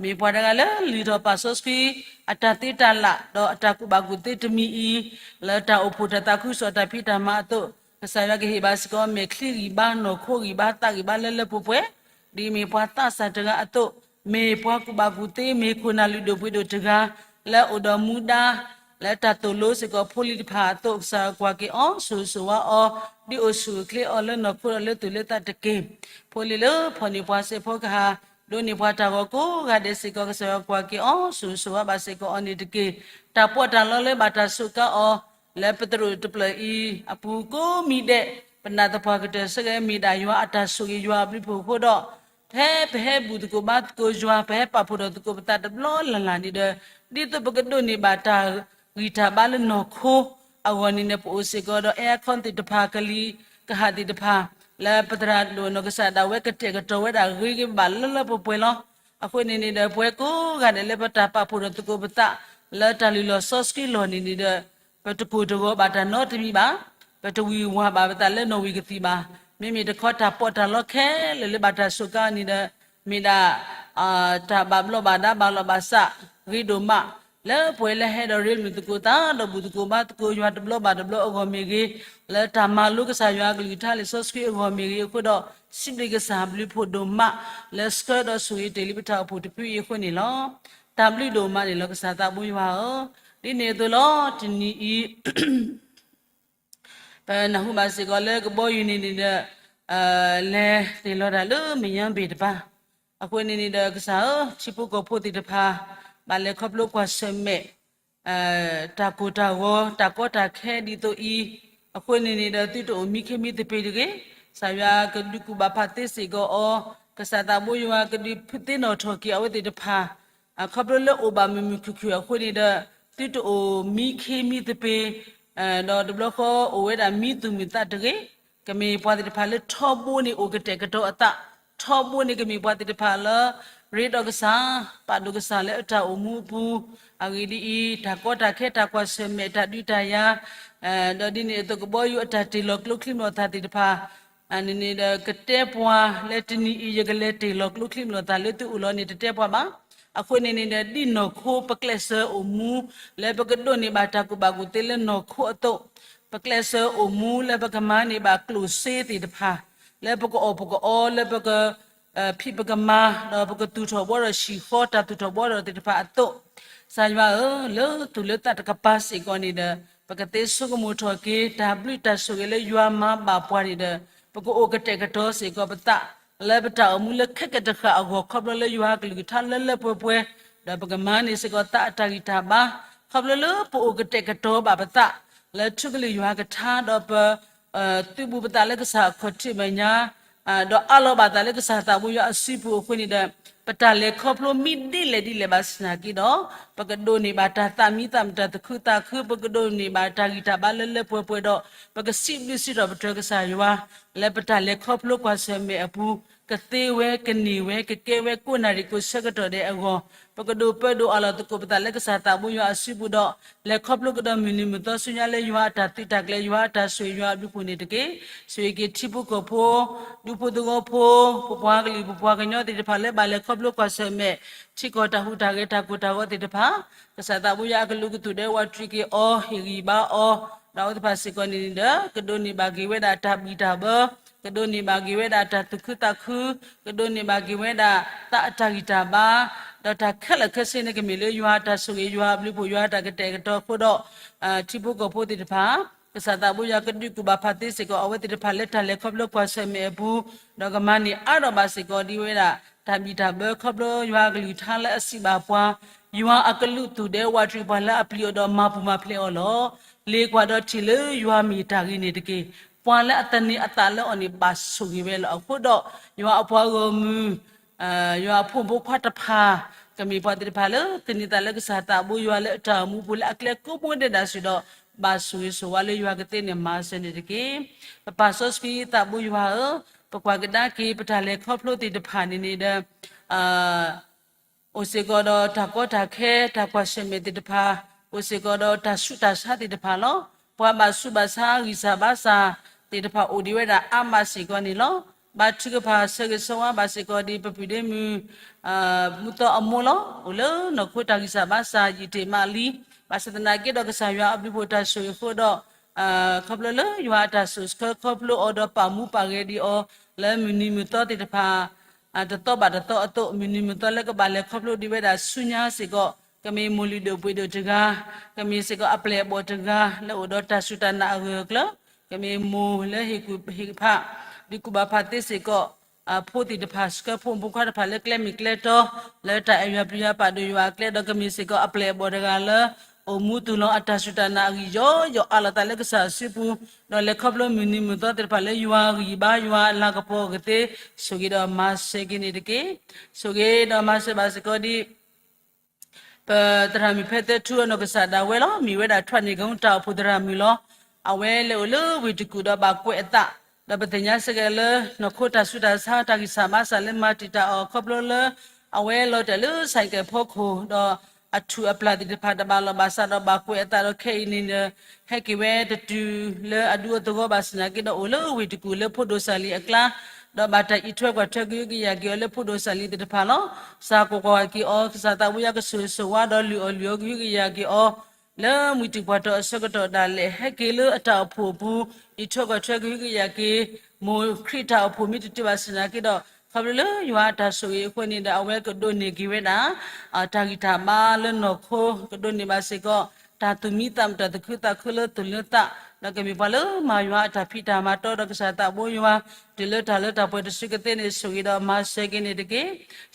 မ့ၢ်ပှၤတဂၤလၢလုၢ်ထီၣ်ပာ်စီဆှံ အတၢ်သ့တၢ်လၢ် ဒီးအတၢ်ကူၣ်ဘၣ်ကူၣ်သ့တမံၤအံၤ လၢတၢ်အိၣ်ဖှိၣ်တၢ်သးခုကစီၣ်တၢ်ဖံးတၢ်မၤအသိး ကစၢ်ယွၤကဟ့ၣ်ဘၣ်စ့ၢ်ကီး မဲာ်ချံဂံၢ်ဘါ နီၢ်ခိဂံၢ်ဘါ သးဂံၢ်ဘါလၢလၢပှဲၤပှဲၤ, ဒ်မ့ၢ်ပှၤသးစၢ်တဂၤအသိး မ့ၢ်ပှၤကူၣ်ဘၣ်ကူၣ်သ့ မ့ၢ်ခိၣ်နၢ်လုၢ်ဒိၣ်ပှ့ၤဒိၣ်တဂၤ လၢအအိၣ်ဒီးမူဒါ လၢတၢ်သိၣ်လိစ့ၢ်ကီးဖိလံၤတဖၣ်အသိး ကစၢ်ကွၢ်က့ၤအီၤ ဆိၣ်ဂ့ၤဆိၣ်ဝါအီၤ ဒ်အိၣ်ဆူၣ်အိၣ်ချ့အီၤလၢနီၢ်ခိဒီးလၢသူၣ်လၢသးတက့ၢ်. ဖိလံၤလၢဖီၣ်န့ၢ်ပှၤစဲးဖီကဟၣ် ဒိးန့ၢ်ပှၤတၢ်ဂီၤကိးဂၤဒဲးစ့ၢ်ကီး ကစၢ်ယွၤကွၢ်က့ၤအီၤ ဆိၣ်ဂ့ၤဆိၣ်ဝါဘၣ်စ့ၢ်ကီးအီၤန့ၣ်တက့ၢ်. တၢ်ပီးတၢ်လီလၢဘၣ်တၢ်စူးကါအီၤ လၢပသရိာ်တဖျၢၣ်အံၤအပူၤကိးမံၤဒဲး ပနာ်သပှၢ်ကတၢၢ်ဆၢကဲမ့ၢ်ဒၣ်ယွၤအတၢ်ဆိၣ်ဂ့ၤယွၤအဘျုးဖှိၣ်အဃိဒီး ဖဲပဟဲဘူၣ်သကိးဘါသကိးယွၤ ပဟဲပာ်ဖှိၣ်ထီၣ်သကိးပသးတဘျီလၢ်လၢ်န့ၣ်ဒီး ဒ်သိးပကဒိးန့ၢ်ဘၣ်တၢ်ဂံၢ်တၢ်ဘါလၢနီၢ်ခိအဂီၢ်န့ၣ်ဒီး ပအိၣ်စ့ၢ်ကီးဒီး အဲၣ်ခီသ့ၣ်တဖၣ် ကလံၤကဟၣ်သ့ၣ်တဖၣ် လၢပသရၣ်ဒိၣ်နီၢ်ကစၢ်ဒၣ်ဝဲကတဲာ်ကတီၤဝဲဒၣ်ဂ့ၤဂ့ၤဘၣ်ဘၣ်လၢလၢပှဲၤပှဲၤလီၤ. အဃိန့ၣ်န့ၣ်ဒီး ပဝဲကိးဂၤဒဲးလၢပတၢ်ပာ်ဖှိၣ်ထီၣ်သကိးပသး လၢတၢ်လုၢ်လီၢ်စီဆှံလီၢ်န့ၣ်န့ၣ်ဒီး ပတကိၢ်တဂီၤဘၣ်တၢ်နီတမံၤဘၣ်, ပတဝံၣ်ဝါဘၣ်ပသးလၢနီၣ်ဝံၣ်ကသံၣ်ဘၣ်. မ့မ့ၢ်တခီတၢ်ပီးတၢ်လီခဲလၢာ်လၢဘၣ်တၢ်စူးကါန့ၣ်ဒီး မ့ၢ်ဒၣ် တၢ်ဘၣ်ဘျီးဘၣ်ဒါဘၣ်လီၢ်ဘၣ်စးဂ့ၤဒိၣ်မး လၢပဝဲလၢဟဲဒီးရ့လိာ်သကိးသး ဒီးဘူၣ်သကိးဘါသကိးယွၤတဘျီဘၣ်တဘျီအဂီၢ်မ့ၢ်ဂ့ၤ, လၢတၢ်မၤလိကစၢ်ယွၤအကလုၢ်ကထါလံာ်စီဆှံအဂီၢ်မ့ၢ်ဂ့ၤအဃိဒီး စံးဘျုးကစၢ်ဘျုးဖှိၣ်ဒိၣ်မး လၢဆှၢဒီးဆိၣ်ဂ့ၤတ့ၢ်လံပတၢ်အိၣ်ဖှိၣ်တဖုအံၤအဃိန့ၣ်လီၤ. တၢ်ဘျုးဒိၣ်မးန့ၣ်လီၤ ကစၢ်သးဘိယွၤဧၢ. ဒ်န့ၣ်အသိးလီၤ တနံၤအံၤ ပနၢ်ဟူဘၣ်စ့ၢ်ကီးလၢကဘီယူၤန့ၣ်န့ၣ်ဒီး လဲၤတ့ၢ်လီၤတၢ်လၢမဲာ်ညါဘ့ၣ်တပၤ, အဃိန့ၣ်န့ၣ်ဒီး ကစၢ်ဧၢ, ထံဖိကီၢ်ဖိသ့ၣ်တဖၣ် ဘၣ်လဲၤခီဖျိကွၢ်ဆၢၣ်မဲာ် တၢ်ကိၢ်တၢ်ဂီၤ တၢ်ကီတၢ်ခဲဒ်သိးအံၤ, အဃိန့ၣ်န့ၣ်ဒီး သုတအိၣ်မံခ့မံသပ့ၤတဂ့ၤ, ကစၢ်ယွၤကဒုးကူၣ်ဘၣ်ဖးသ့စ့ၢ်ကီးအီၤ, ကစၢ်သးဘိယွၤကဒုးဖုးသ့နီၣ်ထီၣ်က့ၤအဝဲသ့ၣ်တဖၣ် ခီဖျိလၢအိၣ်ဘၣ်မုာ်မုာ်ခုၣ်ခုၣ်အဃိန့ၣ်ဒီး သုတအိၣ်မံခ့မံသပ့ၤ, ဒီးတဘျီဃီအိၣ်ဝဲဒၣ်မံသူၣ်မုာ်သးတဂ့ၤ, ကမ့ၢ်ပှၤသ့ၣ်တဖၣ်လၢထီဘိန့ၣ်အိၣ်ကတဲာ်ကတီၤအသး, ထီဘိန့ၣ်ကမ့ၢ်ပှၤသ့ၣ်တဖၣ်လၢ ရ့ဒီးကစၢ်, ပာ်ဒိၣ်ကစၢ်လၢအတၢ်အိၣ်မူအပူၤ, အဂ့ၢ်ဒ်အံၤ, တၢ်ကီတၢ်ခဲ တၢ်ကွၢ်ဆၢၣ်မဲာ် တၢ်ဒုးတၢ်ယၤ, ဒီးဒ်န့ၣ်အသိးကဘီယူၤအတၢ်တ့ၢ်လီၤကျိချံမျိာ်သၣ်သ့ၣ်တဖၣ် န့ၣ်န့ၣ်ဒီး ကတဲပှၤလၢတနံၤအံၤ ယကလဲၤတ့ၢ်လီၤကျိချံမျိာ်သၣ်လၢသုအိၣ်လီၤန့ၣ် တတဲပှၤဘၣ်. အဃိန့ၣ်န့ၣ်ဒီး ဒ်နီၢ်ခိပကျဲးစၢးအိၣ်မူ လၢပကဒိးန့ၢ်ဘၣ်တၢ်ကူၣ်ဘၣ်ကူၣ်သ့လၢနီၢ်ခိအသိး, ပကျဲးစၢးအိၣ်မူလၢပကမၤန့ၢ်ဘၣ်ကျိၣ်စ့သ့ၣ်တဖၣ်, လၢပကအီၣ်ပကအီ လၢပက ဖံးပကမၤ ဒီးပကသူၣ်ထီၣ်ဘှီထီၣ်ဟံၣ်ဃီ တၢ်သူၣ်ထီၣ်ဘှီထီၣ်သ့ၣ်တဖၣ်အသိး, ကစၢ်ယွၤဧၢ, လၢသူၣ်လၢသးတကပၤစ့ၢ်ကီးန့ၣ်ဒီး ပကသ့ဆိကမိၣ်ထီၣ်က့ၤ တၢ်ဘျုးတၢ်ဆိၣ်ဂ့ၤလၢယွၤမၤဘၣ်ပှၤန့ၣ်ဒီး ပကအိၣ်ကတဲာ်ကတီၤစ့ၢ်ကီးပသး လၢပတၢ်အိၣ်မူလၢခဲကတဃၣ်အဂီၢ် ခီဖျိလၢယွၤအကလုၢ်ကထါလၢလၢပှဲၤပှဲၤ, ဒီးပကမၤန့ၢ်စ့ၢ်ကီးသးအတၢ်ဂံၢ်တၢ်ဘါ, ခီဖျိလၢပအိၣ်ကတဲာ်ကတီၤဘၣ်ပသး လၢထူကလုၢ်ယွၤကထါ ဒီးပ သုးဘူးပသးလၢကစၢ်အခီၣ်ထံးမဲာ်ညါ, ဒီးအးလီၤဘၣ်သးလၢကစၢ်သးဘိယွၤအစုပူၤအဃိန့ၣ်ဒီး, ပတၢ်လဲၤခီဖျိမ့ၢ်ဒ်လဲၣ်ဒ်လဲၣ်ဘၣ်ဆၣ်နာ်က့ဒီး, ပကဒိးန့ၢ်ဘၣ်တၢ်သးမံသးမုာ် တၢ်သူၣ်ခုသးခု, ပကဒိးန့ၢ်ဘၣ်တၢ်ဂံၢ်တၢ်ဘါလၢလၢပှဲၤပှဲၤဒီး, ပကစံးဘျုးစံးထီၣ်ပတြၢၤကစၢ်ယွၤ, လၢပတၢ်လဲၤခီဖျိကွၢ်ဆၢၣ်မဲာ်အပူၤ, ကသ့ဝဲ ကန့ၢ်ဝဲ ကကဲဝဲကိးနၣ်ရံၣ်ကိးဆၢကတီၢ်ဒဲးအဂီၢ်, ပကဒိးပၢဒိးအးလီၤသကိးပသးလၢကစၢ်သးဘိယွၤအစုပူၤဒီး လဲၤခီဖျိကဒီးမုၢ်နံၤမုၢ်သီဆူညါလၢယွၤအတၢ်သုးတၢ်ကျဲၤ ယွၤအတၢ်ဆိၣ်ဂ့ၤယွၤအဘျုးအဖှိၣ်န့ၣ်တက့ၢ်. ဆိၣ်ဂ့ၤက့ၤထံဖိကီၢ်ဖိ, ဒူဖိသဝီဖိ, ပပှၤကလုာ်ပပှၤကညီသ့ၣ်တဖၣ်လၢဘၣ်လဲၤခီဖျိကွၢ်ဆၢၣ်မဲာ် ထံကီၢ်တၢ်ဟူးတၢ်ဂဲၤတၢ်ကိၢ်တၢ်ဂီၤသ့ၣ်တဖၣ်, ကစၢ်သးဘိယွၤအကလုာ်ကသူၣ်ဒဲးဝးတရံးက့ၤအီၤ ဟ့ၣ်ဂံၢ်ဘါအီၤ, ဒီးအဝဲသ့ၣ်တဖၣ်စ့ၢ်ကီးန့ၣ်ဒီး ကဒိးန့ၢ်ဘၣ်က့ၤဝဲဒၣ်တၢ်ဘံၣ်တၢ်ဘၢ, ကဒိးန့ၢ်ဘၣ်က့ၤဝဲဒၣ်တၢ်သူၣ်ခုသးခု, ကဒိးန့ၢ်ဘၣ်က့ၤဝဲဒၣ်သးအတၢ်ဂံၢ်တၢ်ဘါ, ဒီးတၢ်ခဲလၢာ်ခဲဆ့န့ၣ် ကမ့ၢ်လၢယွၤအတၢ်ဆိၣ်ဂ့ၤ ယွၤအဘျုးအဖှိၣ် ယွၤအတၢ်ကတဲာ်ကတီၤအဃိဒီး ထံဖိကီၢ်ဖိသ့ၣ်တဖၣ် ကစၢ်သးဘိယွၤကဒုးကူၣ်ဘၣ်ဖးသ့စ့ၢ်ကီး အဝဲသ့ၣ်တဖၣ်လၢတၢ်လဲၤခီဖျိကွၢ်ဆၢၣ်မဲာ်အပူၤ, ဒီးကမၤန့ၢ်အါထီၣ်ဘၣ်စ့ၢ်ကီးဒ်ဝဲဒၣ် တၢ်ဘံၣ်တၢ်ဘၢခီဖျိယွၤအကလုၢ်ကထါလၢအစံးဘၣ်ပှၤ, ယွၤအကလုာ်ကသူၣ်ဒဲးဝးတရံးပှၤလၢအပျံၤအီၤဒီးမၤပူၤမၤဖျဲးအီၤလီၤ. လ့ၤကွၢ်ဒီးထံၣ်လၢယွၤမ့ၢ်တၢ်ဂ့ၤန့ၣ်တက့ၢ်. ပှၤလၢအသန့ၤအသးလၢအီၤန့ၣ် ဘၣ်ဆိၣ်ဂ့ၤဝဲလီၤ. အဃိဒီး ယွၤအပှၤဂီၢ်မုၢ် ယွၤအဖိမုၣ်ဖိခွါတဖၣ် ကမ့ၢ်ပှၤသ့ၣ်တဖၣ်လၢ သန့ၤသးလၢကစၢ်သးဘိယွၤလၢအတၢ်အိၣ်မူပူၤလၢအကျဲကိးမူဒဲးဒၣ်ဆူၣ်ဒီး ဘၣ်ဆိၣ်ဂ့ၤဆိၣ်ဝါလၢယွၤကသ့န့ၣ်မၤစၢၤန့ၣ်တက့ၢ်. ပပၢ်စီဆှံသးဘိယွၤဧၢ, ပကွၢ်ကဒါက့ၤ ပတၢ်လဲၤခီဖျိသ့ၣ်တဖၣ်န့ၣ်န့ၣ်ဒီး အိၣ်စ့ၢ်ကီးဒီးတၢ်ကီတၢ်ခဲ တၢ်ကွၢ်ဆၢၣ်မဲာ်သ့ၣ်တဖၣ်, အိၣ်စ့ၢ်ကီးဒီးတၢ်ဆူးတၢ်ဆါသ့ၣ်တဖၣ်လီၤ. ပှၤဘၣ်ဆူးဘၣ်ဆါဂံၢ်စၢ်ဘါစၢ်သ့ၣ်တဖၣ်အိၣ်ဒံးဝဲဒၣ်အါမးစ့ၢ်ကီးန့ၣ်လီၤ. ဘါထုကဖၣ်ဆၢဂ့ၤဆၢဝါဘၣ်စ့ၢ်ကီးဒ်ပပုၢ်ဒ့မုၣ် မူသီအမိၢ်လီၤ. အိၣ်လၢနီၢ်ခိတၢ်ဂံၢ်စၢ်ဘါစၢ်ယံာ်တ့ၢ်မးလံ. ဘၣ်ဆၣ်သနာ်က့ဒီးကစၢ်ယွၤအဘျုးအဖှိၣ်တၢ်ဆိၣ်ဂ့ၤအဃိဒီး ခီဖျိလၢယွၤအတၢ်ဆိၣ်ဆှၢခီဖျိအီၤဒီးပာ်မူပာ်ဂဲၤဒံးအီၤ လၢမုၢ်နံၤမုၢ်သီသ့ၣ်တဖၣ် တသီဘၣ်တသီအသိး မုၢ်နံၤမုၢ်သီလၢကဘၣ်လဲၤခီဖျိဒံးဝဲဒၣ်ဆူညါစ့ၢ်ကီး ကမ့ၢ်မိၢ်လုၢ်ဒိၣ်ပှ့ၤဒိၣ်တဂၤ, ကမ့ၢ်စ့ၢ်ကီးအပျဲၢ်အဘီၣ်တဂၤ လၢအိၣ်ဒီးတၢ်စူၢ်တၢ်နာ်အဂၢၢ်အကျၢၤ, ကမ့ၢ်မိၢ်လၢဟ့ၣ်ကူၣ်ဟ့ၣ်ဖး ဒုးကူၣ်ဘၣ်ဖးသ့စ့ၢ်ကီး အဖိသ့ၣ်တဖၣ် ဆှၢဖိမုၣ်ဖိခွါတဖၣ်လၢကျဲမုၢ်ကျဲတီ လၢတၢ်အဲၣ်ယွၤပျံၤယွၤပာ်ဒိၣ်ယွၤအကျဲ ဒီးကမ့ၢ်စ့ၢ်ကီးအပျဲၢ်အဘီၣ်တဂၤလၢ အိၣ်မူသူၣ်လီၤအတၢ်စူၢ်တၢ်နာ်အဂံၢ်ယီယီအးလီၤသးလၢကစၢ်စုပူၤ, ဒီးလဲၤခီဖျိမုၢ်နံၤမုၢ်သီသ့ၣ်တဖၣ်လၢယွၤဂံၢ်ဘါယွၤအလၤကပီၤအဂ့ၤသ့, ဆိၣ်ဂ့ၤဒီးမၤစၢၤက့ၤန့ၣ်တက့ၢ်. ဆိၣ်ဂ့ၤဒီးမၤစၢၤဘၣ်စ့ၢ်ကီးဒ် ပသရၣ်မုၣ်ဖဲသဲထူအနီၢ်ကစၢ်ဒၣ်ဝဲလီၤ. မ့ၢ်ဝဲဒၣ်ထွဲန့ၣ်ကဟုတၢ်အိၣ်ဖှိၣ်သရၣ်မုၣ်လီၤ. အဝဲလဲၤအိၣ်လၢဝ့ၢ်တကူၣ်ဒီးဘၣ်ကွဲးအသး, ဒီးပသ့ၣ်ညါစ့ၢ်ကီးလၢ နီၢ်ခိတၢ်ဆူးတၢ်ဆါတၢ်ဂံၢ်စၢ်ဘါစၢ်လၢမၤတံာ်တာ်အီၤခီဖျိလၢ အဝဲလီၤတဲာ်လၢ ဆိုင်ကယ် ဖီခိၣ် ဒီးအထူၣ်အပျၢ်သ့ၣ်တဖၣ်တဘၣ်လီၢ်ဘၣ်စးဒီးဘၣ်ကွဲးအသးဒီးခဲအံၤန့ၣ်ဒီး ဟဲက့ၤဝဲတတုၤလၢအဒူအသဝီဘၣ်ဆၣ်သနာ်က့ဒီး အိၣ်လၢဝ့ၢ်တကူၣ်လၢဖိဒိၣ်စၢ်လံအကျါ, ဒီးဘၣ်တၢ်အံးထွဲကွၢ်ထွဲကဟုကယာ်က့ၤအီၤလၢဖိဒိၣ်စၢ်လံသ့ၣ်တဖၣ်လီၤ. စၢ်ကွၢ်ကွၢ်က့ၤအီၤ ကစၢ်သးဘိယွၤကဆိၣ်ဂ့ၤဆိၣ်ဝါဒီးလုၢ်အီၣ်လုၢ်အီကဟုကယာ်က့ၤအီၤ လၢမုၢ်တံၢ်ပှၢ်ထီၣ်အဆၢကတီၢ်ဒၣ်လဲာ် ဟဲက့ၤလၢအတၢ်အိၣ်ဖှိၣ်အပူၤ အံးထွဲကွၢ်ထွဲကဟုကယာ်က့ၤ မိၢ်ခရံာ်တၢ်အိၣ်ဖှိၣ်မ့ၢ်တတုၤဘၣ်ဆၣ်သနာ်က့ဒီး ခီဖျိလၢယွၤအတၢ်ဆိၣ်ဂ့ၤအဃိန့ၣ်ဒီး အဝဲကဒိးန့ၢ်က့ၤဝဲဒၣ် တၢ်ဂံၢ်တၢ်ဘါလၢနီၢ်ခိ ကဒိးန့ၢ်ဘၣ်စ့ၢ်ကီး တၢ်သူၣ်မံသးမုာ်တၢ်သူၣ်ခုသးခုလၢသူၣ်လၢသး ဒီးကမ့ၢ်ပှၤလၢမၤယွၤအတၢ်ဖံးတၢ်မၤတီဒီးကစၢ်သးဘိယွၤ တုၤလၢတၢ်လၢတၢ်ပှဲၤတစုကသ့န့ၣ် ဆိၣ်ဂ့ၤဒီးမၤစၢၤက့ၤန့ၣ်တက့ၢ်.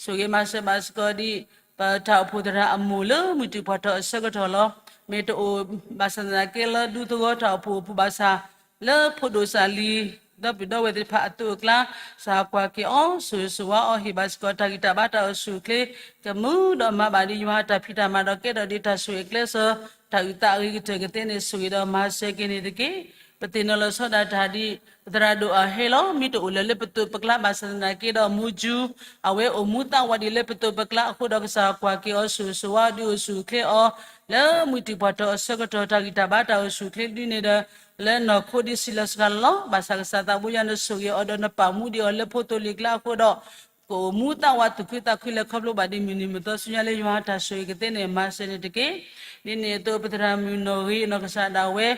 ဆိၣ်ဂ့ၤမၤစၢၤဘၣ်စ့ၢ်ကီးဒ် ပတၢ်အိၣ်ဖှိၣ်သရၣ်အမိၢ်လၢမုၢ်တံၢ်ပှၢ်ထီၣ်အဆၢကတီၢ်လီၤ. မ့ၢ်တအိၣ်ဘၣ်ဆၣ်သနာ်က့လၢဒူသဝီတၢ်အိၣ်ဖှိၣ်အပူၤဘၣ်ဆၣ် လၢဖိဒိၣ်စၢ်လံ ဒီပုၢ်ဒီဝဲၢ်သ့ၣ်တဖၣ်အသိးအကျါ စၢ်ကွၢ်က့ၤအီၤ ဆိၣ်ဂ့ၤဆိၣ်ဝါအီၤ ဟ့ၣ်ဘၣ်စ့ၢ်ကီးတၢ်ဂံၢ်တၢ်ဘါတၢ်အိၣ်ဆူၣ်အိၣ်ချ့ ကမူဒီးမၤဘၣ်ဒ်ယွၤအတၢ်ဖံးတၢ်မၤဒီးကဲထီၣ်ဒ်တၢ်ဆိၣ်ဂ့ၤအကျဲစၢၤ တၢ်အုၣ်သးအဂ့ၤကတၢၢ်ကသ့န့ၣ် ဆိၣ်ဂ့ၤဒီးမၤစၢၤက့ၤန့ၣ်တက့ၢ်. ပသ့ၣ်နီၣ်လီၤဆီဒၣ်တၢ်ဒ် ပသရၣ်ဒိၣ်အဟဲလီၤ မ့ၢ်တအိၣ်လၢၤလၢပသိးပကျါဘၣ်ဆၣ်သနာ်က့ဒီး မူကၠူ အဝဲအိၣ်မူသးဝးဒံးလၢပသိးပကျါအဃိဒီး ကစၢ်ကွၢ်က့ၤအီၤ ဆိၣ်ဂ့ၤဆိၣ်ဝါဒုးအိၣ်ဆူၣ်အိၣ်ချ့အီၤ လၢမုၢ်တံၢ်ပှၢ်ထီၣ်အဆၢကတီၢ် တၢ်ဂံၢ်တၢ်ဘါတၢ်အိၣ်ဆူၣ်အိၣ်ချ့ဒ်န့ၣ်ဒီး လၢနီၢ်ခိဒ်ဆံးလီၤစှၤလီၤ. ဘၣ်ဆၣ်ကစၢ်သးဘိယွၤနဆိၣ်ဂ့ၤအီၤဒီး နပာ်မူဒံးအီၤလၢဖိသိလ့ၣ်ကျါအဃိဒီး ကအိၣ်မူသးဝးသူၣ်ခုသးခုလဲၤခီဖျိဘၣ်ဒ်မုၢ်နံၤမုၢ်သီဆူညါလၢယွၤတၢ်ဆိၣ်ဂ့ၤကသ့န့ၣ် မၤစၢၤန့ၣ်တက့ၢ်. ဒ်န့ၣ်အသိး ပသရၣ်မုၣ်နီၢ်ဂ့ၤနီၢ်ကစၢ်ဒၣ်ဝဲ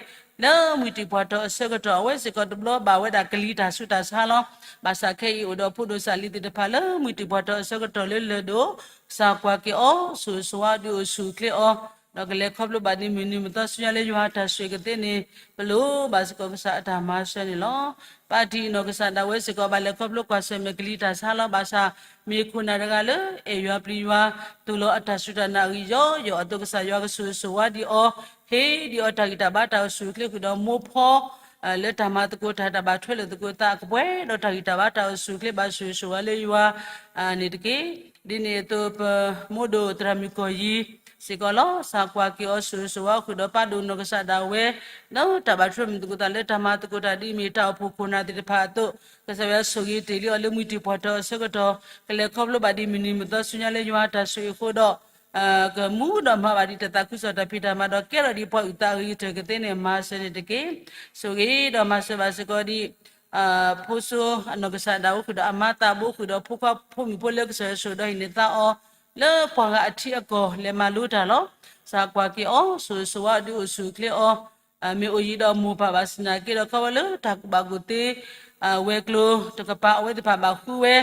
လၢမုၢ်တံၢ်ပှၢ်ထီၣ်အဆၢကတီၢ် အဝဲစ့ၢ်ကီးတဘျီဘၣ်ဝဲဒၣ်ကလံၤတၢ်ဆူးတၢ်ဆါလီၤ. ဘၣ်ဆၣ်ခဲအံၤအိၣ်ဒီးဖိဒိၣ်စၢ်လံၤသ့ၣ်တဖၣ်လၢမုၢ်တံၢ်ပှၢ်ထီၣ်အဆၢကတီၢ်လၢလၢၢ်ဒိၣ် ကစၢ်ကွၢ်က့ၤအီၤ ဆိၣ်ဂ့ၤဆိၣ်ဝါဒုးအိၣ်ဆူၣ်အိၣ်ချ့အီၤ ဒီးကလဲၤခီဖျိဘၣ်ဒ်မုၢ်နံၤမုၢ်သီဆူညါလၢယွၤတၢ်ဆိၣ်ဂ့ၤကသ့န့ၣ် ပလိၣ်ဘၣ်စ့ၢ်ကီးကစၢ်အတၢ်မၤစၢၤန့ၣ်လီၤ. ပၢ်တံၢ်နီၢ်ကစၢ်ဒၣ်ဝဲစ့ၢ်ကီး ဘၣ်လဲၤခီဖျိကွၢ်ဆၢၣ်မဲာ်ကလံၤတၢ်ဆါလီၤ. ဘၣ်ဆၣ် မ့ၢ်ခိၣ်နၢ်တဂၤလၢ အဲၣ်ယွၤပျံၤယွၤ သူၣ်လီၤအတၢ်စူၢ်တၢ်နာ်အဂံၢ်ယီယီအသိး ကစၢ်ယွၤကဆိၣ်ဂ့ၤဆိၣ်ဝါဒံးအီၤ ဟ့ၣ်ဒံးအီၤတၢ်ဂံၢ်တၢ်ဘါတၢ်အိၣ်ဆူၣ်အိၣ်ချ့ဃုာ်ဒီး မိၢ်ဖီ လၢတၢ်မၤသကိးတၢ် တၢ်ဘၣ်ထွဲလိာ်သကိးသးအကပှဲၤဒီး တၢ်ဂံၢ်တၢ်ဘါတၢ်အိၣ်ဆူၣ်အိၣ်ချ့ ဘၣ်ဆိၣ်ဂ့ၤဆိၣ်ဝါလၢယွၤန့ၣ်တက့ၢ်. ဒ်န့ၣ်အသိး ပမိၢ်ဒိၣ်သရၣ်မုၣ်ကီၢ်ယံၤ စ့ၢ်ကီးလီၤ. ကစၢ်ကွၢ်က့ၤအီၤ ဆိၣ်ဂ့ၤဆိၣ်ဝါဃုာ်ဒီးပာ်ဒိၣ်နီၢ်ကစၢ်ဒၣ်ဝဲ လၢတၢ်ဘၣ်ထွဲမုာ်သကိးသးလၢတၢ်မၤသကိးတၢ်ဒ်အမ့ၢ်တၢ်အိၣ်ဖှိၣ်ခိၣ်နၢ်သ့ၣ်တဖၣ်အသိး, ကစၢ်ယွၤဆိၣ်ဂ့ၤတ့ၢ်လံအီၤလၢမုၢ်တံၢ်ပှၢ်ထီအဆၢကတီၢ်, ကလဲၤခီဖျိဘၣ်ဒ်မုၢ်နံၤမုၢ်သီဆူညါလၢယွၤအတၢ်ဆိၣ်ဂ့ၤအဃိဒီး ကမူဒီးမၤဘၣ်ဒ်တၢ်သးခုကစီၣ်တၢ်ဖံးတၢ်မၤဒီးကဲထီၣ်ဒ်ပှၤအုၣ်သးအဂ့ၤကတၢၢ်ကသ့န့ၣ် မၤစၢၤန့ၣ်တက့ၢ်. ဆိၣ်ဂ့ၤဒီးမၤစၢၤဘၣ်စ့ၢ်ကီးဒ် ဖိစိအနီၢ်ကစၢ်ဒၣ်ဝဲဃုာ်ဒီးအမါသးဘိဃုာ်ဒီးဖိခွါဖိမုၣ်ဖိလၢကစၢ်ယွၤဆိၣ်ဒီးဟံးန့ၢ်သါအီၤ လၢပှၤဂၤအထံအကီၢ် လဲၤမၤလိတၢ်လီၤ. ကစၢ်ကွၢ်က့ၤအီၤ ဆိၣ်ဂ့ၤဆိၣ်ဝါအီၤဒုးအိၣ်ဆူၣ်အိၣ်ချ့အီၤ မ့ၢ်အိၣ်ယံၤဒီးမိၢ်ပၢ်ဘၣ်ဆၣ်သနာ်က့ဒီး ခီဖျိလၢတၢ်ကူၣ်ဘၣ်ကူၣ်သ့ ဝဲၤကျိၤတကပၤအဝဲသ့ၣ်တဖၣ်ဘၣ်ဃုဝဲ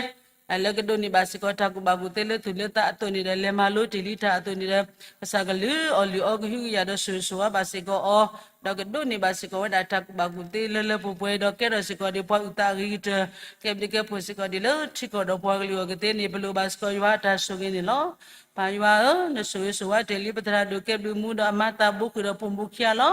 လၢကဒိးန့ၢ်ဘၣ်စ့ၢ်ကီးတၢ်ကူၣ်ဘၣ်ကူၣ်သ့လၢသူၣ်လၢသးအသိးန့ၣ်ဒီး လဲၤမၤလိတ့ၢ်လံတၢ်အသိးန့ၣ်ဒီး ကစၢ်ကလုၢ်အီၣ်လုၢ်အီကဟုကယာ်ဒီးဆိၣ်ဂ့ၤဆိၣ်ဝါဘၣ်စ့ၢ်ကီးအီၤ, ဒီးကဒိးန့ၢ်ဘၣ်စ့ၢ်ကီးဝဲဒၣ်တၢ်ကူၣ်ဘၣ်ကူၣ်သ့လၢလၢပှဲၤပှဲၤ ဒီးကဲထီၣ်စ့ၢ်ကီးဒ်ပှၤအုၣ်သးအဂ့ၤကတၢၢ် ကဲဘျုးကဲဖှိၣ်စ့ၢ်ကီးဒ်လၢထံကီၢ်ဒီးပှၤကလုာ်အဂီၢ်ကသ့န့ၣ် ပလိၣ်ဘၣ်စ့ၢ်ကီးယွၤအတၢ်ဆိၣ်ဂ့ၤန့ၣ်လီၤ. ပၢ်ယွၤဧၢ, နဆိၣ်ဂ့ၤဆိၣ်ဝါတ့ၢ်လံပသရၣ်ဒိၣ်ကဲဘျုးမူဒီးအမါသးဘိဃုာ်ဒီးပိာ်မုၣ်ခံဂၤ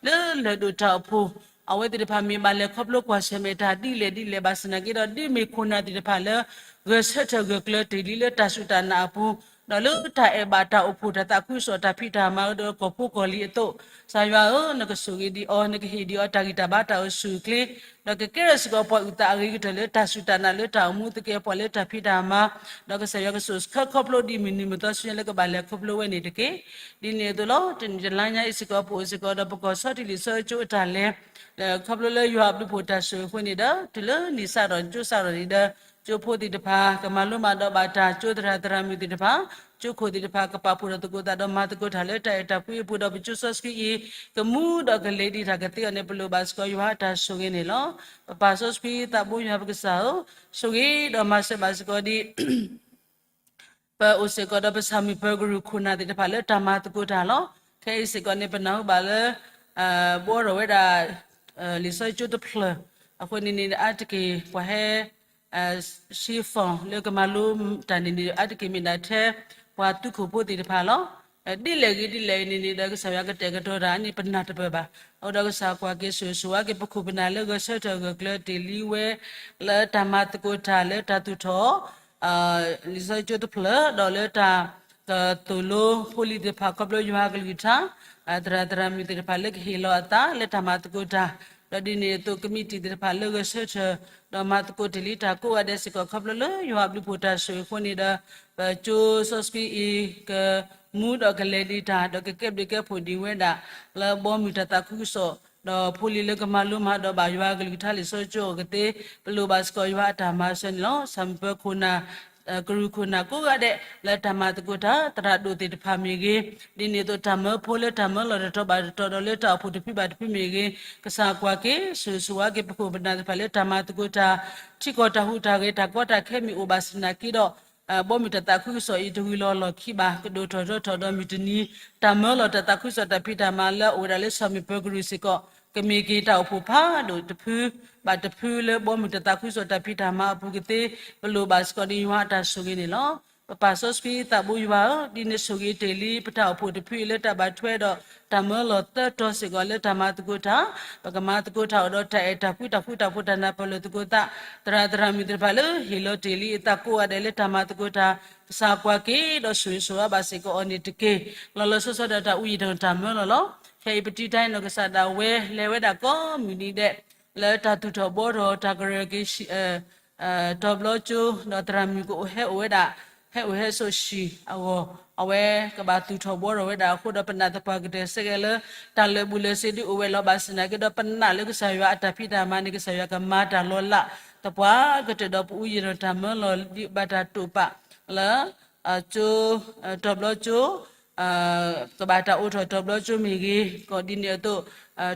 လီၤ. လၢလၢၢ်ဒိၣ်တၢ်အိၣ်ဖှိၣ် အဝဲသ့ၣ်တဖၣ်မ့ၢ်ဘၣ်လဲၤခီဖျိကွၢ်ဆၢၣ်မဲာ်တၢ်ဒ်လဲၣ်ဒ်လဲၣ်ဘၣ်ဆၣ်သနာ်က့ဒီး ဒ်မ့ၢ်ခိၣ်နၢ်သ့ၣ်တဖၣ်လၢ ဂဲၤဆၢထၢၣ်ဂၢၢ်ကျၢၤတ့ၢ်လံလၢတၢ်စူၢ်တၢ်နာ်အပူၤ, ဒီးလၢတၢ်အဲၣ်ဘၣ်တၢ်အိၣ်ဖှိၣ်တၢ်သးခုကစီၣ်တၢ်ဖံးတၢ်မၤဒီးကီၢ်ဖိကီၢ်လံၤအသိး, ကစၢ်ယွၤဧၢ, နကဆိၣ်ဂ့ၤဒံးအီၤ, နကဟ့ၣ်ဒံးအီၤတၢ်ဂံၢ်တၢ်ဘါတၢ်အိၣ်ဆူၣ်အိၣ်ချ့, ဒီးကကဲထီၣ်စ့ၢ်ကီးပှၤအုၣ်သးအဂ့ၤကတၢၢ်လၢတၢ်စူၢ်တၢ်နာ်လၢတၢ်အိၣ်မူသကဲးပဝးလၢတၢ်ဖံးတၢ်မၤ, ဒီးကစၢ်ယွၤကဆိၣ်ဆၢခီဖျိဒ်မုၢ်နံၤမုၢ်သီဆူညါလၢကဘၣ်လဲၤခီဖျိဝဲန့ၣ်တက့ၢ်. ဒ်န့ၣ်အသိးလီၤ. တနံၤတလါညါအံၤစ့ၢ်ကီး ပအိၣ်စ့ၢ်ကီးဒီးပကီၢ်ဆီတလဲၤလံာ်စီဆှံကၠိအတၢ်လဲၤ ခီဖျိလၢယွၤအဘျုးဖှိၣ်တၢ်ဆိၣ်ဂ့ၤအဃိန့ၣ်ဒီး တုၤလၢနံၣ်စးထီၣ်ကၠိစးထီၣ်န့ၣ်ဒီး ကၠိဖိသ့ၣ်တဖၣ် ကမၤလိမၤဒိးဘၣ်တၢ်, ကၠိသရၣ်သရၣ်မုၣ်သ့ၣ်တဖၣ်, ကၠိခိၣ်သ့ၣ်တဖၣ် ကပာ်ဖှိၣ်ထီၣ်သကိးသးဒီးမၤသကိးတၢ်လၢတၢ်အဲၣ်တၢ်ကွံအပူၤဒီး ပကၠိစီဆှံအံၤ ကမူဒီးကလဲၤဒံးတၢ်ကသ့အီၤန့ၣ် ပလိၣ်ဘၣ်စ့ၢ်ကီးယွၤအတၢ်ဆိၣ်ဂ့ၤန့ၣ်လီၤ. ပပၢ်စီဆှံသးဘိယွၤပကစၢ်ဧၢ, ဆိၣ်ဂ့ၤဒီးမၤစၢၤဘၣ်စ့ၢ်ကီးဒ် ပအိၣ်စ့ၢ်ကီးဒီးပဆၣ်မုၢ်ပၢၤကရူၢ်ခိၣ်နၢ်သ့ၣ်တဖၣ်လၢတၢ်မၤသကိးတၢ်လီၤ. ခဲအံၤစ့ၢ်ကီးန့ၣ် ပနၢ်ဟူဘၣ်လၢ ဘှီထီၣ်ဝဲဒၣ် လံာ်စီဆှံကၠိတဖျၢၣ်, အဃိန့ၣ်န့ၣ် အါတက့ၢ်ပှၤဟဲ ဆှံဖီၣ်လၢကမၤလိတၢ်န့ၣ်န့ၣ် အါတက့ၢ်မ့ၢ်ဒၣ်ထဲ ပှၤသုးခိၣ်ဖိသ့ၣ်တဖၣ်လီၤ. ဒ်လဲၣ်ဂ့ၤဒ်လဲၣ်ဂ့ၤန့ၣ်န့ၣ်ဒီး ကစၢ်ယွၤကတဲာ်ကတီၤတၢ်န့ၣ် ပနၢ်တပၢၢ်ဘၣ်. အဃိဒီးကစၢ်ကွၢ်က့ၤဆိၣ်ဂ့ၤဆိၣ်ဝါက့ၤပခိၣ်ပနၢ်လၢဂဲၤဆၢထၢၣ်ဂၢၢ်ကျၢၤတ့ၢ်လံဝဲ လၢတၢ်မၤသကိးတၢ်လၢတၢ်သူၣ်ထီၣ် လံာ်စီဆှံကၠိတဖျၢၣ် ဒီးလၢတၢ်ကသိၣ်လိဖိလံၤသ့ၣ်တဖၣ်ခီဖျိယွၤအကလုၢ်ကထါ, သရၣ်သရၣ်မုၣ်သ့ၣ်တဖၣ်လၢကဟ့ၣ်လီၤအသးလၢတၢ်မၤသကိးတၢ်, ဒီးဒ်န့ၣ်အသိးကမံးတံာ်သ့ၣ်တဖၣ်လၢဂဲၤဆၢထၢၣ် ဒီးမၤသကိးတ့ၢ်လံတၢ်ကိးဂၤဒဲးစ့ၢ်ကီး ခီဖျိလၢယွၤအဘျုးဖှိၣ်တၢ်ဆိၣ်ဂ့ၤအဃိန့ၣ်ဒီး ပကၠိစီဆှံအံၤ ကမူဒီးကလဲၤဒံးတၢ် ဒီးကကဲဘျုးကဲဖှိၣ်ဒံးဝဲဒၣ် လၢဘီမုၢ်တၢ်သးခုကစီၣ် ဒီးဖိလံၤလၢကမၤလိမၤဒိးဘၣ်ယွၤအကလုၢ်ကထါလံာ်စီဆှံကၠိအဂီၢ်သ့, ပလိၣ်ဘၣ်စ့ၢ်ကီးယွၤအတၢ်မၤစၢၤန့ၣ်လီၤ. ဆၣ်မုၢ်ပၢၤခိၣ်နၢ် ကရူၢ်ခိၣ်နၢ်ကိးဂၤဒဲး လၢတၢ်မၤသကိးတၢ် သရၣ်ဒိၣ်သ့ၣ်တဖၣ်မ့ၢ်ဂ့ၤ, ဒ်န့ၣ်အသိးတၢ်မၢဖိလၢတၢ်မၢလီၤတတီၤဘၣ်တတီၤဒီးလၢတၢ်အိၣ်ဖှိၣ်တဖုဘၣ်တဖုမ့ၢ်ဂ့ၤ, ကစၢ်ကွၢ်က့ၤ ဆိၣ်ဂ့ၤဆိၣ်ဝါက့ၤပခိၣ်ပနၢ်သ့ၣ်တဖၣ်လၢတၢ်မၤသကိးတၢ် ထံကီၢ်တၢ်ဟူးတၢ်ဂဲၤတၢ်ကီတၢ်ခဲမ့ၢ်အိၣ်ဘၣ်ဆၣ်သနာ်က့ဒီး ဘီမုၢ်တၢ်သးခုကစီၣ်အံၤတဂုၤလီၤလီၢ်ခံဘၣ် ကဒိၣ်ထီၣ်ထီထီၣ်ဒီးမုၢ်တနံၤ တၢ်မၢလီၤတၢ်သးခုကစီၣ်တၢ်ဖံးတၢ်မၤလၢအအိၣ်ဝဲဒၣ်လၢဆၣ်မုၢ်ပၢၤကရူၢ်စ့ၢ်ကီး ကမ့ၢ်က့ၤတၢ်အိၣ်ဖှိၣ်ဖးဒိၣ်တဖုဘၣ်တဖုလၢဘီမုၢ်တၢ်သးခုကစီၣ်တၢ်ဖံးတၢ်မၤအပူၤကသ့, ပလိၣ်ဘၣ်စ့ၢ်ကီးဒ်ယွၤအတၢ်ဆိၣ်ဂ့ၤန့ၣ်လီၤ. ပပၢ်စီဆှံသးဘိယွၤဧၢ, ဒ်နဆိၣ်ဂ့ၤတ့ၢ်လံပတၢ်အိၣ်ဖှိၣ်တဖုအံၤလၢတၢ်ဘၣ်ထွဲဒီးတၢ်မၢလီၤသၢတီၤစ့ၢ်ကီးလၢတၢ်မၤသကိးတၢ်, ပကမၤသကိးတၢ်အိၣ်ဒီးတၢ်အဲၣ်တၢ်ကွံတၢ်ဃူတၢ်ဖိးတၢ်နၢ်ပၢၢ်လိာ်သကိးသး, သရၣ်သရၣ်မုၣ်သ့ၣ်တဖၣ်လၢဟ့ၣ်လီၤတ့ၢ်လံအသးကိးဂၤဒဲးလၢတၢ်မၤသကိးတၢ်, ကစၢ်ကွၢ်က့ၤဒီးဆိၣ်ဂ့ၤဆိၣ်ဝါဘၣ်စ့ၢ်ကီးအီၤန့ၣ်တက့ၢ်. လီၤလီၤဆီဆီဒၣ်တၢ်အူယံာ်ဒီးတၢ်မၢလီၤလီၤ. ခဲအံၤပတံတၢ်အံၤနီၢ်ကစၢ်ဒၣ်ဝဲ လဲၤဝဲဒၣ်ကိးမုၢ်နံၤဒဲး လၢတၢ်သူၣ်ထီၣ်ဘှီထီၣ်တၢ်ကရၢက့ၤ တီၤဘျီကၠိ ဒီးသရၣ်မုၣ်ကအိၣ်ဟဲအိၣ်ဝဲဒၣ် ဟဲအိၣ်ဟဲစိာ်ဆှံအဂီၢ် အဝဲကဘၣ်သူၣ်ထီၣ်ဘှီထီၣ်ဝဲဒၣ်အဃိဒီး ပနာ်သပှၢ်ကတၢၢ်စ့ၢ်ကီးလၢ တၢ်လၢာ်ဘူၣ်လၢာ်စ့ၤဒုးအိၣ်ဝဲလီၤ. ဘၣ်ဆၣ်သနာ်က့ဒီး ပနာ်လၢကစၢ်ယွၤအတၢ်ဖံးတၢ်မၤန့ၣ် ကစၢ်ယွၤကမၤတၢ်လီၤလး သပှၢ်ကတၢၢ်ဒီးပအူယံာ်ဒီးတၢ်မၢလီၤဒ်ဘၣ်တၢ်တိာ်ပာ်လၢ ကၠိ တီၤဘျီကၠိ ကဘၣ်တၢ်အိးထီၣ်တီၤဘျီကၠိမ့ၢ်ဂ့ၤ, ကိးဒ်န့ၣ်အသိး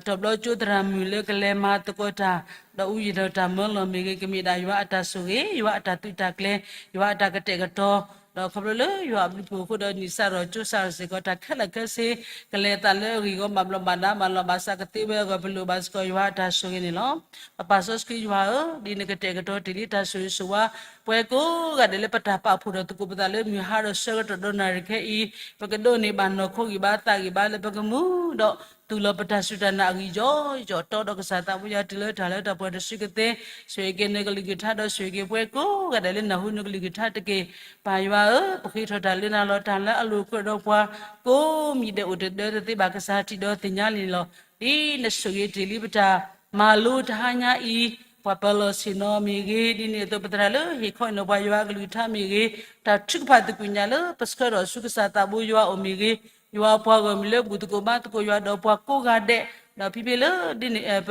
တီၤဘျီကၠိသရၣ်မုၣ်လၢကလဲၤမၤသကိးတၢ် ဒီးအူယံာ်ဒီးတၢ်မၢလီၤမ့ၢ်ဂ့ၤ, ကမ့ၢ်ဒၣ်ယွၤအတၢ်ဆိၣ်ဂ့ၤ, ယွၤအတၢ်သုးတၢ်ကျဲၤ, ယွၤအတၢ်ကတဲာ်ကတီၤ, ဒီးခီဖျိလၢယွၤအဘျုးဖှိၣ်အဃိဒီး နံၣ်စးထီၣ်ကၠိစးထီၣ်စ့ၢ်ကီး တၢ်ခဲလၢာ်ခဲဆ့ ကလဲၤအသးလၢအဂ့ၢ်ဂီၢ် ဘၣ်ဘျီးဘၣ်ဒါ ဘၣ်လီၤဘၣ်စးကသ့ဝဲအဂီၢ် ပလိၣ်ဘၣ်စ့ၢ်ကီးယွၤအတၢ်ဆိၣ်ဂ့ၤန့ၣ်လီၤ. ပပၢ်စီဆှံယွၤဧၢ, ဒ်နကတဲာ်ကတီၤတ့ၢ်လံတၢ်ဆိၣ်ဂ့ၤဆိၣ်ဝါ ပှၤကိးဂၤဒဲးလၢပတၢ်ပာ်ဖှိၣ်ထီၣ်သကိးပသးလၢမုၢ်ဟါဒီးဆၢကတီၢ်ဒီးနၣ်ရံၣ်ခဲအံၤ, ပကဒိးန့ၢ်ဘၣ်နီၢ်ခိဂံၢ်ဘါသးဂံၢ်ဘါလၢပကမူဒီး တူၢ်လိာ်ပတၢ်စူၢ်တၢ်နာ်အဂံၢ်ယီယီၤတီဒီး ကစၢ်သးဘိယွၤတုၤလၢတၢ်လၢတၢ်ပှဲၤတစုကသ့, ဆိၣ်ဂ့ၤက့ၤနကလုၢ်ကထါဒီးဆိၣ်ဂ့ၤက့ၤပှၤကိးဂၤဒဲးလၢနၢ်ဟူနကလုၢ်ကထါတက့ၢ်. ပၢ်ယွၤဧၢ, ပဃ့ထီၣ်တၢ်လၢနၤလီၤ. တၢ်လၢအလိာ်ကွဲဒီးပှၤကိးမံၤဒဲးအိၣ်တဒၢတသ့ဘၣ် ကစၢ်ထံၣ်ဒီးသ့ၣ်ညါန့ၣ်လီၤ. ဒ်နဆိၣ်ဂ့ၤတ့ၢ်လံပတၢ်မၤလိတဟါညါအံၤ, ပှၤပၢၤလီၢ်ဆ့ၣ်နီၤမ့ၢ်ဂ့ၤ, ဒ်န့ၣ်အသိးပသရၣ်လၢဟ့ၣ်ခီနီၤပှၤယွၤအကလုၢ်ကထါမ့ၢ်ဂ့ၤ, တၢ်ထုကဖၣ်သကိးညါလၢပဆှၢထီၣ်ဆူကစၢ်သးဘိယွၤအအိၣ်မ့ၢ်ဂ့ၤ, ယွၤပှၤဂီၢ်မုၢ်လၢဘူၣ်သကိးဘါသကိးယွၤဒီးပှၤကိးဂၤဒဲး, ဒီးဖံဖံလၢဒ်န့ၣ် ပ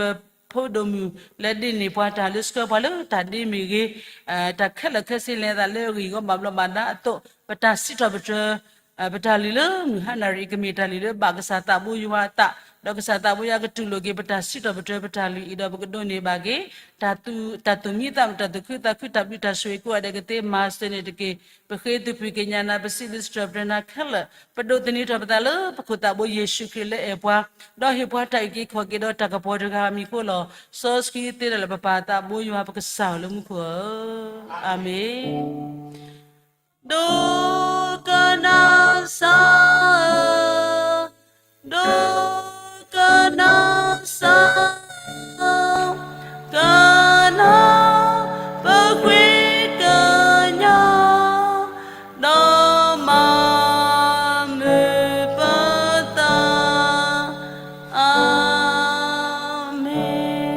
ဖိဒိၣ်မုၣ်လၢဒ်န့ၣ် ပှၤတၢ်လၢဆှၢပှၤလၢတၢ်ဒ့မ့ၢ်ဂ့ၤ, တၢ်ခဲလၢာ်ခဲဆ့လဲၤသးလၢအဂံၢ်အဂီၢ်ဘၣ်ဘျီးဘၣ်ဒါအသိး, ပတၢ်စံးထီၣ်ပတြၢၤ ပတၢ်လုၢ်လၢမုၢ်ဟါနၣ်ရံၣ် ကမ့ၢ်တၢ်လုၢ်လၢဘၣ်ကစၢ်သးဘိယွၤအသး, ဒီးကစၢ်သးဘိယွၤကတူၢ်လိာ်က့ၤပတၢ်စံးထီၣ်ပတြၢၤပတၢ်လုၢ်အံၤဒီးပကဒိးန့ၢ်ဘၣ်က့ၤ တၢ်သူၣ်မံသးမုာ် တၢ်သူၣ်ခုသးခု တၢ်ဘျုးတၢ်ဆိၣ်ဂ့ၤကိးဂၤဒဲးကသ့မၤစၢၤန့ၣ်တက့ၢ်. ပဃ့သုးပှ့ၤကညးနၤ ပစံးဘျုးစံးထီၣ်ပတြၢၤနၤခဲလၢာ်, ပဒိးသန့ၤထီၣ်ပသးလၢပခိၣ်သးဘိယ့ၣ်ၡူးခရံာ်လၢအဲၣ်ပှၤ, ဒီးဟ့ၣ်ပှၤတၢ်အုၣ်က့ၤခီၣ်က့ၤဒီးတၢ်ကပီၤတဂၤအမံၤအဃိလီၤ. စီဆှံသ့တၢ်လၢပပၢ်သးဘိယွၤပကစၢ်ဧၢလၢမူခိၣ်ဧၢ, အၤမ့ၣ်. ဒိကနၣ်စၢ်ဧၢ, ဒိကနၣ်စၢ်ဧၢ, ကနၣ်ပဃ့ကညး, ဒီးမၤမုာ်ပသး, အၤမ့ၣ်.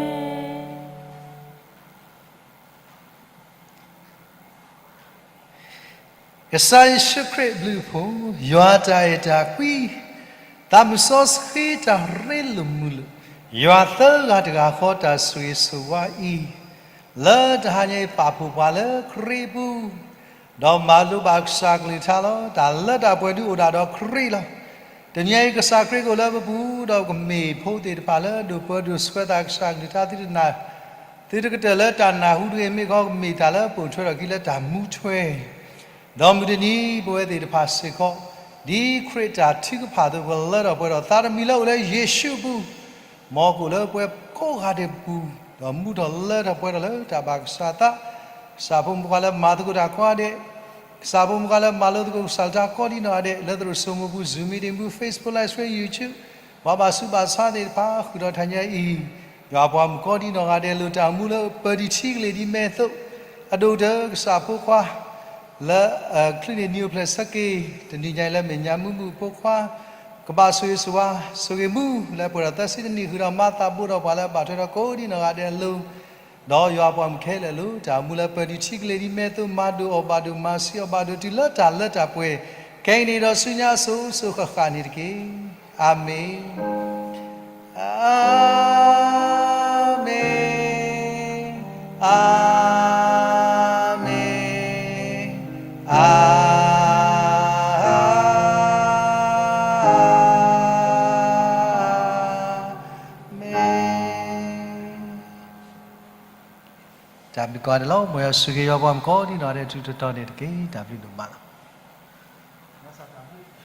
ကစၢ်ယ့ၣ်ၡူးခရံာ်အဘျုးအဖှိၣ်, ယွၤတၢ်အဲၣ်တၢ်ကွံ, သးမုၢ်စီဆှံတၢ်ရ့လိာ်မုာ်လိာ်, ယွၤသၢဂၤတဂၤဃီတၢ်ဆိၣ်ဂ့ၤဆိၣ်ဝါအံၤ, လၢတဟါညါအံၤပာ်ဖှိၣ်ပှၤလၢခရံာ်အပူၤ, ဒီးမၤလိဘၣ်ကစၢ်ကလုၢ်ကထါလီၤ. တၢ်လၢတၢ်ပှဲၤဒုးအိၣ်ဒၣ်ဒီးခရံာ်လီၤ. တနံၤအံၤ ကစၢ်ခရံာ်ကအိၣ်လၢပပူၤ, ဒီးကမ့ၢ်ဖိသ့ၣ်တဖၣ်လၢဒိၣ်ပၢဒိၣ်ဆှၢသးကစၢ်ကလုၢ်ကထါသုတနၢ်, သုတကတၢၢ်လၢတၢ်နၢ်ဟူတဂ့ၤ, မ့ၢ်ခီကမ့ၢ်တၢ်လၢပိာ်ထွဲထီၣ်အခံလၢတၢ်မူထွဲ ဒီးမုၢ်တနံၤပဝဲသ့ၣ်တဖၣ်စ့ၢ်ကီး, ဒ်ခရံာ်တၢ်ထုကဖၣ်အသိး ပကလၢထီၣ်ပှဲၤထီၣ်သးတမံၤလၢအိၣ်လၢယ့ၣ်ၡူးအပူၤ, မ်ကအိၣ်လၢပဝဲကိးဂၤဒဲးအပူၤ, ဒီးမူထီၣ်လၢထီၣ်ပှဲၤထီၣ်လၢတၢ်ဘၣ်ကစၢ်သး, ကစၢ်ဖိမုၣ်ဖိခွါလၢမၤသကိးတၢ်ကိးဂၤဒဲး, ကစၢ်ဖိမုၣ်ဖိခွါလၢမၤလိသကိးကစၢ်ကလုၢ်ကထါကိးဒ်နီၢ်ဂၤဒဲး, လၢသရိာ်စိမိၤပူၤ Zoom meeting ပူၤ Facebook Live Stream YouTube, ပှၤဘၣ်ဆူးဘၣ်ဆါသ့ၣ်တဖၣ် ဃုာ်ဒီးတဟါညါအံၤ, ယွၤပှၤမုၣ်ကိးဒ်နီၢ်ဂၤဒဲး လိၣ်တၢ်မူလၢပၢၤဒံးထံကလ့ၢ်ဒ်မဲာ်သိး, အဒိၣ်ကတၢၢ်ကစၢ်ဖိခွါ လၢအချံန့ၣ် နံၤအိၣ်ဖျဲၣ်ဆၢက့ၤ, တနံၤညါအံၤလၢမဲာ်ညါမုၢ်မုၢ်ဖိခွါ, ကဘၣ်ဆိၣ်ဂ့ၤဆိၣ်ဝါ, ဆိၣ်ဂ့ၤမူလၢပှဲၤဒီးသၢဆံတနံၣ် ဃုာ်ဒီးမၤသးဘိဒီးပှၤလၢအဘၣ်ထွဲဒီးကိးဒ်နီၢ်ဂၤဒဲးအလိၤ, ဒီးယွၤပှၤမုၣ်ခဲလၢာ်လိၣ်တၢ်မူလၢပၢၤဒံးထံကလ့ၢ်ဒ်မဲာ်သိး မၤဒိၣ်အီၣ်ဘၣ်ဒိၣ် မၤဆံးအီၣ်ဘၣ်ဒိၣ် တုၤလၢတၢ်လၢတၢ်ပှဲၤ, ခဲအံၤန့ၣ်ဒီးဆူညါအစိၤစိၤဃၣ်ဃၣ်န့ၣ်တက့ၢ်. အၤမ့ၣ်. အၤမ့ၣ်, အၤမ့ၣ်, အၤမ့ၣ်. တၢ်ဘျုးကိးဂၤဒဲးလီၤ. မ်ယွၤဆိၣ်ဂ့ၤယွၤပှၤမုၣ်ကိးဒ်နီၢ်ဂၤဒဲး ထူးထူးတီၤတီၤန့ၣ်တက့ၢ်. တၢ်ဘျုးဒိၣ်မးလီၤ.